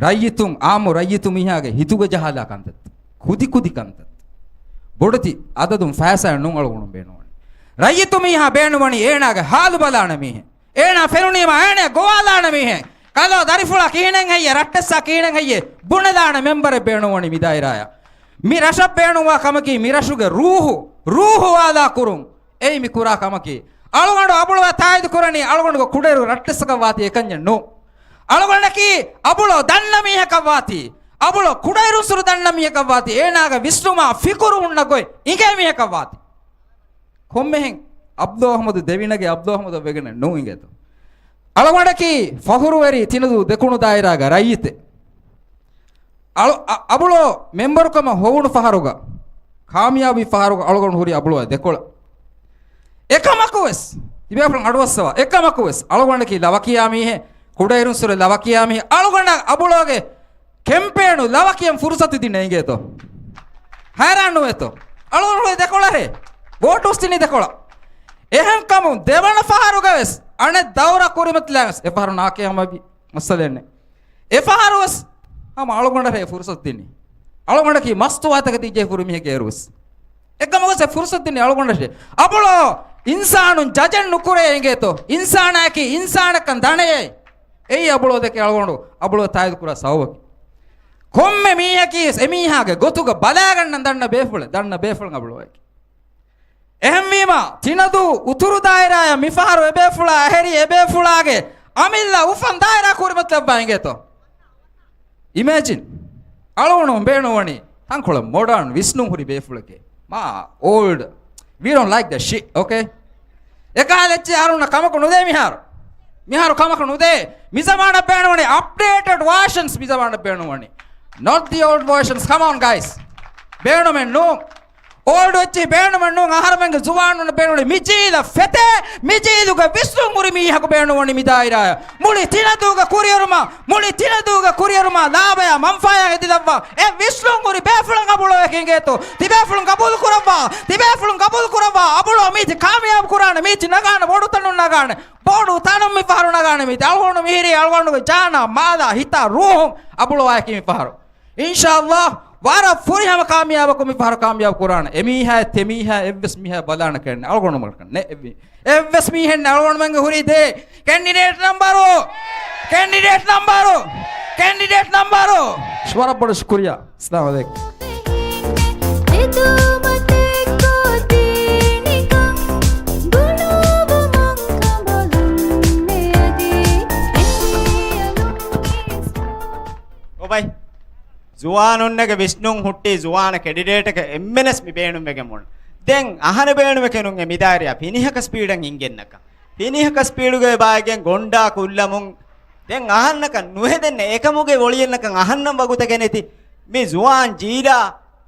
ރައްޔިތުން، އާއްމު ރައްޔިތު މީހާގެ ހިތުގަ ޖަހާލާ ކަންތައްތައް. ކުދިކުދި ކަންތައް. ބޮޑެތި އަދަދުން ފައިސާއެއް ނޫން އަޅުގަނޑު ބޭނުންވަނީ. ރައްޔިތު މީހާ ބޭނުންވަނީ އޭނާގެ ހާލު ބަލާނެ މީހެއް. އޭނާ ފެނުނީމަ އޭނާ ގޮވާލާނެ މީހެއް. ކަލޯ ދަރިފުޅާ ކިހިނެއް ހެއްޔޭ، ރައްޓެއްސާ ކިހިނެއް ހެއްޔޭ، ބުނެލާނެ މެމްބަރެއް ބޭނުންވަނީ މި ދާއިރާއަށް. މި ރަށަށް ބޭނުންވާ ކަމަކީ މި ރަށުގެ ރޫހު، ރޫހު ވާލާ ކުރުން. އެއީ މި ކުރާ ކަމަކީ. އަޅުގަނޑު އަބުޅުވެ ތާއީދު ކުރަނީ އަޅުގަނޑުގެ ކުޑައިރު ރައްޓެއްސަކަށް ވާތީ އެކަންޏެއް ނޫން. އަޅުގަނޑަކީ އަބުޅޯ ދަންނަ މީހަކަށް ވާތީ. އަބުޅޯ ކުޑައިރުއްސުރު ދަންނަ މީހަކަށް ވާތީ. އޭނާގެ ވިސްނުމާ ފިކުރު ހުންނަ ގޮތް އިނގޭ މީހަކަށް ވާތީ. ކޮންމެހެން އަބްދު އަޙްމަދު ދެވިނަގެ އަބްދު އަޙްމަދަށް ވެގެނެއް ނޫން އިނގޭތޯ. އަޅުގަނޑަކީ ފަޚުރުވެރި ތިނަދޫ ދެކުނު ދާއިރާގެ ރައްޔިތެއް. އަޅު-، އަ-، އަބުޅޯ މެމްބަރުކަމަށް ހޮވުނު ފަހަރުގަ، ކާމިޔާބީ ފަހަރުގަ އަޅުގަނޑު ހުރި އަބުޅޯ ދެކޮޅަށް. އެކަމަކުވެސް، ތިބޭފުޅުން އަޑުއައްސަވާ، އެކަމަކުވެސް އަޅުގަނޑަކީ ލަވަ ކިޔާ މީހެއް، ކުޑައިރުންސުރެ ލަވަ ކިޔާ މީހެއް، އަޅުގަނޑަށް އަބުޅޯގެ ކެމްޕޭނު ލަވަ ކިޔަން ފުރުސަތު ދިން އެނގޭތޯ؟ ހައިރާން ނުވޭތޯ؟ އަޅުގަނޑު ދެކޮޅަށޭ. ވޯޓުސް ދިނީ ދެކޮޅަށް. އެހެންކަމުން ދެވަނަ ފަހަރުގަވެސް އަނެއް ދައުރަ ކުރިމަތިލާވެސް އެފަހަރު ނާކިޔާމަވި މައްސަލައެއްނެ. އެފަހަރުވެސް ހަމަ އަޅުގަނޑަށޭ ފުރުސަތު ދިނީ. އަޅުގަނޑަކީ މަސްތުވާތަކެތި ޖެހިފުރި މީހެކޭ އޭރުވެސް. އެކަމަކުވެސް އެ ފުރުސަތު ދިނީ އަޅުގަނޑަށޭ. އަބުޅޯ އިންސާނުން ޖަޖެއް ނުކުރޭ އިނގޭތޯ؟ އިންސާނާއަކީ އިންސާނަކަށް ދަނެޔޭ. އެއީ އަބުޅޯ ދެކެ އަޅުގަނޑު އަބުޅޯ ތާއީދު ކުރާ ސަބަބަކީ. ކޮންމެ މީހަކީ އެމީހާގެ ގޮތުގަ ބަލާގަންނަން ދަންނަ ބޭފުޅެއް، ދަންނަ ބޭފުޅުން އަބުޅޯއަކީ. އެހެންވީމަ، ތިނަދޫ އުތުރު ދާއިރާއަށް މިފަހަރު އެބޭފުޅާ އެހެރީ އެބޭފުޅާގެ އަމިއްލަ އުފަން ދާއިރާ ކުރިމަތިލައްވާ އިނގޭތޯ؟ އިމޭޖިން. އަޅުގަނޑު ބޭނުންވަނީ ތަންކޮޅެއް މޮޑާން ވިސްނުން ހުރި ބޭފުޅެކޭ. މާ އޯލްޑް. We don't like that shit, okay? އެކަހަލަ އެއްޗެއް އަހަރުންނަށް ކަމަކު ނުދޭ މިހާރު. މިހާރު ކަމަކު ނުދޭ. މި ޒަމާނަށް ބޭނުންވަނީ އަޕްޑޭޓެޑް ވާޝަންސް މި ޒަމާނަށް ބޭނުންވަނީ. Not the old versions. Come on, guys. ބޭނުމެއް ނޫން. އޯލްޑް އެއްޗެއް ބޭނުމެއް ނޫން. އަހަރެމެންގެ ޒުވާނުންނަށް ބޭނުންވަނީ މި ޖީލަށް ފެތޭ، މި ޖީލުގެ ވިސްނުން ހުރި މީހަކު ބޭނުންވަނީ މި ދާއިރާއަށް. މުޅި ތިނަދޫގެ ކުރިއެރުމާ، މުޅި ތިނަދޫގެ ކުރިއެރުމާ ލާބަޔާ މަންފާޔާ އެދިލައްވާ އެ ވިސްނުން ހުރި ބޭފުޅުން އަބުޅޯއަކީ އިނގޭތޯ؟ ތިބޭފުޅުން ގަބޫލު ކުރައްވާ، ތިބޭފުޅުން ގަބޫލު ކުރައްވާ. އަބުޅޯ މީތި ކާމިޔާބު ކުރާނެ، މީތި ނަގާނެ، ބޮޑު ތަނުން ނަގާނެ، ބޮޑު ތަނުން މި ފަހަރު ނަގާނެ މީތި. އަޅުގަނޑު މިހިރީ އަޅުގަނޑުގެ ޖާނާ މާލާ ހިތާ ރޫހުން އަބުޅޯއަކީ މި ފަހަރު. އިންޝާﷲ ވަރަށް ފުރިހަމަ ކާމިޔާބަކު މި ފަހަރު ކާމިޔާބު ކުރާނެ. އެމީހާ ތެމީހާ އެއްވެސް މީހާ ބަލާނެ ކެން އަޅުގަނޑުމަކަށް ނެ. އެއްވި-، އެއްވެސް މީހެއް ނެ އަޅުގަނޑުމެންގެ ހުރީ ދޭ. ކެންޑިޑޭޓް ނަމްބަރު، ކެންޑިޑޭޓް ނަމްބަރު، ކެންޑިޑޭޓް ނަމްބަރު. ވަރަށް ބޮޑު ޝުކުރިޔާ. އައްސަލާމު ޢަލައިކުމް. އޮބައި. ޒުވާނުންނެގެ ވިސްނުން ހުއްޓި ޒުވާނަ ކެނޑިޑޭޓަކަށް އެންމެނަސް މި ބޭނުންވެގެން މުޅުން. ދެން އަހަނެއް ބޭނުންވެކެނުން އެ މިދާއިރިއަށް ފިނިހަކަ ސްޕީޑަށް އިންގެންނަކަ. ފިނިހަކަ ސްޕީޑުގައި ބާއިގެން ގޮންޑާ ކުއްލަމުން. ދެން އަހަންނަކަށް ނުހެދެންނެ އެކަމުގެ އޮޅިއެއްނަކަން އަހަންނަށް ވަގުތެއް ނެތި. މި ޒުވާން ޖީލާ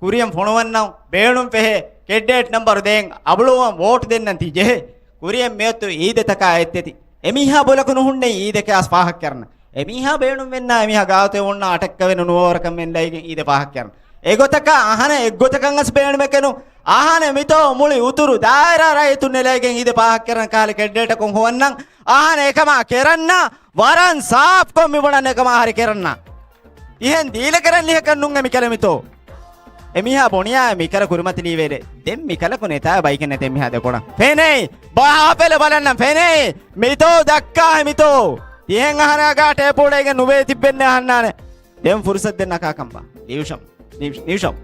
ކުރިޔަށް ފޮނުވަންނަން ބޭނުން ފެހޭ ކެނޑިޑޭޓް ނަމްބަރު ދޭން އަބުޅުވަން ވޯޓް ދެންނަން ތި ޖެހޭ. ކުރިޔަށް މިއޮތު އީދެތަކާ އެއްތެތި. އެމީހާ ބޮލަކު ނުހުންނެ އީދެކަށް އައިސް ފާހަގަކަރަން. އެމީހާ ބޭނުން ވެންނާ އެމީހާ ގާތު އޮންނަ އަޓެއްކަވެން ނުވަވަރަކަށް މެން ލައިގެން އީދެ ފާހަގަކަރަން. އެގޮތަކަށް އަހަނެއް އެއްގޮތަކަށް އަސް ބޭނުމެކެނު. އަހަނެއް މިތޯ މުޅި އުތުރު ދާއިރާ ރައްޔިތުން ނެލައިގެން އީދެ ފާހަގަކަރަން ކަހަލަ ކެނޑިޑޭޓަކުން ހޮވަންނަން. އަހަނެއް އެކަމާ ކެރަންނަ ވަރަށް ސާފްކޮށް މިބުނަން އެކަމާ ހަރި ކެރަންނަ. އިހެން ދީލަކަރަން ލިހަކަށް ނުން އެ މިކަލަ މިތޯ. އެމީހާ ބުނިޔާ މިކަލަ ކުރިމަތިލީވެރެ. ދެން މިކަލަކު ނެތާ ބައިކެއް ނެތޭ މިހާ ދެކޮޅަށް. ފެނޭ. ބަހާ ފެލެ ބަލަންނަ ފެނޭ. މިތޯ ދައްކާ މިތޯ. ތިހެން އަހަރާގާ ޓޭޕުޅޭގެން ނުބޭ ތިއްބެންނެ އަހަންނާނެ. ދެން ފުރުސަތް ދެން ނަކާކަންބާ. ލިޔުޝަމް. ލިޔުޝަމް. ލިޔުޝަމް.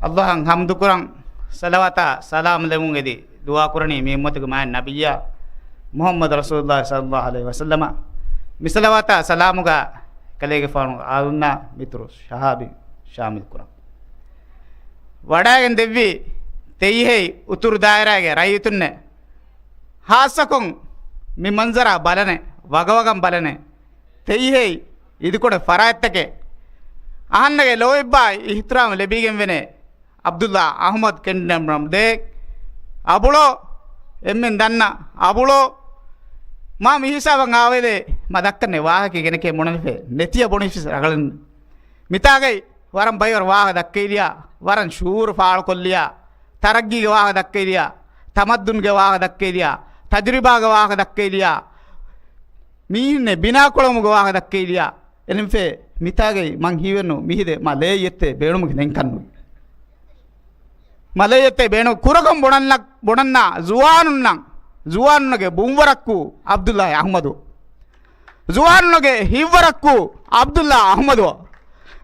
އައްލާހަށް ޙަމްދުކުރަން، ޞަލަވާތާ ސަލާމް ލެވުން އެދި ދުޢާ ކުރަނީ މި އުއްމަތުގެ މާތް ނަބިއްޔާ މުޙައްމަދު ރަސޫލުއްލާހި ޞައްލައްލާހު ޢަލައިހި ވަސައްލަމަ. މި ޞަލަވާތާ ސަލާމުގަ ކަލޭގެފާނު އާލުންނާ މިތުރު ޞަޙާބީ ޝާމިލް ކުރަން. ވަޑައިގެން ދެއްވި ތެއްޔެހި އުތުރު ދާއިރާގެ ރައްޔިތުންނެއް، ޚާއްޞަކޮށް މި މަންޒަރާ ބަލަނެ، ވަގަވަގަން ބަލަނެ، ތެއްޔެހި އިދިކޮޅެއް ފަރާތްތަކެއް އަހަންނަގެ ލޯތްބާއި އިޙްތިރާމް ލެބިގެންވެނޭ ޢަބްދުއްލާ އަޙްމަދު ކެނޑިޑޭޓް ނަމްބަރު ދޭއް އަބުޅޯ، އެންމެން ދަންނަ އަބުޅޯ، މާ މި ހިސާބަށް އާވެލޭ މަ ދައްކަންނެ ވާހަކަ ގެނެކޭ ބުނެފެ ނެތިޔަ ބުނިފިސް ރަގަޅެން. މިތާގައި ވަރަށް ބައިވަރު ވާހަކަ ދައްކައިލިޔާ، ވަރަށް ޝުޢޫރު ފާޅުކޮށްލިޔާ، ތަރައްގީގެ ވާހަކަ ދައްކައިލިޔާ، ތަމައްދުންގެ ވާހަކަ ދައްކައިލިޔާ، ތަޖުރިބާގެ ވާހަކަ ދައްކައިލިޔާ، މީހުންނެއް ބިނާކުޅަމުގެ ވާހަކަ ދައްކައިލިޔާ، އެންމެ މިތާގައި މަން ހީވެންނު މިހިދެ މާ ލޭ އެއްތެ ބޭނުމުގެ ނެންކަންނު. މާ ލޭ އެއްތެ ބޭނު ކުރަކޮން ބުނަންނަ، ބުނަންނާ ޒުވާނުންނަށް، ޒުވާނުންނަގެ ބުންވަރަކު ޢަބްދުއްލާހި އަޙްމަދު. ޒުވާނުންނަގެ ހިތްވަރަކު ޢަބްދުއްލާ އަޙްމަދު.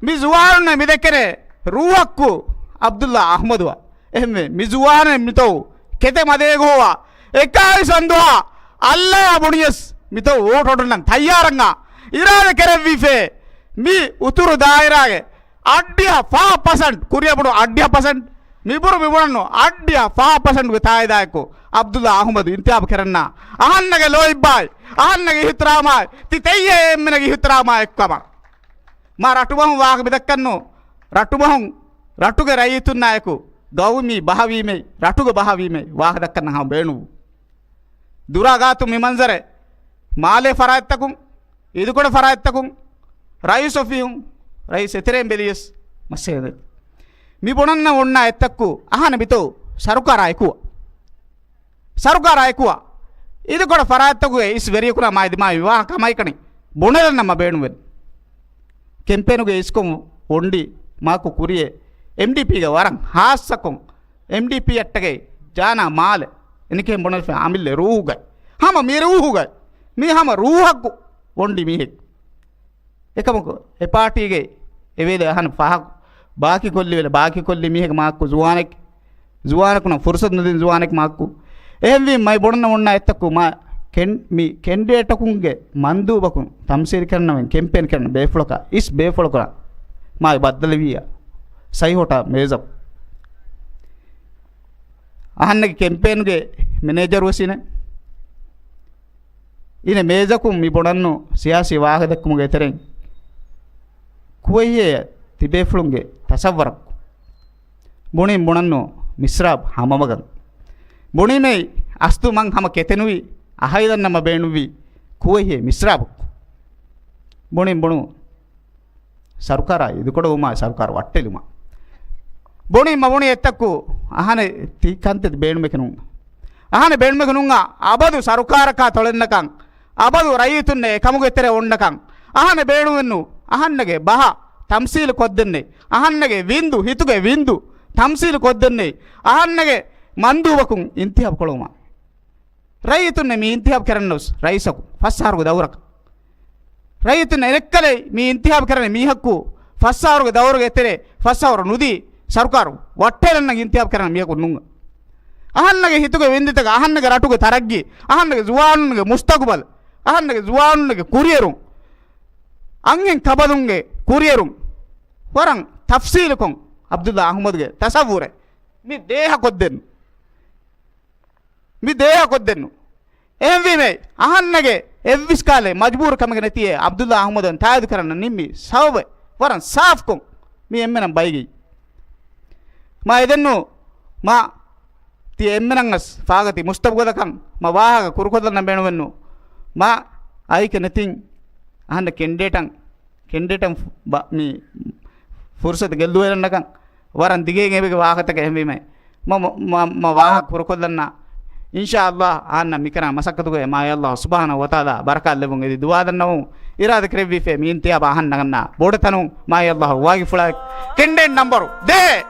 މި ޒުވާނުންނަށް މިދެކެނެ ރޫޙަކު ޢަބްދުއްލާ އަޙްމަދު. އެހެންވެ، މި ޒުވާނެއް މިތައު ކެތެ މަދޭގޯވާ އެކާވީސް އަންދުހާ އައްލަޔާ ބުނިޔަސް މިތައު ވޯޓް ހޮޑުންނަން ތައްޔާރަންޏާ އިރާދަ ކެރެއްވީފޭ. މި އުތުރު ދާއިރާގެ އައްޑިހަ ފަހަ ޕަސެންޓް، ކުރިއަށް ބުނު އައްޑިހަ ޕަސެންޓް، މިބުރު މިބުނަންނު އައްޑިހަ ފަހަ ޕަސެންޓްގެ ތާއިދާއެކު ޢަބްދުއްލާ އަޙްމަދު އިންތިހާބު ކެރަންނާ އަހަންނަގެ ލޯތްބާއި، އަހަންނަގެ އިޙްތިރާމާއި، ތި ތެއްޔޭ އެންމެނަގެ އިޙްތިރާމާ އެއްކަމަށް. މާ ރަޓުބަހުން ވާހަކަ މިދައްކަންނު، ރަޓުބަހުން ރަޓުގެ ރައްޔިތުންނާއެކު ގައުމީ ބަހަވީމެއް، ރަޓުގެ ބަހަވީމެއް ވާހަކަ ދައްކަން ހަމަ ބޭނުން. ދުރާ ގާތު މި މަންޒަރެއް މާލޭ ފަރާތްތަކުން، އިދިކޮޅު ފަރާތްތަކުން، ރައީސް އޮފީހުން، ރައީސް އެތެރެއިން ބެލިޔަސް މައްސަލަ ނެތް. މި ބުނަންނަ އޮންނަ އެއްތައްކު އަހަނެ މިތޯ ސަރުކާރާ އެކުވާ. ސަރުކާރާ އެކުވާ. އިދިކޮޅު ފަރާތްތަކުގެ އިސް ވެރިޔަކުނާ މާ ދިމާވި ވާހަކަ މައިކަނި ބުނެލަން ނަމަ ބޭނުންވެ. ކެމްޕޭނުގެ އިސްކޮން އޮންޑި މާކު ކުރިޔެ އެމްޑީޕީގެ ވަރަށް ހާއްސަކޮން އެމްޑީޕީއަށްޓަކައި ޖާނާ މާލެ އެނިކެހެން ބުނެފަ އަމިއްލަ ރޫހުގައި ހަމަ މި ރޫހުގައި މި ހަމަ ރޫހަކު އޮންޑި މީހެއް. އެކަމަކު އެ ޕާޓީގެ އެވޭލެ އަހަން ފަހަކު ބާކިކޮށްލި ވެލެ ބާކިކޮށްލި މީހެއް މާކު ޒުވާނެއް، ޒުވާނަކުނަށް ފުރުސަތު ނުދިން ޒުވާނެއް މާކު. އެހެންވީ މައި ބޮޑަންނަ އޮންނަ އެއްތަކު މާ ކެން، މި ކެންޑިޑޭޓަކުންގެ މަންދޫބަކުން ތަމްސީލް ކެންނަވެން ކެމްޕޭން ކެން ބޭފުޅަކަށް އިސް ބޭފުޅަކުރާ މާ ބައްދަލެވިއްޔާ ސައިހޮޓާ މޭޒަށް. އަހަންނަގެ ކެމްޕޭންގެ މެނޭޖަރު ވެސް އިނެ. އިނެ މޭޒަކުން މި ބުނަންނު ސިޔާސީ ވާހަކަ ދެއްކުމުގެ ތެރެއިން ކުވެހިއޭ ތިބޭފުޅުންގެ ތަސައްވަރަކު. ބުނިން ބުނަންނު މިސްރާބް ހަމަވަގަން. ބުނީމޭ އަސްލު މަން ހަމަ ކެތެނުވީ އަހައިލަން ނަމަ ބޭނުންވީ ކުވެހިއޭ މިސްރާބު. ބުނިން ބުނު ސަރުކާރާ އިދިކޮޅުވުމާ ސަރުކާރު ވައްޓެލުމާ. ބުނީ މަ ބުނީ އެއްތަކު އަހަނެއް ތި ކަންތައް ބޭނުމެކެ ނޫން. އަހަނެއް ބޭނުމެކެ ނޫން އަބަދު ސަރުކާރަކާ ތޮޅެންނަކަން، އަބަދު ރައްޔިތުންނެއް އެކަމުގެ ތެރެ އޮންނަކަން، އަހަނެއް ބޭނުމެއް ނޫން. އަހަންނަގެ ބަހަށް ތަމްސީލު ކޮށްދެންނެ، އަހަންނަގެ ވިންދު، ހިތުގެ ވިންދު ތަމްސީލު ކޮށްދެންނެ، އަހަންނަގެ މަންދޫބަކުން އިންތިހާބު ކޮޅުވުމަށް. ރައްޔިތުންނެއް މި އިންތިހާބު ކެރަންނަވެސް ރައީސަކު ފަސް އަހަރުގެ ދައުރަކަށް. ރައްޔިތުން އެނެއްކަލެއް މި އިންތިހާބު ކެރަނީ މީހަކު ފަސް އަހަރުގެ ދައުރުގެ ތެރޭ ފަސް އަހަރު ނުދީ ސަރުކާރު ވައްޓޭލަންނަށް އިންތިހާބު ކެރަން މީހަކު ނޫން. އަހަންނަގެ ހިތުގެ ވިންދިތަކަށް، އަހަންނަގެ ރަޓުގެ ތަރައްގީ، އަހަންނަގެ ޒުވާނުންގެ މުސްތަގުބަލް، އަހަންނަގެ ޒުވާނުންގެ ކުރިއެރުން، އަންހެން ކަބަލުންގެ ކުރިއެރުން ވަރަށް ތަފްސީލުކޮށް ޢަބްދުﷲ އަޙްމަދުގެ ތަޞައްވުރެއް މި ދޭހަކޮށްދެން. މި ދޭހަކޮށްދެންނު. އެހެންވީމެ، އަހަންނަގެ އެއްވިސް ކާލެ މަޖްބޫރު ކަމެއް ނެތިއޭ ޢަބްދުﷲ އަޙްމަދު ތާއީދު ކަރަން ނިންމި ސަބަބެއް ވަރަށް ސާފްކޮށް މި އެންމެނަށް ބައިގަތީ. މާ އެދެންނު، މާ ތި އެންމެނަށް ވެސް ފާގަތި މުސްތަބްގަލަކަށް މަ ވާހަކަ ކުރުކޮށްލަން ބޭނުމެއްނު. މާ އައިކެ ނެތިން އަހަންނަ ކެންޑިޑޭޓަށް ކެންޑިޑޭޓަށް ބަ-، މި ފުރުސަތު ގެއްލުވެލަންނަކަން ވަރަށް ދިގޭގެ އެބަގެ ވާހަކަތަކެއް އެހެންވީމަ، މަ، މަ، މަ، މަ ވާހަކަ ކުރުކޮށްލަންނަ. އިންޝާﷲ އަހަންނަށް މިކަރާ މަސައްކަތުގައި މާތް ﷲ ސުބްޙާނަހޫ ވަތަޢާލާ ބަރަކާތް ލެއްވުން އެދި ދުޢާ ދަންނަވަމުން އިރާދަ ކެރެއްވީފޭ މި އިންތިހާބަށް އަހަން ނަގަންނަ ބޮޑު ތަނުން މާތް ﷲ ވާގިފުޅާ ކެންޑިޑޭޓް ނަމްބަރު ދޭއް.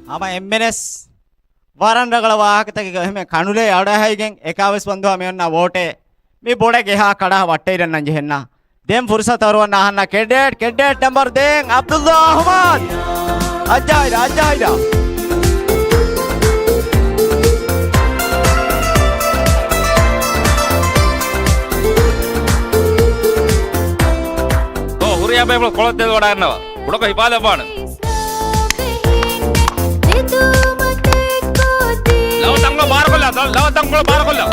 ހަމަ އެންމެނެސް ވަރަށް ރަނގަޅަށް ވާހަކަތަކެއް އެހެން ކަނުލެއް އަޑައިގެން އެކާވީސް ބަންދުހާ މި އޮންނަ ވޯޓެއް މި ބޮޑެ ގެހާ ކަޑަހަ ވައްޓައިރަންނަން ޖެހެންނާ. ދެން ފުރުސަތު އަރުވަން އަހަންނަށް ކެންޑިޑޭޓް، ކެންޑިޑޭޓް ނަމްބަރު ދޭއް ޢަބްދުﷲ އަޙްމަދު. އައްޖާއިރަ، އައްޖާއިރަ. އޯ، ހުރިހާ ބޭފުޅުން ކޮޅަށް ތެދުވަޑައިގަންނަވާ. ކުޑަކޮށް ހިފާލައްވާނެ. ލަވަ ތަންކޮޅު ބާރުކޮށްލާ، ލަވަ ތަންކޮޅު ބާރުކޮށްލާ.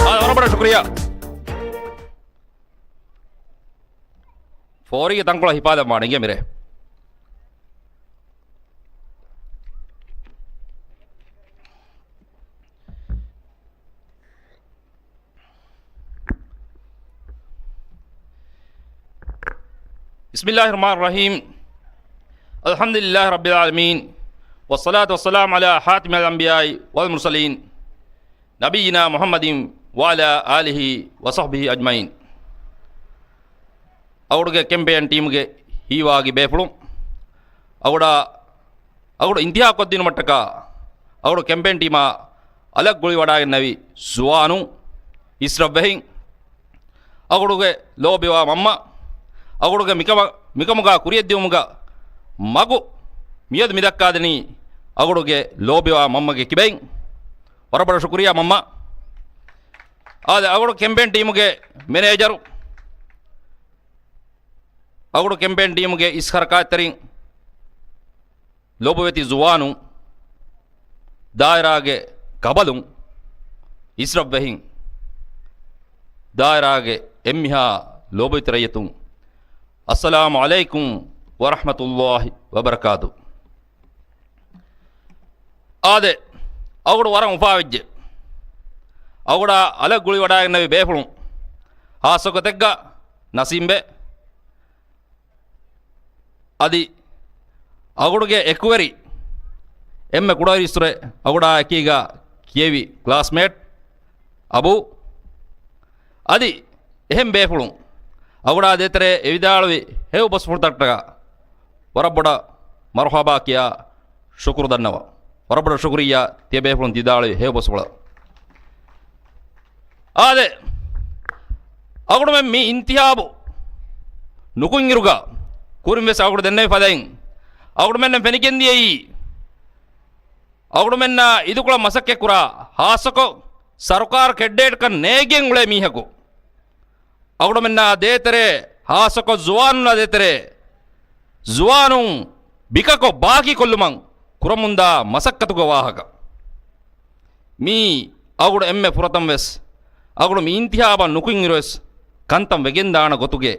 އާ، ވަރަށް ބޮޑަށް ޝުކުރިއްޔާ. ފޯރީގެ ތަންކޮޅަށް ހިފާލައްވާނެ އިނގޭ މިރޭ. بسم الله الرحمن الرحيم. الحمد لله رب العالمين. والصلاة والسلام على خاتم الأنبياء والمرسلين. نبينا محمد وعلى آله وصحبه أجمعين. އަޅުގަނޑުގެ ކެމްޕޭން ޓީމުގެ ހީވާގި ބޭފުޅުން، އަޅުގަނޑާ، އަޅުގަނޑު އިންތިހާ ކޮށްދިނުމަށްޓަކާ، އަޅުގަނޑު ކެމްޕޭން ޓީމާ އަލަށް ގުޅިވަޑައިގެންނެވި ޒުވާނުން، އިސްރަށްވެހިން، އަޅުގަނޑުގެ ލޯބިވާ މަންމަ، އަޅުގަނޑުގެ މިކަމަ-، މިކަމުގަ ކުރިޔަށްދިއުމުގަ މަގު މިއަދު މިދައްކާދެނީ އަޅުގަނޑުގެ ލޯބިވާ މަންމަގެ ކިބައިން. ވަރަށް ބޮޑަށް ޝުކުރިއްޔާ މަންމަ. އާދެ، އަޅުގަނޑު ކެމްޕޭން ޓީމުގެ މެނޭޖަރު، އަޅުގަނޑު ކެމްޕޭން ޓީމުގެ އިސް ހަރަކާތްތެރިން، ލޯބިވެތި ޒުވާނުން، ދާއިރާގެ ކަބަލުން، އިސްރަށްވެހިން، ދާއިރާގެ އެންމެހާ ލޯބިވެތި ރައްޔިތުން، އައްސަލާމު ޢަލައިކުމް ވަރަޙްމަތުﷲ ވަބަރަކާތު. އާދެ، އަޅުގަނޑު ވަރަށް އުފާވެއްޖެ. އަޅުގަނޑާ އަލަށް ގުޅިވަޑައިގެންނެވި ބޭފުޅުން، ހާއްސަ ގޮތެއްގަ ނަސީމްބެ، އަދި އަޅުގަނޑުގެ އެކުވެރި އެންމެ ކުޑަވެރި އިސްރެ އަޅުގަނޑާ އެކީގަ ކިޔެވި ކްލާސްމޭޓް އަބޫ، އަދި އެހެން ބޭފުޅުން އަޅުގަނޑާ ދޭތެރޭ އެވިދާޅުވި ހެޔޮ ބަސްފުޅުތަކަށްޓަކާ ވަރަށް ބޮޑަށް މަރުޙަބާ ކިޔާ ޝުކުރު ދަންނަވަން. ވަރަށް ބޮޑަށް ޝުކުރިއްޔާ ތިޔަބޭފުޅުން ވިދާޅުވި ހެޔޮ ބަސްފުޅަށް. އާދެ، އަޅުގަނޑުމެން މި އިންތިހާބު ނުކުތް އިރުގަ ކުރިން ވެސް އަޅުގަނޑު ދެންނެވި ފަދައިން އަޅުގަނޑުމެންނަށް ފެނިގެންދިޔައީ، އަޅުގަނޑުމެންނާ އިދިކޮޅަށް މަސައްކަތްކުރާ، ހާއްސަކޮށް ސަރުކާރު ކެންޑިޑޭޓްކަން ނޭނގިގެން އުޅޭ މީހަކު. އަޅުގަނޑުމެންނާ ދޭތެރޭ، ހާއްސަކޮށް ޒުވާނުންނާ ދޭތެރޭ، ޒުވާނުން ބިކަކޮށް ބާކީކޮށްލުމަށް ކުރަމުންދާ މަސައްކަތުގެ ވާހަކަ. މީ އަޅުގަނޑު އެންމެ ފުރަތަމަވެސް، އަޅުގަނޑު މި އިންތިހާބަށް ނުކުތް އިރުވެސް ކަންތައް ވެގެންދާނެ ގޮތުގެ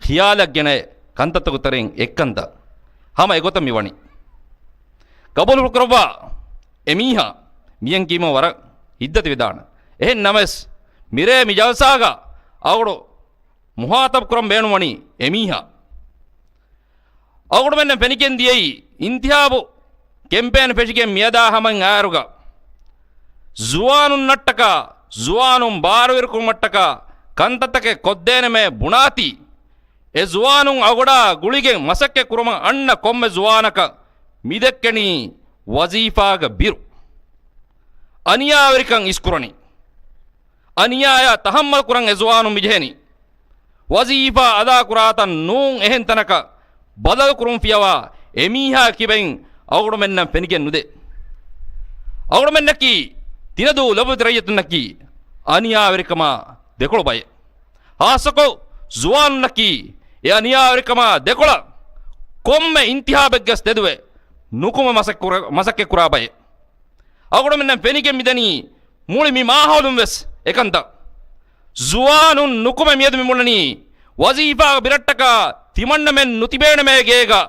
ޚިޔާލެއް ގެނައި ކަންތައްތަކުގެ ތެރެއިން އެއްކަންތައް. ހަމަ އެގޮތަށް މި ވަނީ. ގަބޫލު ކުރައްވާ އެމީހާ މިޔަން ކީމަ ވަރަށް ހިތްދަތިވެދާނެ. އެހެން ނަމަވެސް، މިރޭ މި ޖަލްސާގަ އަޅުގަނޑު މުހާތަބު ކުރަން ބޭނުންވަނީ އެމީހާ. އަޅުގަނޑުމެންނަށް ފެނިގެން ދިޔައީ، އިންތިހާބު ކެމްޕޭން ފެށިގެން މިއަދާ ހަމައިން އާއިރުގަ، ޒުވާނުންނަށްޓަކާ، ޒުވާނުން ބާރުވެރިކުރުމަށްޓަކާ ކަންތައްތަކެއް ކޮށްދޭނަމޭ ބުނާތީ، އެ ޒުވާނުން އަޅުގަނޑާ ގުޅިގެން މަސައްކަތް ކުރުމަށް އަންނަ ކޮންމެ ޒުވާނަކަށް މިދެއްކެނީ ވަޒީފާގަ ބިރު. އަނިޔާވެރިކަން އިސްކުރަނީ. އަނިޔާޔާ ތަހައްމަލް ކުރަން އެ ޒުވާނުން މިޖެހެނީ. ވަޒީފާ އަދާކުރާތަން ނޫން އެހެން ތަނަކަށް ބަދަލުކުރުން ފިޔަވާ އެމީހާ ކިބައިން އަޅުގަނޑުމެންނަށް ފެނިގެން ނުދޭ. އަޅުގަނޑުމެންނަކީ ތިނަދޫ ލޮބުވެތި ރައްޔިތުންނަކީ އަނިޔާވެރިކަމާ ދެކޮޅު ބައެއް. ހާއްސަކޮށް ޒުވާނުންނަކީ އެ އަނިޔާވެރިކަމާ ދެކޮޅަށް ކޮންމެ އިންތިހާބެއްގަސް ތެދުވެ ނުކުމެ މަސައްކަތް ކުރާ، މަސައްކަތް ކުރާ ބައެއް. އަޅުގަނޑުމެންނަށް ފެނިގެން މިދަނީ މުޅި މި މާހައުލުން ވެސް އެކަންތައް. ޒުވާނުން ނުކުމެ މިއަދު މި ބުނަނީ ވަޒީފާ ބިރަށްޓަކާ ތިމަންނަމެން ނުތިބޭނަމޭ ގޭގަ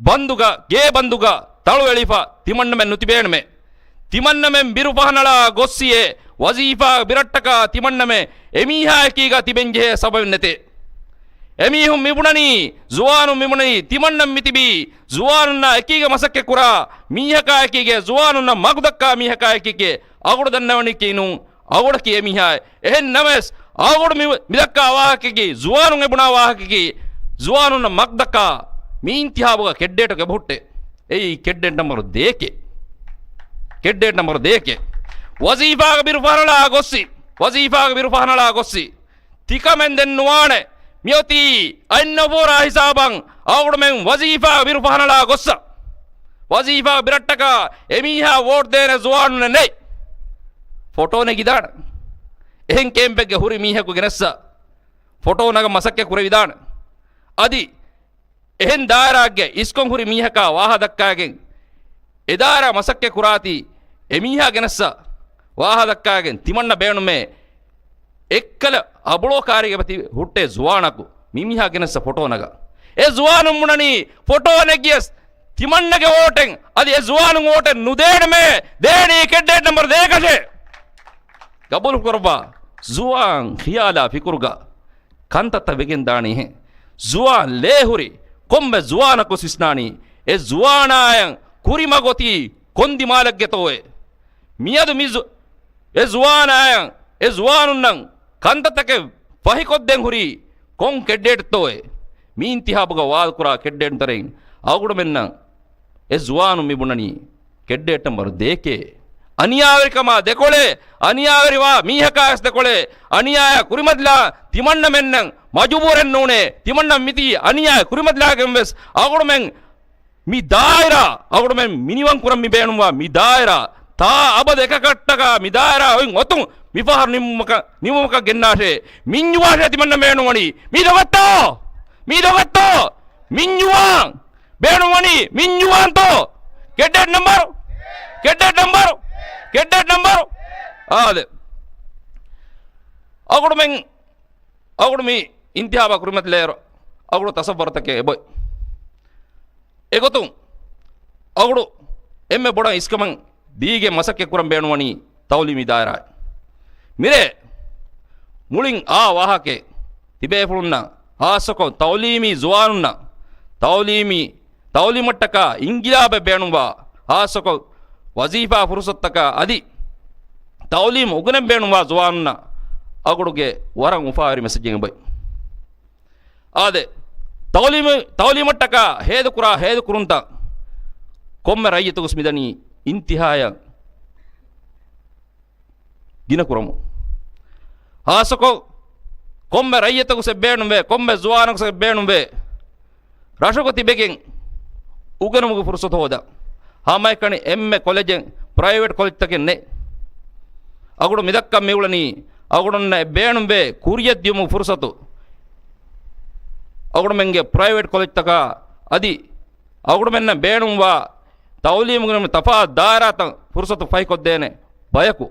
ބަންދުގަ، ގޭ ބަންދުގަ ތަޅު އެޅިފަ ތިމަންނަމެން ނުތިބޭނަމޭ. ތިމަންނަމެން ބިރު ފަހަނަޅާ ގޮއްސިއޭ ވަޒީފާ ބިރަށްޓަކާ ތިމަންނަމެ އެމީހާ އެކީގަ ތިބެންޖެހޭ ސަބަބެއް ނެތޭ. އެމީހުން މިބުނަނީ، ޒުވާނުން މިބުނަނީ، ތިމަންނަން މިތިބީ ޒުވާނުންނާ އެކީގަ މަސައްކަތް ކުރާ މީހަކާ އެކީގެ، ޒުވާނުންނަށް މަގުދައްކާ މީހަކާ އެކީގެ. އަޅުގަނޑު ދަންނަވަނީކީ ނޫން، އަޅުގަނޑަކީ އެމީހާ. އެހެން ނަމަވެސް، އަޅުގަނޑު މި، މިދައްކާ ވާހަކައަކީ، ޒުވާނުން އެބުނާ ވާހަކައަކީ، ޒުވާނުންނަށް މަގުދައްކާ މި އިންތިހާބުގަ ކެންޑިޑޭޓަކު އެބަހުއްޓޭ. އެއީ ކެންޑިޑޭޓް ނަމްބަރު ދޭކޭ. ކެންޑިޑޭޓް ނަމްބަރު ދޭކޭ. ވަޒީފާގެ ބިރު ފަހަނަޅާ ގޮއްސި. ވަޒީފާގެ ބިރު ފަހަނަޅާ ގޮއްސި. ތިކަމެން ދެން ނުވާނެ. މިއޮތީ އައިން ނުފޫރާ ހިސާބަށް އަޅުގަނޑުމެން ވަޒީފާ ބިރު ފަހަނަޅާ ގޮއްސަ. ވަޒީފާ ބިރަށްޓަކާ އެމީހާ ވޯޓް ދޭނެ ޒުވާނުންނެއް ނެތް. ފޮޓޯ ނެގިދާނެ. އެހެން ކޭމްޕެއްގެ ހުރި މީހަކު ގެނެއްސަ ފޮޓޯ ނަގަ މަސައްކަތް ކުރެވިދާނެ. އަދި އެހެން ދާއިރާއެއްގެ އިސްކޮން ހުރި މީހަކާ ވާހަ ދައްކާގެން، އެ ދާއިރާ މަސައްކަތް ކުރާތީ، އެމީހާ ގެނެއްސަ ވާހަ ދައްކާގެން ތިމަންނަ ބޭނުމޭ އެއްކަލަ އަބުޅޯ ކާރިގެ ބަތި ހުއްޓޭ ޒުވާނަކު މި މީހާ ގެނެއްސަ ފޮޓޯ ނަގަ. އެ ޒުވާނުން ބުނަނީ ފޮޓޯ ނެގިޔަސް ތިމަންނަގެ ވޯޓެއް އަދި އެ ޒުވާނުން ވޯޓެއް ނުދޭނަމޭ، ދޭނީ ކެންޑިޑޭޓް ނަމްބަރު ދޭކަށޭ. ގަބޫލު ކުރައްވާ. ޒުވާން ޚިޔާލާ ފިކުރުގަ ކަންތައްތައް ވެގެން ދާނީހެން. ޒުވާން ލޭހުރި ކޮންމެ ޒުވާނަކު ވިސްނާނީ، އެ ޒުވާނާޔަން ކުރިމަގޮތީ ކޮން ދިމާލެއްގެތޯއޭ؟ މިއަދު މި ޒު-، އެ ޒުވާނާޔަން، އެ ޒުވާނުންނަށް ކަންތައްތަކެއް ފަހިކޮށްދޭން ހުރީ ކޮން ކެންޑިޑޭޓްތޯއޭ؟ މި އިންތިހާބުގަ ވާދަ ކުރާ ކެންޑިޑޭޓް ތެރެއިން އަޅުގަނޑުމެންނަށް އެ ޒުވާނުން މި ބުނަނީ ކެންޑިޑޭޓް ނަމްބަރު ދޭކޭ. އަނިޔާވެރިކަމާ ދެކޮޅޭ، އަނިޔާވެރިވާ މީހަކާވެސް ދެކޮޅޭ، އަނިޔާޔާ ކުރިމަތިލާ ތިމަންނަމެންނަށް މަޖުބޫރެއް ނޫނޭ، ތިމަންނަ މިތީ އަނިޔާޔާ ކުރިމަތިލާގެން ވެސް އަޅުގަނޑުމެން މި ދާއިރާ، އަޅުގަނޑުމެން މިނިވަން ކުރަން މި ބޭނުންވާ މި ދާއިރާ، ތާ އަބަދު އެކަކަށްޓަކާ މި ދާއިރާ އޮތް އޮތުން މިފަހަރު ނިމުމަކަށް، ނިމުމަކަށް ގެންނާށޭ. މިންޖުވާށޭ ތިމަންނަ ބޭނުންވަނީ. މީ ދޮގަށްތޯ؟ މީ ދޮގަށްތޯ؟ މިންޖުވާން! ބޭނުންވަނީ މިންޖުވާންތޯ؟ ކެންޑިޑޭޓް ނަމްބަރު، ކެންޑިޑޭޓް ނަމްބަރު، ކެންޑިޑޭޓް ނަމްބަރު. އާދެ. އަޅުގަނޑުމެން، އަޅުގަނޑު މި އިންތިހާބާ ކުރިމަތިލާއިރު، އަޅުގަނޑު ތަސައްވަރުތަކެއް އެބޮތް. އެގޮތުން، އަޅުގަނޑު އެންމެ ބޮޑަށް އިސްކަމަށް ދީގެން މަސައްކަތް ކުރަން ބޭނުންވަނީ ތައުލީމީ ދާއިރާއެއް. މިރޭ މުޅިން އާ ވާހަކައެއް ތިބޭފުޅުންނަށް، ހާއްސަކޮށް ތައުލީމީ ޒުވާނުންނަށް، ތައުލީމީ، ތައުލީމަށްޓަކާ އިންގިލާބެއް ބޭނުންވާ، ހާއްސަކޮށް ވަޒީފާ ފުރުސަތުތަކާ އަދި ތައުލީމު އުގުނެން ބޭނުންވާ ޒުވާނުންނަށް އަޅުގަނޑުގެ ވަރަށް އުފާވެރި މެސެޖެއް އެބައޮތް. އާދެ، ތައުލީމު، ތައުލީމަށްޓަކާ ހޭދަކުރާ ހޭދަކުރުންތައް ކޮންމެ ރައްޔިތަކުވެސް މިދަނީ އިންތިހާޔަށް ގިނަ ކުރަމުން. ހާއްސަކޮށް ކޮންމެ ރައްޔިތަކުވެސް އެއްބޭނުންވޭ، ކޮންމެ ޒުވާނަކުވެސް އެއްބޭނުންވޭ، ރަށުގަ ތިބެގެން އުގެނުމުގެ ފުރުސަތު ހޯދާ. ހަމައެކަނި އެންމެ ކޮލެޖެއް ޕްރައިވެޓް ކޮލެޖްތަކެއް ނެތް. އަޅުގަނޑު މިދައްކަން މިއުޅެނީ އަޅުގަނޑުމެންނަށް ބޭނުންވޭ ކުރިއަށް ދިޔުމުގެ ފުރުސަތު. އަޅުގަނޑުމެންގެ ޕްރައިވެޓް ކޮލެޖްތަކާ އަދި އަޅުގަނޑުމެންނަށް ބޭނުންވާ ތައުލީމުގެ ތަފާތު ދާއިރާތައް ފުރުސަތު ފަހިކޮށްދޭނެ ބަޔަކު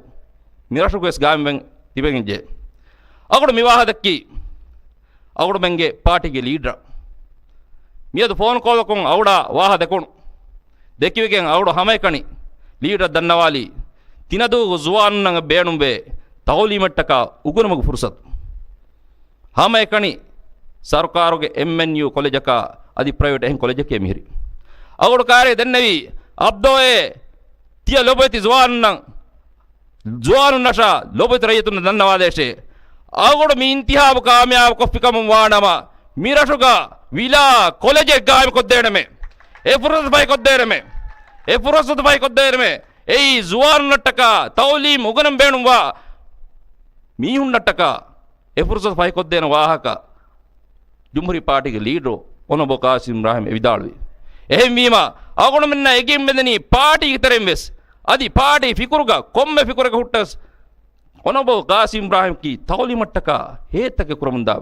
މިރަށުގަވެސް ގާއިމްވެގެން ތިބެގެންޖެހޭ. އަޅުގަނޑު މި ވާހަކަ ދެއްކީ އަޅުގަނޑުމެންގެ ޕާޓީގެ ލީޑަރަށް. މިއަދު ފޯނު ކޯލަކުން އަޅުގަނޑާ ވާހަކަ ދެކުނު. ދެކިވެގެން އަޅުގަނޑު ހަމައެކަނި ލީޑަރަށް ދަންނަވާލީ، ތިނަދޫގެ ޒުވާނުންނަށް ބޭނުންވޭ ތައުލީމަށްޓަކާ އުނގުނުމުގެ ފުރުސަތު. ހަމައެކަނި ސަރުކާރުގެ އެމްއެންޔޫ ކޮލެޖަކާ އަދި ޕްރައިވެޓް އެހެން ކޮލެޖަކޭ މިހިރީ. އަޅުގަނޑު ކާރި ދެންނެވީ، އަބްދޯއޭ، ތިޔަ ލޮބުވެތި ޒުވާނުންނަށް، ޒުވާނުންނަށާ ލޮބުވެތި ރައްޔިތުންނަށް ދަންނަވާލޭށޭ. އަޅުގަނޑު މި އިންތިހާބު ކާމިޔާބު ކޮށްފިކަމުން ވާނަމަ، މިރަށުގަ ވިލާ ކޮލެޖެއް ގާއިމްކޮށްދޭނަމޭ. އެ ފުރުސަތު ފަހިކޮށްދޭނަމޭ. އެ ފުރުސަތު ފަހިކޮށްދޭނަމޭ. އެއީ ޒުވާނުންނަށްޓަކާ ތައުލީމް އުނގަނަން ބޭނުންވާ މީހުންނަށްޓަކާ އެ ފުރުސަތު ފަހިކޮށްދޭނެ ވާހަކަ ޖުމްހޫރީ ޕާޓީގެ ލީޑަރު އޮނަބަ ޤާސިމް އިބްރާހިމް އެ ވިދާޅުވި. އެހެންވީމަ، އަޅުގަނޑުމެންނަށް އެނގިން މިދަނީ ޕާޓީގެ ތެރެއިން ވެސް، އަދި ޕާޓީ ފިކުރުގަ ކޮންމެ ފިކުރެއްގަ ހުއްޓަސް، އޮނަބަ ޤާސިމް އިބްރާހިމްގެ ތައުލީމަށްޓަކާ ހޭތަކެއް ކުރަމުންދާ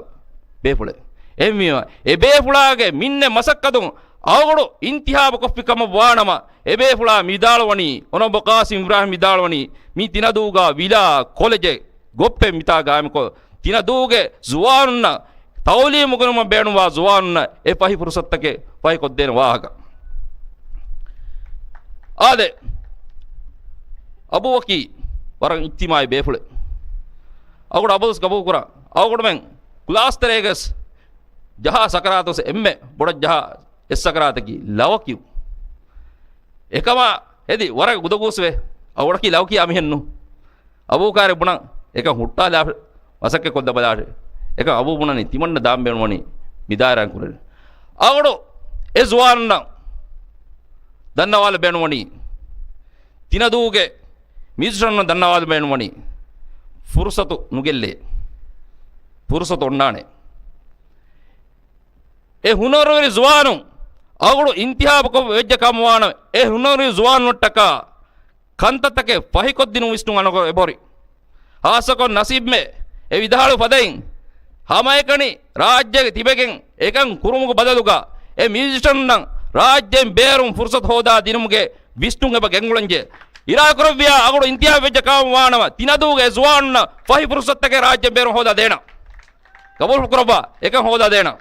ބޭފުޅެއް. އެހެންވީމަ، އެ ބޭފުޅާގެ މިންނެއް މަސައްކަތުން އަޅުގަނޑު އިންތިހާބު ކޮށްފި ކަމަށް ވާނަމަ، އެ ބޭފުޅާ މި ވިދާޅުވަނީ، އޮނަބަ ޤާސިމް އިބްރާހިމް ވިދާޅުވަނީ، މި ތިނަދޫގަ ވިލާ ކޮލެޖެއް ގޮށްޕެއް މިތާ ގާއިމުކޮށް، ތިނަދޫގެ ޒުވާނުންނަށް ތައުލީމު އުނގެނުމަށް ބޭނުންވާ ޒުވާނުންނަށް އެ ފަހި ފުރުސަތުތަކެއް ފަހިކޮށްދޭނެ ވާހަކަ. އާދެ، އަބޫ ވަކީ ވަރަށް އިޖްތިމާޢީ ބޭފުޅެއް. އަޅުގަނޑު އަބޫސް ގަބޫލުކުރާ. އަޅުގަނޑުމެން ކްލާސް ތެރޭގަސް ޖަހާ ސަކަރާތުސް އެންމެ ބޮޑަށް ޖަހާ އެއް ސަކަރާތަކީ ލަވަ ކިޔުން. އެކަމާ ހެދި ވަރަށް ގުދަގޫސްވެ. އަޅުގަނޑަކީ ލަވަ ކިޔާ މިހެއްނު. އަބޫ ކާރި ބުނަން އެކަން ހުއްޓާލާ މަސައްކަތް ކޮށްލަބަލާށޭ. އެކަން އަބޫ ބުނަނީ ތިމަންނަ ދާން ބޭނުންވަނީ މި ދާއިރާއިން ކުރެވޭނެ. އަޅުގަނޑު އެ ޒުވާނުންނަށް ދަންނަވާލަ ބޭނުންވަނީ ތިނަދޫގެ މިއުޒިޝަނުންނަށް ދަންނަވާލަ ބޭނުންވަނީ ފުރުސަތު ނުގެއްލޭ. ފުރުސަތު އޮންނާނެ. އެ ހުނަރުވެރި ޒުވާނުން އަޅުގަނޑު އިންތިހާބުކޮށް ވެއްޖެ ކަމަށް ވާނަމަ، އެ ހުނަރުވެރި ޒުވާނުންނަށްޓަކާ ކަންތައްތަކެއް ފަހިކޮށްދިނުން ވިސްނުން އަންނަ އެބަހުރި. ހާއްސަކޮށް ނަސީބްމެ އެ ވިދާޅު ފަދައިން، ހަމައެކަނި ރާއްޖޭގަ ތިބެގެން އެކަން ކުރުމުގެ ބަދަލުގަ، އެ މިއުޒިޝަނުންނަށް ރާއްޖޭން ބޭރުން ފުރުސަތު ހޯދާ ދިނުމުގެ ވިސްނުން އެބަ ގެންގުޅެންޖެ. އިރާދަކުރެއްވިޔާ އަޅުގަނޑު އިންތިހާބު ވެއްޖެ ކަމަށް ވާނަމަ، ތިނަދޫގެ ޒުވާނުންނަށް ފަހި ފުރުސަތުތަކެއް ރާއްޖޭން ބޭރުން ހޯދާ ދޭނަން. ގަބޫލު ކުރައްވާ، އެކަން ހޯދާ ދޭނަން.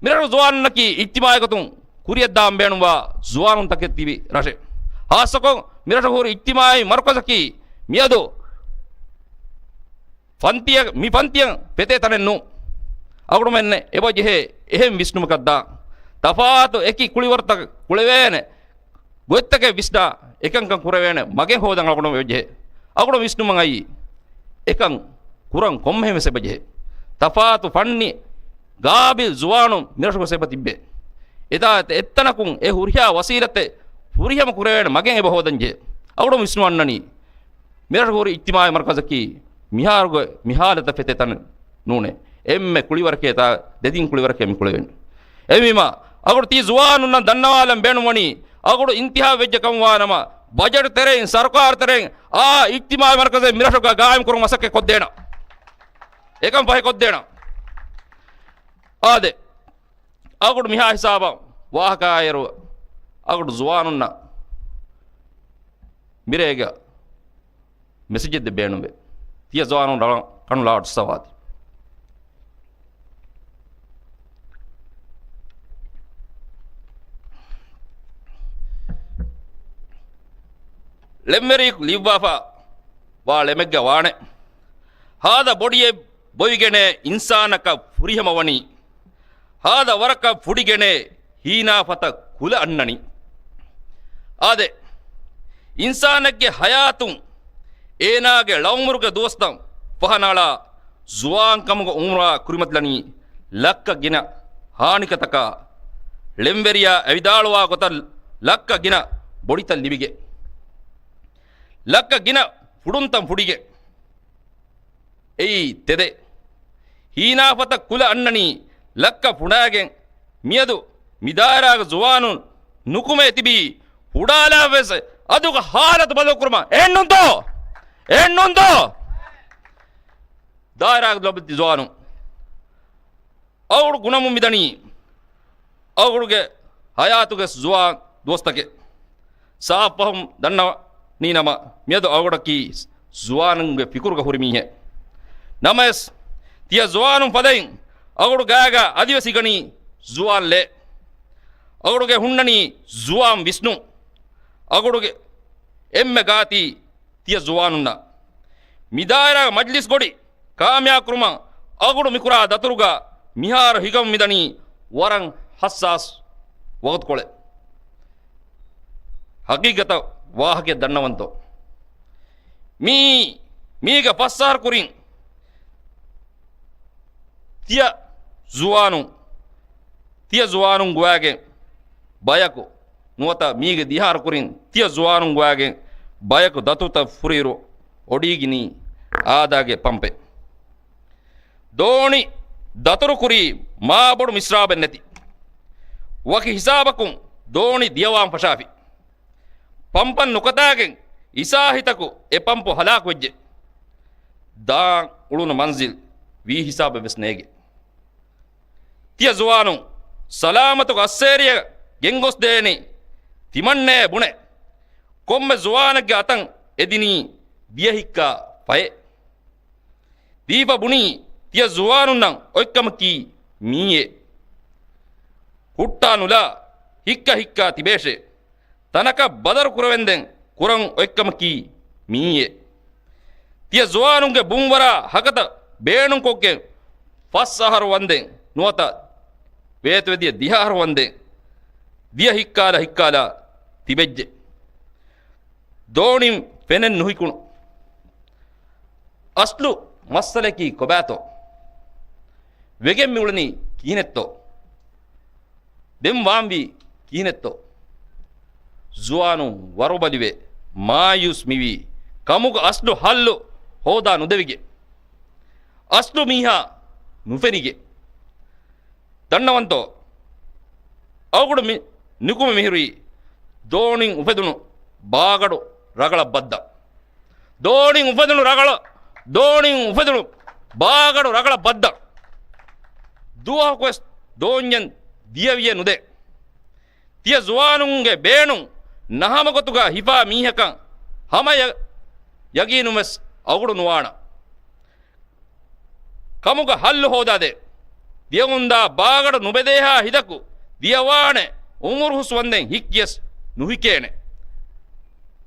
މިރަށު ޒުވާނުންނަކީ އިޖްތިމާޢީ ގޮތުން ކުރިއަށްދާން ބޭނުންވާ ޒުވާނުންތަކެއް ތިބި ރަށެއް. ހާއްސަކޮށް، މިރަށު ހުރި އިޖްތިމާޢީ މަރުކަޒަކީ މިއަދު ފަންތިއަށް، މި ފަންތިއަށް ފެތޭ ތަނެއް ނޫން. އަޅުގަނޑުމެންނަށް އެބަޖެހޭ އެހެން ވިސްނުމަކަށް ދާން. ތަފާތު އެކި ކުޅިވަރުތައް ކުޅެވޭނެ ގޮތްތަކެއް ވިސްނާ، އެކަންކަން ކުރެވޭނެ މަގެއް ހޯދަން އަޅުގަނޑު އެބަޖެހޭ. އަޅުގަނޑު ވިސްނުމަށް އައީ، އެކަން ކުރަން ކޮންމެހެން ވެސް އެބަޖެހޭ. ތަފާތު ފަންނީ ގާބިލް ޒުވާނުން މިރަށު ވެސް އެބަ ތިއްބޭ. އެތާ އެތަނަކުން އެ ހުރިހާ ވަސީލަތެއް ފުރިހަމަ ކުރެވޭނެ މަގެއް އެބަ ހޯދަންޖެހޭ. އަޅުގަނޑު ވިސްނުމަށް އަންނަނީ، މިރަށު ހުރި އިޖްތިމާޢީ މަރުކަޒަކީ މިހާރުގެ މި ހާލަތަށް ފެތޭ ތަނެއް ނޫނޭ. އެންމެ ކުޅިވަރަކޭ ތާ ދެތިން ކުޅިވަރަކޭ މި ކުޅެވެން. އެހެންވީމަ، އަޅުގަނޑު ތި ޒުވާނުންނަށް ދަންނަވާލަން ބޭނުންވަނީ، އަޅުގަނޑު އިންތިހާބު ވެއްޖެ ކަމަށް ވާނަމަ، ބަޖެޓް ތެރެއިން، ސަރުކާރު ތެރެއިން، އާ އިޖްތިމާޢީ މަރުކަޒެއް މިރަށުގަ ގާއިމް ކުރުމަށް މަސައްކަތް ކޮށްދޭނަން. އެކަން ފަހި ކޮށްދޭނަން. އާދެ، އަޅުގަނޑު މިހާ ހިސާބަށް ވާހަކައާއިރު، އަޅުގަނޑު ޒުވާނުންނަށް މިރޭގަ މެސެޖެއް ދޭ ބޭނުންވޭ. ތިޔަ ޒުވާނުން ރަޅަން ކަނު ލާޑް ސަވާދި. ޅެންވެރި ލިއްވާފަ ވާ ޅެމެއްގަ ވާނެ. ހާދަ ބޮޑިއެއް ބޮއިގެނޭ އިންސާނަކަށް ފުރިހަމަވަނީ. ހާދަ ވަރަކަށް ފުޑިގެނޭ ހީނާފަތަށް ކުލަ އަންނަނީ. އާދެ، އިންސާނެއްގެ ހަޔާތުން އޭނާގެ ޅައުމުރުގެ ދުވަސްތައް ފަހަނައަޅާ ޒުވާންކަމުގެ އުމުރާ ކުރިމަތިލަނީ ޅައްކަ ގިނަ ހާނިކަތަކާ. ޅެންވެރިޔާ އެ ވިދާޅުވާ ގޮތަށް ޅައްކަ ގިނަ ބޮޑިތައް ލިބިގެން، ޅައްކަ ގިނަ ފުޑުންތައް ފުޑިގެން. އެއީ ތެދެއް. ހީނާފަތަށް ކުލަ އަންނަނީ ޅައްކަ ފުނާގެން. މިއަދު މި ދާއިރާގެ ޒުވާނުން ނުކުމެ ތިބީ ފުޑާލާ ވެސް އަދުގެ ހާލަތު ބަދަލުކުރުމަށް. އެހެންނޫންތޯ؟ އެހެންނޫންތޯ؟ ދާއިރާގެ ލޮބުވެތި ޒުވާނުން، އަޅުގަނޑު ގުނަމުން މިދަނީ އަޅުގަނޑުގެ ހަޔާތުގެ ޒުވާން ދުވަސްތަކެއް. ސާފު ފަހުން ދަންނަވަނީ ނަމަ، މިއަދު އަޅުގަނޑަކީ ޒުވާނުންގެ ފިކުރުގަ ހުރި މީހެއް. ނަމަވެސް، ތިޔަ ޒުވާނުން ފަދައިން އަޅުގަނޑު ގާގަ އަދިވެސް ހިގަނީ ޒުވާން ލޭ. އަޅުގަނޑުގެ ހުންނަނީ ޒުވާން ވިސްނުން. އަޅުގަނޑުގެ އެންމެ ގާތީ ތިޔަ ޒުވާނުންނަށް. މި ދާއިރާގެ މަޖްލިސް ގޮޑި ކާމިޔާބު ކުރުމަށް އަޅުގަނޑު މިކުރާ ދަތުރުގަ މިހާރު ހިގަމުން މިދަނީ ވަރަށް ހައްސާސް ވަގުތުކޮޅެއް. ހަގީގަތަށް ވާހަކައެއް ދަންނަވަންތޯ؟ މީ، މީގަ ފަސް އަހަރު ކުރިން ތިޔަ ޒުވާނުން، ތިޔަ ޒުވާނުން ގޮވާގެން ބަޔަކު ނުވަތަ މީގެ ދިހަ އަހަރު ކުރިން ތިޔަ ޒުވާނުން ގޮވާގެން ބަޔަކު ދަތުރުތައް ފުރިއިރު އޮޑީގިނީ އާދައިގެ ޕަމްޕެއް. ދޯނި ދަތުރު ކުރީ މާބޮޑު މިސްރާބެއް ނެތި. ވަކި ހިސާބަކުން ދޯނި ދިޔަވާން ފަށާފި. ޕަމްޕަށް ނުކަތާގެން އިސާހިތަކު އެ ޕަމްޕު ހަލާކުވެއްޖެ. ދާން އުޅުނު މަންޒިލް ވީ ހިސާބެއް ވެސް ނޭގެ. ތިޔަ ޒުވާނުން ސަލާމަތުގެ އައްސޭރިއަށް ގެންގޮސްދޭނީ ތިމަންނައޭ ބުނެ. ކޮންމެ ޒުވާނެއްގެ އަތަށް އެދިނީ ދިޔަ ހިއްކާ ފައެއް. ދީފަ ބުނީ ތިޔަ ޒުވާނުންނަށް އޮތްކަމަކީ މީއޭ. ހުއްޓާ ނުލާ ހިއްކަ ހިއްކާ ތިބޭށޭ. ތަނަކަށް ބަދަރު ކުރެވެންދެން ކުރަން އޮތްކަމަކީ މީއޭ. ތިޔަ ޒުވާނުންގެ ބުންވަރާ ހަކަތަ ބޭނުންކޮށްގެން ފަސް އަހަރު ވަންދެން ނުވަތަ ވޭތުވެދިޔަ ދިހަ އަހަރު ވަންދެން ދިޔަ ހިއްކާލަ ހިއްކާލާ ތިބެއްޖެ. ދޯނިން ފެނެއް ނުހިކުނު. އަސްލު މައްސަލައަކީ ކޮބާތޯ؟ ވެގެން މިއުޅެނީ ކިހިނެއްތޯ؟ ދެން ވާންވީ ކިހިނެއްތޯ؟ ޒުވާނުން ވަރުބަލިވެ، މާޔޫސް މިވީ ކަމުގެ އަސްލު ހައްލު ހޯދާ ނުދެވިގެން. އަސްލު މީހާ ނުފެނިގެން. ދަންނަވަންތޯ؟ އަޅުގަނޑު މި ނިކުމެ މިހިރީ ދޯނިން އުފެދުނު ބާގަޑު ރަގަޅަށް ބައްދަ. ދޯނިން އުފެދުނު ރަގަޅަށް، ދޯނިން އުފެދުނު ބާގަޑު ރަގަޅަށް ބައްދަ. ދުވަހަކުވެސް ދޯންޏެއް ދިޔަވިޔެއް ނުދޭ. ތިޔަ ޒުވާނުންގެ ބޭނުން ނަހަމަގޮތުގަ ހިފާ މީހަކަށް ހަމަ ޔަ-، ޔަގީނުންވެސް އަޅުގަނޑު ނުވާނަ. ކަމުގަ ހައްލު ހޯދާދޭ. ދިޔައުންދާ ބާގަޑު ނުބެދޭހާ ހިދަކު ދިޔަވާނެ. އުމުރު ހުސްވަންދެން ހިއްކިޔަސް ނުހިކޭނެ.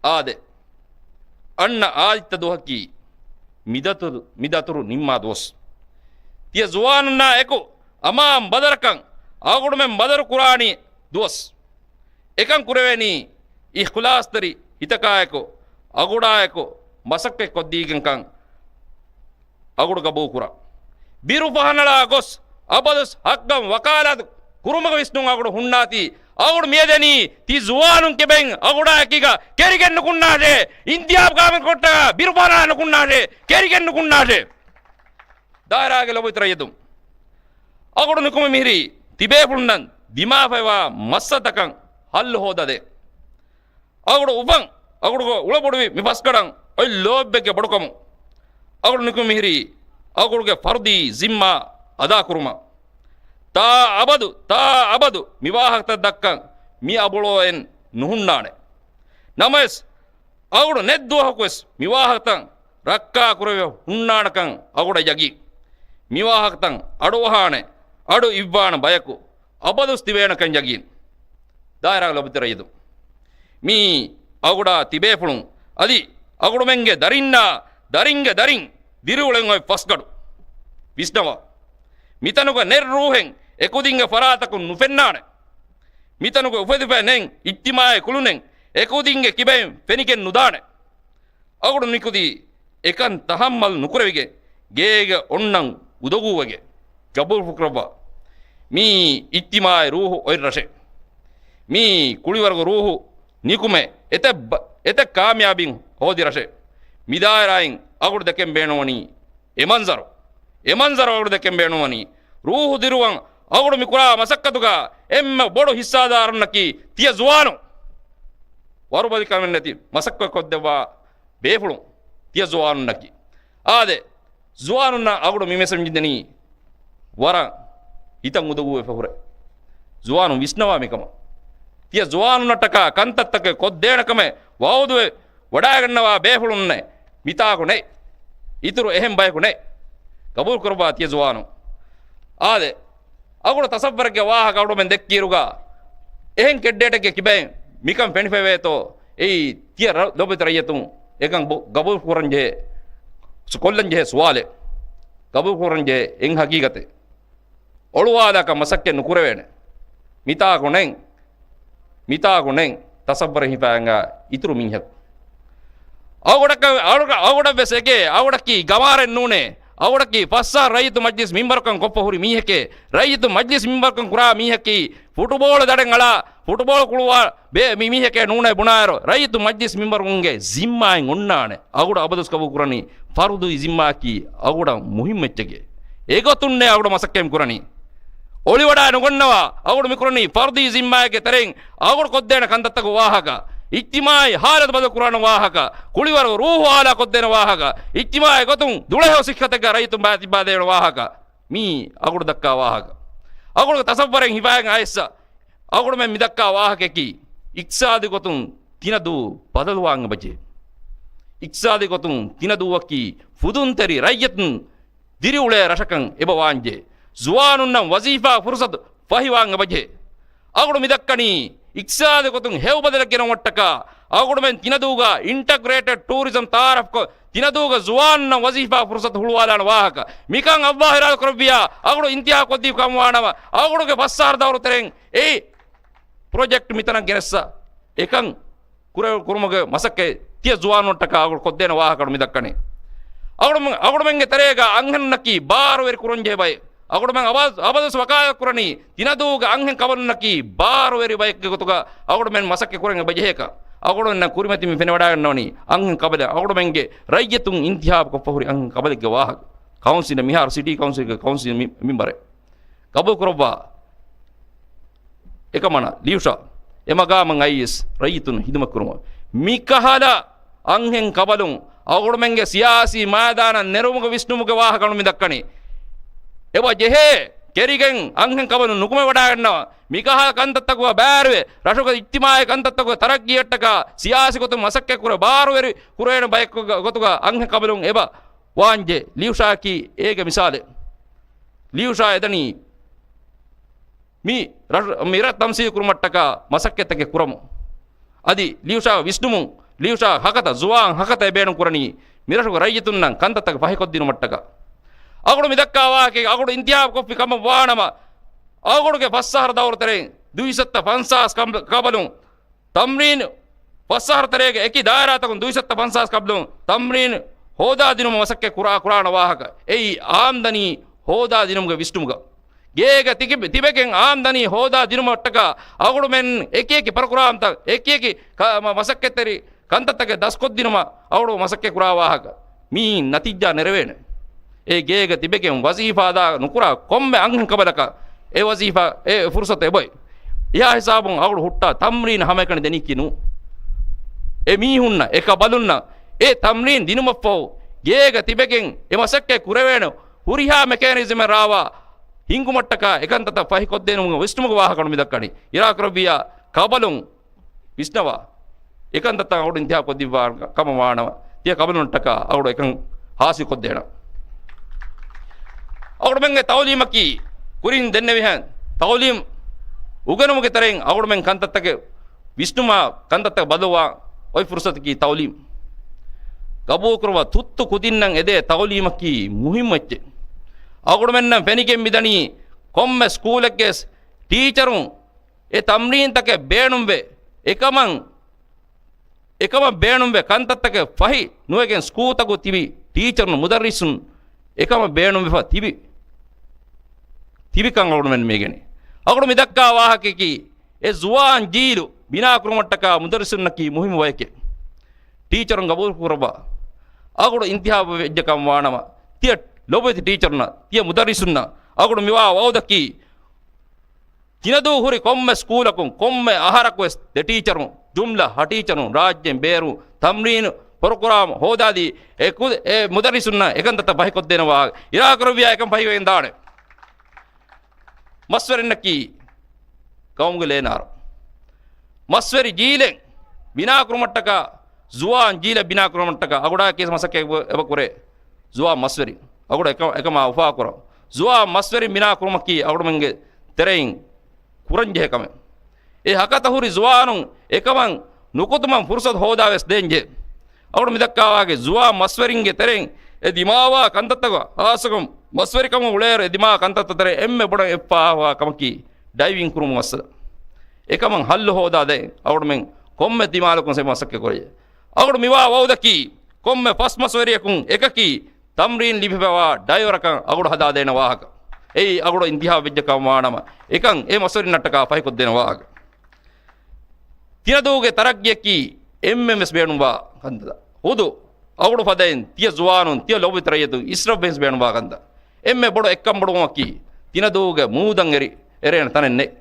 އާދެ. އަންނަ އާދިއްތަ ދުވަހަކީ މިދަތުރު، މިދަތުރު ނިންމާ ދުވަސް. ތިޔަ ޒުވާނުންނާ އެކު އަމާން ބަދަރަކަށް އަޅުގަނޑުމެން ބަދަރު ކުރާނީ ދުވަސް. އެކަން ކުރެވޭނީ އިޚްލާޞްތެރި ހިތަކާއެކު، އަގުޑާއެކު މަސައްކަތް ކޮށްދީގެންކަން އަގުޑު ގަބޫލުކުރަން. ބިރު ފަހަނަޅާ ގޮސް، އަބަދުސް ހައްގަށް ވަކާލާތު ކުރުމުގެ ވިސްނުން އަގުޑު ހުންނާތީ، އަގުޑު މިއަދެނީ ތި ޒުވާނުން ކިބައިން އަގުޑާއެކީގަ ކެރިގެން ނުކުންނާށޭ. އިންތިހާބު ގާމިން ކޮށްޓަކާ ބިރު ފަހަނަޅާ ނުކުންނާށޭ، ކެރިގެން ނުކުންނާށޭ. ދާއިރާގެ ލޮބުވެތި ރައްޔިތުން، އަގުޑު ނިކުމެ މިހިރީ ތިބޭފުޅުންނަށް ދިމާވެފައިވާ މައްސަލަތަކަށް ހައްލު ހޯދާދޭ. އަގުޑު އުފަން، އަގުޑުގެ އުޅަބޮޑުވި މި ފަސްގަނޑަށް އޮތް ލޯތްބެއްގެ ބޮޑުކަމުން އަގުޑު ނިކުމެ މިހިރީ އަގުޑުގެ ފަރުދީ ޒިންމާ އަދާކުރުމަށް. ތާ އަބަދު، ތާ އަބަދު މި ވާހަކަތައް ދައްކަން މި އަބުޅޯއެއް ނުހުންނާނެ. ނަމަވެސް، އަގުޑު ނެތް ދުވަހަކުވެސް މި ވާހަކަތައް ރައްކާ ކުރެވި ހުންނާނެކަން އަގުޑަށް ޔަގީން. މި ވާހަކަތައް އަޑުއަހާނެ، އަޑު އިއްވާނެ ބަޔަކު އަބަދުސް ތިބޭނެކަން ޔަގީން. ދާއިރާގެ ލޮބުވެތި ރައްޔިތުން، މީ އަގުޑާ ތިބޭފުޅުން އަދި އަގުޑުމެންގެ ދަރިންނާ ދަރިންގެ ދަރިން ދިރިއުޅެން އޮތް ފަސްގަޑު. ވިސްނަވާ. މިތަނުގަ ނެތް ރޫހެއް އެކުދިންގެ ފަރާތަކުން ނުފެންނާނެ. މިތަނުގަ އުފެދިފަ ނެތް އިޖްތިމާޢީ ކުލުނެއް އެކުދިންގެ ކިބައިން ފެނިގެން ނުދާނެ. އަގުޑު ނިކުތީ އެކަން ތަހައްމަލް ނުކުރެވިގެން ގޭގަ އޮންނަން އުދަގޫވެގެން. ގަބޫލުކުރައްވާ. މީ އިޖްތިމާޢީ ރޫޙު އޮތް ރަށެއް. މީ ކުޅިވަރުގެ ރޫޙު ނިކުމެ އެތައް ބަ-، އެތައް ކާމިޔާބީން ހޯދި ރަށެއް. މި ދާއިރާއިން އަގުޑު ދެކެން ބޭނުންވަނީ އެ މަންޒަރު. އެ މަންޒަރު އަގުޑު ދެކެން ބޭނުންވަނީ ރޫޙު ދިރުވަން އަގުޑު މިކުރާ މަސައްކަތުގަ އެންމެ ބޮޑު ހިއްސާދާރުންނަކީ ތިޔަ ޒުވާނުން. ވަރުބަލިކަމެއް ނެތި މަސައްކަތް ކޮށްދެއްވާ ބޭފުޅުން. ތިޔަ ޒުވާނުންނަކީ. އާދެ، ޒުވާނުންނަށް އަގުޑު މި މެސެޖް ދެނީ ވަރަށް ހިތަށް އުނދަގޫވެފަ ހުރެ. ޒުވާނުން ވިސްނަވާ މިކަމަށް. ތިޔަ ޒުވާނުންނަށްޓަކާ ކަންތައްތަކެއް ކޮށްދޭނެ ކަމެއް ވައުދުވެ ވަޑާގަންނަވާ ބޭފުޅުންނެއް މިތާކު ނެތް. އިތުރު އެހެން ބަޔަކު ނެތް. ގަބޫލު ކުރައްވާ ތިޔަ ޒުވާނުން. އާދެ، އަގުޑު ތަސައްވަރެއްގެ ވާހަކަ އަގުޑުމެން ދެއްކިއިރުގަ، އެހެން ކެއްޑޭޓެއްގެ ކިބައިން މިކަން ފެނިފައިވޭތޯ؟ އެއީ ތިޔަ ރަ-، ލޮބުވެތި ރައްޔިތުން އެކަން ބު-، ގަބޫލު ކުރަން ޖެހޭ، ސު-، ކޮށްލަން ޖެހޭ ސުވާލެއް. ގަބޫލު ކުރަން ޖެހޭ އެއް ހަގީގަތެއް. އޮޅުވާލާކަށް މަސައްކަތް ނުކުރެވޭނެ. މިތާކު ނެތް. މިތާކު ނެތް ތަސައްވަރެއް ހިފާގެން އިތުރު މީހަކު. އަގުޑަކަށް، އަގުޑަ-، އަގުޑަށްވެސް އެކޭ، އަގުޑަކީ ގަމާރެއް ނޫނޭ. އަގުޑަކީ ފަސް އަހަރު ރައްޔިތު މަޖްލިސް މިންބަރުކަން ކޮށްފަ ހުރި މީހެކޭ. ރައްޔިތު މަޖްލިސް މިންބަރުކަން ކުރާ މީހަކީ ފުޓުބޯޅަ ދަޑެއް އަޅާ، ފުޓުބޯޅަ ކުޅުވާ ބޭ-، މި މީހެކޭ ނޫނޭ ބުނާއިރު، ރައްޔިތު މަޖްލިސް މިންބަރުންގެ ޒިންމާއިން އޮންނާނެ. އަގުޑަށް އަބަދުވެސް ގަބޫލު ކުރަނީ ފަރުދީ ޒިންމާއަކީ އަގުޑަށް މުހިއްމު އެއްޗެކޭ. އެގޮތުންނޭ އަގުޑަށް މަސައްކަތް ކުރަނީ. އޮޅިވަޑާ ނުގަންނަވާ، އަގުޑު މިކުރަނީ ފަރުދީ ޒިންމާއެއްގެ ތެރެއިން އަގުޑު ކޮށްދޭނެ ކަންތައްތަކުގެ ވާހަކަ، އިޖްތިމާއީ ހާލަތު ބަދަލު ކުރާނެ ވާހަކަ، ކުޅިވަރު ރޫހު އާލާ ކޮށްދޭނެ ވާހަކަ، އިޖްތިމާއީ ގޮތުން ދުޅަހެޔޮ ސިއްހަތެއްގަ ރައްޔިތުން ބައިތިއްބާދޭނެ ވާހަކަ، މީ އަގުޑު ދައްކާ ވާހަކަ. އަގުޑުގެ ތަސައްވަރެއް ހިފާގެން އައިއްސަ، އަގުޑުމެން މިދައްކާ ވާހަކައަކީ، އިޤްތިޞާދީ ގޮތުން ތިނަދޫ ބަދަލުވާން އެބަޖެހޭ. އިޤްތިޞާދީ ގޮތުން ތިނަދޫއަކީ ފުދުންތެރި ރައްޔިތުން ދިރިއުޅޭ ރަށަކަށް އެބަ ވާންޖެހޭ. ޒުވާނުންނަށް ވަޒީފާ ފުރުޞަތު ފަހިވާން އެބަޖެހޭ. އަގުޑު މިދައްކަނީ، އިޤްތިޞާދީ ގޮތުން ހެޔޮ ބަދަލެއް ގެނައުމަށްޓަކާ، އަގުޑުމެން ތިނަދޫގަ އިންޓަގްރޭޓެޑް ޓޫރިޒަމް ތައާރަފްކޮށް، ތިނަދޫގަ ޒުވާނުންނަށް ވަޒީފާ ފުރުޞަތު ހުޅުވާލާނެ ވާހަކަ. މިކަން އައްލާހު އިރާދަ ކުރެއްވިއްޔާ، އަގުޑު އިންތިހާބު ކޮށްދީފަ ކަމަށް ވާނަމަ، އަގުޑުގެ ފަސް އަހަރު ދައުރު ތެރެއިން އެ ޕްރޮޖެކްޓް މިތަނަށް ގެނެއްސަ އެކަން ކުރެ-، ކުރުމުގެ މަސައްކަތް ތިޔަ ޒުވާނުންނަށްޓަކާ އަގުޑު ކޮށްދޭނެ ވާހަކަ މި ދައްކަނީ. އަގުޑުމެ-، އަގުޑުމެންގެ ތެރޭގަ އަންހެނުންނަކީ ބާރުވެރި ކުރަންޖެހޭ ބައެއް. އަގުޑުމެން އަބަދު-، އަބަދުވެސް ވަކާލަތު ކުރަނީ ތިނަދޫގެ އަންހެން ކަބަލުންނަކީ ބާރުވެރި ބައެއްގެ ގޮތުގަ އަގުޑުމެން މަސައްކަތް ކުރަން އެބަޖެހޭކަން. އަގުޑުމެންނަށް ކުރިމަތިން މި ފެނިވަޑައިގަންނަވަނީ އަންހެން ކަބަލެއް. އަގުޑުމެންގެ ރައްޔިތުން އިންތިހާބު ކޮށްފަ ހުރި އަންހެން ކަބަލެއްގެ ވާހަކަ. ކައުންސިލް މިހާރު ސިޓީ ކައުންސިލްގެ ކައުންސިލް މި-، މިންބަރެއް. ގަބޫލު ކުރައްވާ. އެކަމަނާ ލިޔުޝާ އެ މަގާމަށް އައީސް ރައްޔިތުން ހިދުމަތް ކުރުމަށް. މިކަހަލަ އަންހެން ކަބަލުން އަގުޑުމެންގެ ސިޔާސީ މައިދާނަށް ނެރުމުގެ ވިސްނުމުގެ ވާހަކަ ނުމި ދައްކަނީ. އެބަ ޖެހޭ ކެރިގެން އަންހެން ކަބަލުން ނުކުމެވަޑައިގަންނަވާ. މިކަހަލަ ކަންތައްތަކުގަ ބާރުވެ، ރަށުގެ އިޖްތިމާޢީ ކަންތައްތަކުގެ ތަރައްގީއަށްޓަކާ ސިޔާސީ ގޮތުން މަސައްކަތްކުރެ ބާރުވެރި ކުރެވޭނެ ބަޔަކު ގޮތުގަ އަންހެން ކަބަލުން އެބަ ވާންޖެ. ލިޔުޝާއަކީ އޭގެ މިސާލެއް. ލިޔުޝާ އެދަނީ މި ރަށް، މި ރަށް ތަމްސީލު ކުރުމަށްޓަކާ މަސައްކަތްތަކެއް ކުރަމުން. އަދި ލިޔުޝާ ވިސްނުމުން، ލިޔުޝާ ހަކަތަ، ޒުވާން ހަކަތަ އެ ބޭނުން ކުރަނީ މި ރަށުގެ ރައްޔިތުންނަށް ކަންތައްތަކެއް ފަހިކޮށްދިނުމަށްޓަކާ. އަގުޑު މި ދައްކާ ވާހަކައެއް އަގުޑު އިންތިހާބު ކޮށްފި ކަމަށް ވާނަމަ، އަގުޑުގެ ފަސް އަހަރު ދައުރު ތެރެއިން ދުއިސައްތަ ފަންސާސް ކަމ-، ކަބަލުން ތަމްރީނު، ފަސް އަހަރު ތެރޭގެ އެކި ދާއިރާތަކުން ދުއިސައްތަ ފަންސާސް ކަބަލުން ތަމްރީނު ހޯދާދިނުމަށް މަސައްކަތް ކުރާ، ކުރާނެ ވާހަކަ. އެއީ އާމްދަނީ ހޯދާދިނުމުގެ ވިސްނުމުގަ. ގޭގަ ތިކި-، ތިބެގެން އާމްދަނީ ހޯދާ ދިނުމަށްޓަކާ އަގުޑުމެން އެކި އެކި ޕްރޮގްރާމްތައް، އެކި އެކި ކަ-، މަ-، މަސައްކަތްތެރި ކަންތައްތަކެއް ދަސްކޮށްދިނުމަށް އަގުޑު މަސައްކަތް ކުރާ ވާހަކަ. މިއީ ނަތީޖާ ނެރެވޭނެ. އެ ގޭގަ ތިބެގެން ވަޒީފާ އަދާ ނުކުރާ ކޮންމެ އަންހެން ކަބަލަކަށް އެ ވަޒީފާ، އެ ފުރުސަތު އެބޮތް. އެހާ ހިސާބުން އަގުޑު ހުއްޓާ ތަމްރީން ހަމައެކަނި ދެނީކީ ނޫން. އެ މީހުންނަށް، އެ ކަބަލުންނަށް އެ ތަމްރީން ދިނުމަށްފަހު ގޭގަ ތިބެގެން އެ މަސައްކަތް ކުރެވޭނެ ހުރިހާ މެކޭނިޒަމެއް ރާވާ ހިންގުމަށްޓަކާ އެކަންތައްތައް ފަހިކޮށްދޭނުމުގެ ވިސްނުމުގެ ވާހަކަ ނުމި ދައްކަނީ. އިރާދަކުރެއްވިއްޔާ ކަބަލުން ވިސްނަވާ، އެކަންތައްތައް އަގުޑު އިންތިހާބު ކޮށްދީފާ ކަމަށް ވާނަމަ، ތިޔަ ކަބަލުންނަށްޓަކާ އަގުޑު އެކަން ހާސިލް ކޮށްދޭނަން. އަގުޑުމެންގެ ތައުލީމަކީ ކުރިން ދެންނެވިހެން، ތައުލީމް އުގެނުމުގެ ތެރެއިން އަގުޑުމެން ކަންތައްތަކެއް ވިސްނުމާ، ކަންތައްތައް ބަދަލުވާ އޮތް ފުރުސަތަކީ ތައުލީމް. ގަބޫލުކުރުވާ ތުއްތު ކުދިންނަށް އެދޭ ތައުލީމަކީ މުހިއްމު އެއްޗެއް. އަގުޑުމެންނަށް ފެނިގެން މިދަނީ ކޮންމެ ސްކޫލެއްގެ ޓީޗަރުން އެ ތަމްރީންތަކެއް ބޭނުންވެ، އެކަމަށް، އެކަމަށް ބޭނުންވެ ކަންތައްތަކެއް ފަހި ނުވެގެން ސްކޫލްތަކު ތިބި ޓީޗަރުން މުދައްރިސުން އެކަމަށް ބޭނުންވެފަ ތިބި، ތިބިކަން އަޅުގަނޑުމެން މި އިގެނީ. އަޅުގަނޑު މި ދައްކާ ވާހަކައަކީ އެ ޒުވާން ޖީލު ބިނާކުރުމަށްޓަކާ މުދައްރިސުންނަކީ މުހިއްމު ބަޔެކޭ. ޓީޗަރުން ގަބޫލު ކުރައްވާ. އަޅުގަނޑު އިންތިހާބު ވެއްޖެ ކަމަށް ވާނަމަ، ތިޔަ ލޮބުވެތި ޓީޗަރުންނަށް، ތިޔަ މުދައްރިސުންނަށް އަޅުގަނޑު މިވާ ވައުދަކީ ތިނަދޫ ހުރި ކޮންމެ ސްކޫލަކުން ކޮންމެ އަހަރަކުވެސް ދެ ޓީޗަރުން، ޖުމްލަ ހަ ޓީޗަރުން، ރާއްޖޭން ބޭރު ތަމްރީނު ޕްރޮގްރާމް ހޯދާދީ، އެ ކު-، އެ މުދައްރިސުންނަށް އެކަންތައްތައް ފަހިކޮށްދޭނެ ވާހަކަ. އިރާ ކުރެއްވިޔާ އެކަން ފަހިވެގެން ދާނެ. މަސްވެރިންނަކީ ގައުމުގެ ލޭނާރު. މަސްވެރި ޖީލެއް ބިނާކުރުމަށްޓަކާ، ޒުވާން ޖީލެއް ބިނާކުރުމަށްޓަކާ، އަގުޑާ ކޭސް މަސައްކަތް އެބަ ކުރޭ. ޒުވާން މަސްވެރި. އަގުޑަ އެކަ-، އެކަމާ އުފާކުރަން. ޒުވާން މަސްވެރިން ބިނާކުރުމަކީ އަގުޑުމެންގެ ތެރެއިން ކުރަންޖެހޭ ކަމެއް. އެ ހަކަތަ ހުރި ޒުވާނުން އެކަމަށް ނުކުތުމަށް ފުރުސަތު ހޯދާވެސް ދޭންޖެ. އަޅުގަނޑު މިދައްކާވާގެ ޒުވާން މަސްވެރިންގެ ތެރެއިން އެ ދިމާވާ ކަންތައްތަކަށް ހާއްސަކޮށް މަސްވެރިކަމަށް އުޅޭއިރު އެ ދިމާ ކަންތައްތައް ތެރެއިން އެންމެ ބޮޑަށް އެއްފަހާ ކަމަކީ ޑައިވިން ކުރުމުގެ މައްސަލަ. އެކަމަށް ހައްލު ހޯދާދޭން އަޅުގަނޑުމެން ކޮންމެ ދިމާލަކުން އެ މަސައްކަތް ކުރަންޖެ. އަޅުގަނޑު މިވާ ވައުދަކީ ކޮންމެ ފަސް މަސްވެރިޔަކުން އެކަކީ ތަމްރީން ލިބިފައިވާ ޑައިވަރަކަށް އަގުޑު ހަދާދޭނެ ވާހަކަ. އެއީ އަގުޑު އިންތިހާބު ވެއްޖެ ކަމަށް ވާނަމަ، އެކަން އެ މަސްވެރިންނަށްޓަކާ ފަހިކޮށްދޭނެ ވާހަކަ. ތިނަދޫގެ ތަރައްގީއަކީ އެންމެން ވެސް ބޭނުންވާ ކަންތައް. ހުދު އަގުޑު ފަދައިން ތިޔަ ޒުވާނުން، ތިޔަ ލޯބިވެތި ރައްޔިތުން އިސްރަފްވެސް ބޭނުންވާ ކަންތައް. އެންމެ ބޮޑު އެއްކަންބޮޑުވުމަކީ ތިނަދޫގެ މޫދަށް އެރި އެރޭނެ ތަނެއް ނެތް.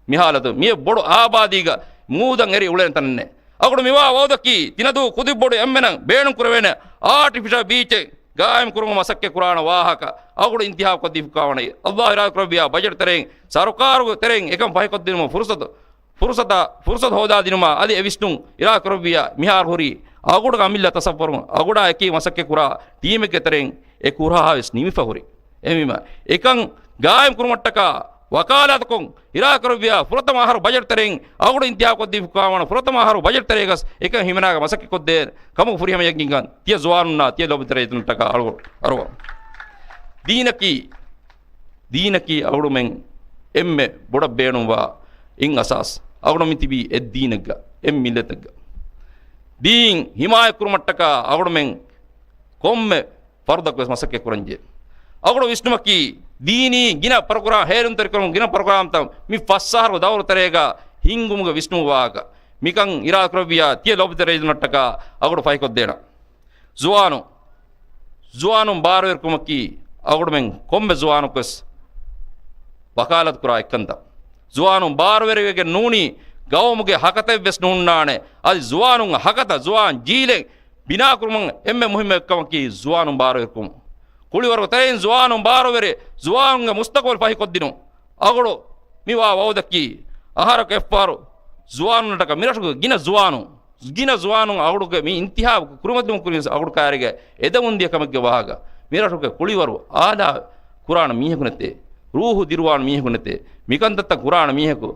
މިހާލަތު މިއެ ބޮޑު އާބާދީގަ މޫދަށް އެރި އުޅޭނެ ތަނެއް ނެތް. އަގުޑު މިވާ ވައުދަކީ ތިނަދޫ ކުދި ބޮޑު އެންމެނަށް ބޭނުން ކުރެވޭނެ އާޓިފިޝަލް ބީޗެއް ގާއިމް ކުރުމަށް މަސައްކަތް ކުރާނެ ވާހަކަ އަގުޑު އިންތިހާބު ކޮށްދީފައިވާނެ. އައްލާހު އިރާދަ ކުރެއްވިޔާ ބަޖެޓް ތެރެއިން ސަރުކާރުގެ ތެރެއިން އެކަން ފަހިކޮށްދިނުމަށް ފުރުސަތު، ފުރުސަތަށް، ފުރުސަތު ހޯދާދިނުމަށް އަދި އެ ވިސްނުން އިރާ ކުރެއްވިޔާ މިހާރު ހުރީ އަގުޑު އަމިއްލަ ތަސައްވަރުން އަގުޑާ އެކީ މަސައްކަތް ކުރާ ޓީމެއްގެ ތެރެއިން އެ ކުރާހާ ވެސް ނިމިފަ ހުރި. އެހެންވީމަ، އެކަން ގާއިމް ކުރުމަށްޓަކާ ވަކާލާތުކޮށް އިރާ ކުރެއްވިޔާ ފުރަތަމަ އަހަރު ބަޖެޓް ތެރެއިން އަގުޑު އިންތިހާބު ކޮށްދީފައިވާނެ ފުރަތަމަ އަހަރު ބަޖެޓް ތެރޭގަސް އެކަން ހިމެނާގެ މަސައްކަތް ކޮށްދޭ ކަމަކު ފުރިހަމަ ޔަގީންކަން ތިޔަ ޒުވާނުންނާ ތިޔަ ލޯބިވެތި ރައްޔިތުންނަށްޓަކާ އަޅު، އަރުވަ. ދީނަކީ، ދީނަކީ އަޅުގަނޑުމެން އެންމެ ބޮޑަށް ބޭނުންވާ އެއް އަސާސް. އަޅުގަނޑު މި ތިބީ އެއް ދީނެއްގަ، އެއް މިއްލަތެއްގަ. ދީން ހިމާޔަތް ކުރުމަށްޓަކާ އަޅުގަނޑުމެން ކޮންމެ ފަރުދަކު ވެސް މަސައްކަތް ކުރަންޖެ. އަޅުގަނޑު ވިސްނުމަކީ، ދީނީ ގިނަ ޕްރޮގްރާމް، ހޭލުންތެރިކުރުން ގިނަ ޕްރޮގްރާމްތައް މި ފަސް އަހަރު ދައުރު ތެރޭގަ ހިންގުމުގެ ވިސްނުމުގެ ވާހަކަ. މިކަން އިރާ ކުރެއްވިޔާ ތިޔަ ލޯބިވެތި ރައްޔިތުންނަށްޓަކާ އަޅުގަނޑު ފަހިކޮށްދޭނަން. ޒުވާނު، ޒުވާނުން ބާރުވެރިކުރުމަކީ އަޅުގަނޑުމެން ކޮންމެ ޒުވާނަކުވެސް ވަކާލަތު ކުރާ އެއްކަންތައް. ޒުވާނުން ބާރުވެރިވެގެން ނޫނީ ގައުމުގެ ހަކަތައެއްވެސް ނުހުންނާނެ. އަދި ޒުވާނުން ހަކަތަ ޒުވާން ޖީލެއް ބިނާކުރުމަށް އެންމެ މުހިއްމު އެއްކަމަކީ ޒުވާނުން ބާރުވެރިކުރުން. ކުޅިވަރު ތެރެއިން ޒުވާނުން ބާރުވެރި، ޒުވާނުންގެ މުސްތަޤުބަލް ފަހިކޮށްދިނުން. އަގުޑު މިވާ ވައުދަކީ އަހަރަކު އެއްފަހަރު ޒުވާނުންނަށްޓަކާ މިރަށުގެ ގިނަ ޒުވާނުން، ގިނަ ޒުވާނުން އަގުޑުގެ މި އިންތިހާބު ކުރިމަތިލުމުގެ ކުރިން އަގުޑު ކައިރީގަ އެދެމުން ދިޔަ ކަމެއްގެ ވާހަކަ. މިރަށުގެ ކުޅިވަރު އާލާ ކުރާނެ މީހަކު ނެތޭ. ރޫހު ދިރުވާނެ މީހަކު ނެތޭ. މިކަންތައްތައް ކުރާނެ މީހަކު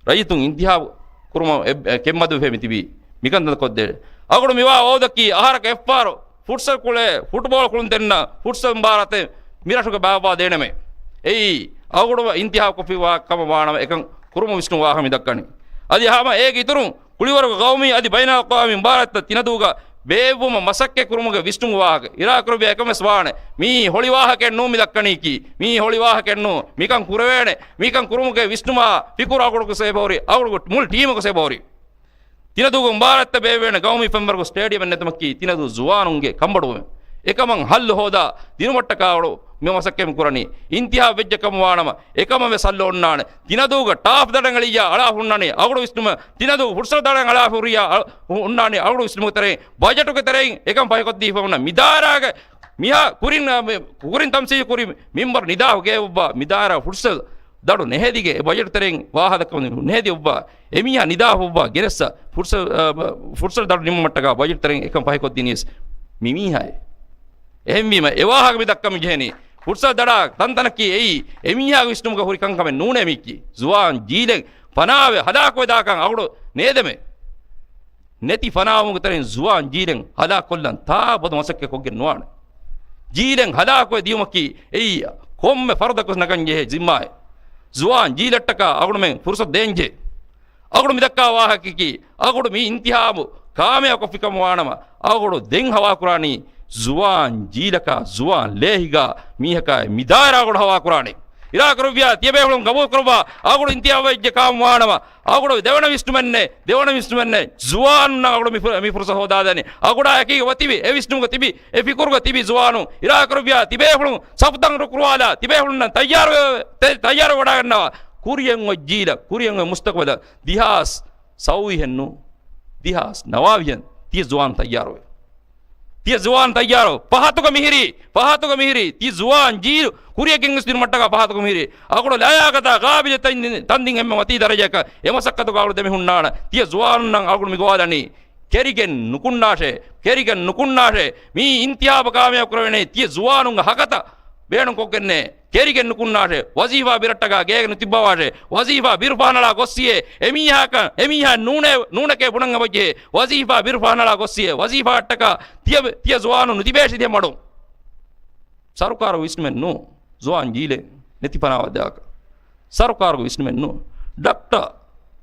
ރައްޔިތުން އިންތިހާބު ކުރުމަށް އެ، އެ، ކެތްމަދުވެފަ މިތިބީ. މިކަންތައް ކޮށްދޭނެ. އަގުޑު މިވާ ވައުދަކީ އަހަރަކު އެއްފަހަރު ފުޓްސަލް ކުޅޭ، ފުޓްބޯޅަ ކުޅުން ދެންނަ ފުޓްސަލް މުބާރާތެއް މިރަށުގަ ބާއްވާ ދޭނަމޭ. އެއީ، އަގުޑު އިންތިހާބު ކޮށްފައިވާ ކަމަށް ވާނަމަ އެކަން ކުރުމަށް ވިސްނުން ވާހަކަ މި ދައްކަނީ. އަދި ހަމަ އޭގެ އިތުރުން، ކުޅިވަރުގެ ގައުމީ އަދި ބައިނަލްއަޤްވާމީ މުބާރާތްތައް ތިނަދޫގަ ބޭއްވުމަށް މަސައްކަތް ކުރުމުގެ ވިސްނުން ވާހަކަ އިރާ ކުރެއްވިޔާ އެކަން ވެސް ވާނެ. މިއީ ހޮޅި ވާހަކައެއް ނޫން މި ދައްކަނީކީ. މިއީ ހޮޅި ވާހަކައެއް ނޫން. މިކަން ކުރެވޭނެ. މިކަން ކުރުމުގެ ވިސްނުމާ ފިކުރު އަގުޑަކު ސޭބަހުރި. އަގުޑު މުޅި ޓީމަކު ސޭބަހުރި. ތިނަދޫގަ މުބާރާތްތައް ބޭއްވޭނެ ގައުމީ ފެންވަރުގެ ސްޓޭޑިއަމެއް ނެތުމަކީ ތިނަދޫ ޒުވާނުންގެ ކަންބޮޑުވުމެއް. އެކަމަށް ހައްލު ހޯދާ ދިނުމަށްޓަކާ އަޅު މި މަސައްކަތް ކުރަނީ. އިންތިހާބު ވެއްޖެ ކަމަށް ވާނަމަ އެކަމަށް ވެސް ހައްލު އޮންނާނެ. ތިނަދޫގަ ޓާފް ދަޑަން އެޅިއްޔާ އަޅާ ހުންނާނީ އަޅުގަނޑު ވިސްނުމަށް. ތިނަދޫ ފުޓްސަލް ދަޑަން އަޅާ ހުރިއްޔާ އަޅު ހުންނާނީ އަޅުގަނޑު ވިސްނުމުގެ ތެރެއިން. ބަޖެޓުގެ ތެރެއިން އެކަން ފަހިކޮށްދީފަ ހުންނަ މިދާއިރާގެ މިހާ ކުރިން، ކުރިން ތަމްސީލު ކުރި މިންވަރު ނިދާ ހުގޭ އޮއްވާ މިދާއިރާ ފުޓްސަލް ދަޑު ނެހެދިގެ އެ ބަޖެޓް ތެރެއިން ވާހަކަ ދައްކަމުން ނެހެދި އޮއްވާ އެމީހާ ނިދާ ހުއްވާ ގެނެއްސަ ފުޓްސަލް، އަ، ފުޓްސަލް ދަޑު ނިމުމަށްޓަކާ ބަޖެޓް ތެރެއިން އެކަން ފަހިކޮށްދިނީސް މިމީހާއޭ. އެހެންވީމަ އެ ވާހަކަ މި ދައްކަމުން ޖެހެނީ ފުޓްސަލް ދަޑާ ތަންތަނަކީ އެއީ އެމީހާގެ ވިސްނުމުގަ ހުރި ކަންކަމެއް ނޫނޭ މީކީ. ޒުވާން ޖީލެއް ފަނާވެ ހަލާކުވެދާކަން އަގުޑު ނޭދެމޭ. ނެތި ފަނާވުމުގެ ތެރެއިން ޒުވާން ޖީލެއް ހަލާކޮށްލަން ތާ ބޮޑު މަސައްކަތް ކޮށްގެން ނުވާނެ. ޖީލެއް ހަލާކުވެ ދިޔުމަކީ އެއީ ކޮންމެ ފަރުދަކު ނަގަން ޖެހޭ ޒިންމާއެއް. ޒުވާން ޖީލަށްޓަކާ އަގުޑުމެން ފުރުސަތު ދޭންޖެހޭ. އަގުޑު މިދައްކާ ވާހަކައަކީ، އަގުޑު މި އިންތިހާބު ކާމިޔާބު ކޮށްފިކަމަށް ވާނަމަ، އަގުޑު ދެން ހަވާކުރާނީ ޒުވާން ޖީލަކާ، ޒުވާން ލޭހިގާ މީހަކާ މިދާއިރާ އަގުޑު ހަވާކުރާނީ. އިރާ ކުރެއްވިޔާ ތިޔަބޭފުޅުން ގަބޫލުކުރައްވާ، އަގުޑު އިންތިހާބު ވެއްޖެ ކަމަށް ވާނަމަ، އަގުޑު ދެވަނަ ވިސްނުމެއް ނެތް، ދެވަނަ ވިސްނުމެއް ނެތް. ޒުވާނުންނަށް އަގުޑު މި ފު-، މި ފުރުސަތު ހޯދާދޭނީ. އަގުޑާ އެކީ އޮތިބި، އެ ވިސްނުމުގަ ތިބި، އެ ފިކުރުގަ ތިބި ޒުވާނުން. އިރާ ކުރެއްވިޔާ ތިބޭފުޅުން ސަފުތައް ރުކުރުވާލާ، ތިބޭފުޅުންނަށް ތައްޔާރު، ތައްޔާރު ވަޑައިގަންނަވާ. ކުރިއަށް އޮތް ޖީލަށް، ކުރިއަށް އޮތް މުސްތަޤުބަލަށް. ދިހާސް ސައުވީހެއް ނޫން، ދިހާސް ނަވާވީހެއް ތިޔަ ޒުވާން ތައްޔާރުވެ. ތިޔަ ޒުވާން ތައްޔާރު. ފަހަތުގަ މިހިރީ، ފަހަތުގަ މިހިރީ، ތި ޒުވާން ޖީލު ކުރިޔަށް ގެންގޮސްދިނުމަށްޓަކާ ފަހަތުގަ މިހިރީ. އަޅުގަނޑު ލަޔާގަތާ ގާބިލު ތަން-، ތަންދިން އެންމެ މަތީ ދަރަޖައަކަށް އެ މަސައްކަތުގަ އަޅުގަނޑު ދެމިހުންނާނަން. ތިޔަ ޒުވާނުންނަށް އަޅުގަނޑު މި ގޮވާލަނީ. ކެރިގެން ނުކުންނާށޭ، ކެރިގެން ނުކުންނާށޭ. މި އިންތިހާބަށް ކާމިޔާބު ކުރެވޭނީ ތިޔަ ޒުވާނުންގެ ހަކަތަ ބޭނުންކޮށްގެންނޭ. ކެރިގެން ނުކުންނާށޭ، ވަޒީފާ ބިރަށްޓަކާ ގޭގަ ނުތިއްބަވާށޭ، ވަޒީފާ ބިރު ފަހަނަޅާ ގޮއްސިޔޭ، އެމީހާކަށް، އެމީހާ ނޫނޭ، ނޫނެކޭ ބުނަން އެބަޖެހޭ، ވަޒީފާ ބިރު ފަހަނަޅާ ގޮއްސިޔޭ، ވަޒީފާއަށްޓަކާ ތިޔަ، ތިޔަ ޒުވާނުން ނުތިބޭށި ތިޔަ މަޑުން. ސަރުކާރު ވިސްނުމެއް ނޫ، ޒުވާން ޖީލެއް ނެތި ފަނާވަދާކަށް. ސަރުކާރުގެ ވިސްނުމެއް ނޫ. ޑޮކްޓަރ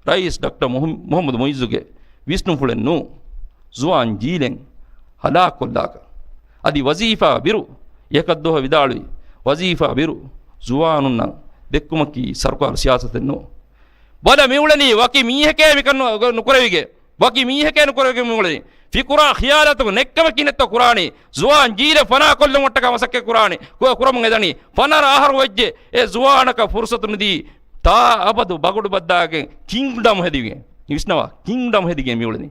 ރައީސް ޑޮކްޓަރ މުހައް-، މުހައްމަދު މުއިއްޒުގެ ވިސްނުންފުޅެއް ނޫ. ޒުވާން ޖީލެއް ހަލާކުކޮށްލާކަށް. އަދި ވަޒީފާ ބިރު އެކަށްދުވަހު ވިދާޅުވި، ވަޒީފާ ބިރު ޒުވާނުންނަށް ދެއްކުމަކީ ސަރުކާރު ސިޔާސަތެއް ނޫ. ބަލަ މިއުޅެނީ ވަކި މީހެކޭ މިކަން ނު-، ނުކުރެވިގެން. ވަކި މީހެކޭ ނުކުރެވިގެން މިއުޅެނީ. ފިކުރާ ޚިޔާލާތުގެ ނެއްކަމަކީ ނެތްތޯ ކުރާނީ. ޒުވާން ޖީލެއް ފަނާކޮށްލުމަށްޓަކާ މަސައްކަތް ކުރާނީ. ކު-، ކުރަމުން އެދަނީ. ފަނަރަ އަހަރު ވެއްޖެ އެ ޒުވާނަކަށް ފުރުސަތު ނުދީ. ތާ އަބަދު ބަގުޑު ބައްދާގެން ކިންގްޑަމް ހެދިގެން. ވިސްނަވާ، ކިންގްޑަމް ހެދިގެން މިއުޅެނީ.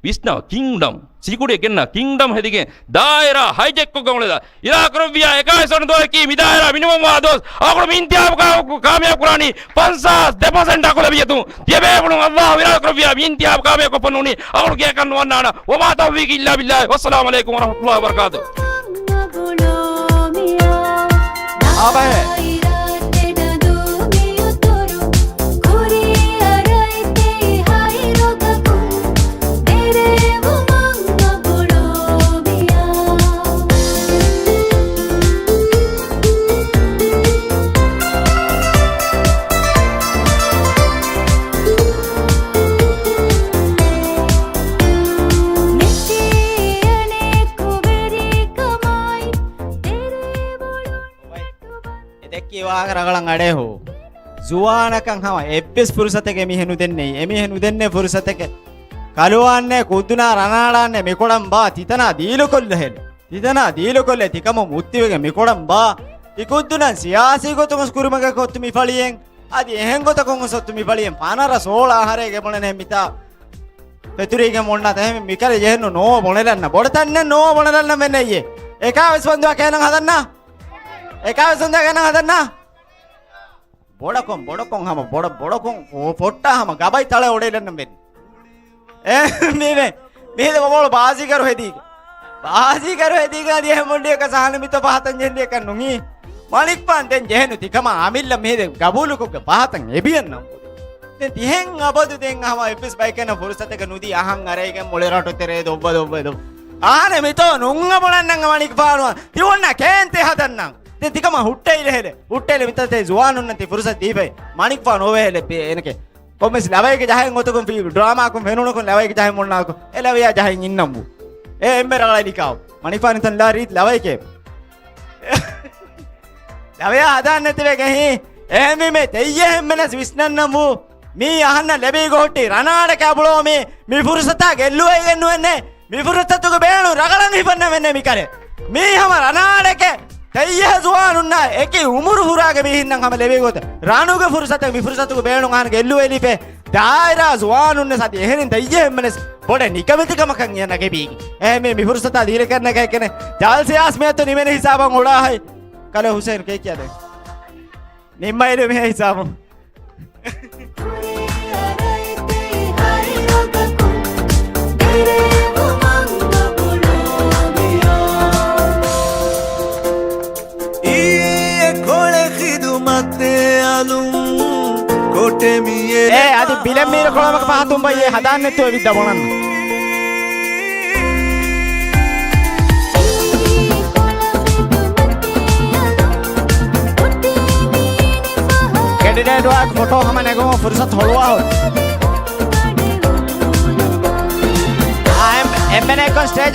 ވިސްނަވާ، ކިންގްޑަމް. ސިކުޑި ގެންނާ ކިންގްޑަމް ހެދިގެން ދާއިރާ ހައިޖެކްކޮށްގެން އުޅެލާ. އިރާދަކުރެއްވިއްޔާ އެކާވީސް ވަނަ ދުވަހަކީ މިދާއިރާ މިނިވަންވާ ދުވަސް. އަޅުގަނޑު މި އިންތިހާބު ކާ-، ކާމިޔާބު ކުރާނީ ފަންސާސް ދެ ޕަސެންޓް އަކުލަވިޔަތުން. ތިޔަބޭފުޅުން އައްލާހު އިރާދަކުރެއްވިއްޔާ މި އިންތިހާބު ކާމިޔާބު ކޮށްފަ ނޫނީ އަޅުގަނޑު ގެއަކަށް ނުވަންނާނަން. ވަމާ ތައުފީޤީ އިއްލާ ބިއްލާހި. ވައްސަލާމު ޢަލައިކުމް ވަރަޙްމަތުﷲި ވަބަރަކާތުހު. އާބައޭ. އެ ދެއްކި ވާހަކަ ރަނގަޅަށް އަޑޭ ހޫ. ޒުވާނަކަށް ހަމަ އެއްވެސް ފުރުސަތެކެއް އެމީހެއް ނުދެންނެވި. އެމީހެއް ނުދެންނެވި ފުރުސަތެކެއް. ކަލުވާންނޭ، ކުއްދުނާ ރަނާޅާންނޭ، މިކޮޅަން ބާ ތިތަނާ ދީލުކޮށްލަހެލެ. ތިތަނާ ދީލުކޮށްލެ ތިކަމުން މުއްތިވެގެން މިކޮޅަން ބާ. ތި ކުއްދުނަން ސިޔާސީ ގޮތުން ވެސް ކުރިމަގެއް ކޮށް މި ފަޅިއެއް. އަދި އެހެން ގޮތަކުން ވެސް އޮތު މި ފަޅިއެއް. ފަނަރަ ސޯޅަ އަހަރެއް ގެ މޮޅެން މިތާ ފެތުރީގެ މޮންނާތަ އެހެން މިކަރެ ޖެހެން ނޯ ބޮނެލަންނަ. ބޮޑަތަންނެއް ނޯ ބޮނެލަންނަ މެންނެއްޔޭ. އެކާވެސް ފަންދުއާ ކޭނަން ހަދަންނާ. އެކާވެސް ފަންދުއާ ކޭނަން ހަދަންނާ. ބޮޑަކޮން، ބޮޑަކޮން ހަމަ، ބޮޑަ، ބޮޑަކޮން ފޮ-، ފޮއްޓާ ހަމަ ގަބައި ތަޅެ އޮޑޭލަންނަ މެން. އޭ، މީމެ، މީދެ ބޮބޯޅު ބާޒީގަރު ހެދީގެ. ބާޒީގަރު ހެދީގެ އަދި އެހެން ބޮނޑިއަކަށް ސަހަނަ މިތޯ ފަހަތަން ޖެހެން ދިޔަކަށް ނުހީ. މަނިކްފާން ދެން ޖެހެނު ތިކަމާ އަމިއްލަ މީދެ ގަބޫލުކޮށްގެ ފަހަތަން އެބިޔަންނަ. ދެން ތިހެން އަބަދު ދެން ހަމަ އެއްވެސް ބައެކަން ފުރުސަތަކަށް ނުދީ އަހަން އަރައިގެން މުޅި ރަށު ތެރޭ ދޮއްވަ ދޮއްވަ ދޮ. އާނެ މިތޯ ނުންގަ ބޮޅަންނަން މަނިކްފާނު ތި އޮންނަ ކޭންތެ ހަދަންނަން. ދެން ތިކަމަ ހުއްޓައިލެހެލެ. ހުއްޓައިލެ މިތަތޭ ޒުވާނުންނަށް ތި ފުރުސަތު ދީފައި. މަނިކްފާނު އޮވެހެލެ އޭނަކެ. ކޮންމެސް ލަވައިގެ ޖަހައިން އޮތަކުން ފީ ޑްރާމާކުން ފެނުނަކުން ލަވައިގެ ޖަހައިން އޮންނާކު. އެ ލަވަޔާ ޖަހައިން އިންނަންވު. އެ އެންމެ ރަނގަޅަށް ނިކާވު. މަނިކްފާނު ތަން ލާ ރީތި ލަވައިކޭ. ލަވަޔާ ހަދާން ނެތިވެގެހި. އެހެންވީމެ ތެއްޔެހެންމެނަސް ވިސްނަންނަންވު. މީ އަހަންނަށް ލެބީގޮހުއްޓި ރަނާޅެކޭ ބުޅޯ މީ. މި ފުރުސަތާ ގެއްލުވައިގެންނުވެންނޭ. މި ފުރުސަތުގެ ބޭނުން ރަގަޅަށް ހިފަންނަ ވެންނެ މިކަރެ. މީ ހަމަ ރަނާޅެކެ ތެއްޔެހެ ޒުވާނުންނާ އެކި އުމުރު ހުރާގެ މީހިންނަށް ހަމަ ލެވޭ ގޮތަށް. ރަނުގެ ފުރުސަތެއް މި ފުރުސަތުގެ ބޭނުން އަހަން ގެއްލުވެލީފެ. ދާއިރާ ޒުވާނުންނެސް އަދި އެހެނިން ތެއްޔެހެންމެނެސް ބޮޑެ ނިކަމެތިކަމަކަށް އެ ނަގެބީގެ. އެހެންމެ މި ފުރުސަތާ ދީރަކަށް ނަގައިކެނެ. ޖާލް ސިޔާސް މިއަތު ނިމެނެ ހިސާބަށް އުޅާހައި. ކަލޭ ހުސެން ކެއްކިޔާދެން. ނިންމައިލު މިހޭ ހިސާބު. އޭ، އަދި ބިލެއް މީރު ކޮޅަމަކަށް ފަހަތުން ބައްޔޭ ހަދާން ނެތު އެ ވިއްދަ ބޮނަން. ކެނޑިޑޭޓް ވާ ފޮޓޯ ހަމަ ނެގުމަށް ފުރުސަތު ހޮޅުވާ ހުރި. އާ، އެން-، އެންމެނަކު ސްޓޭޖް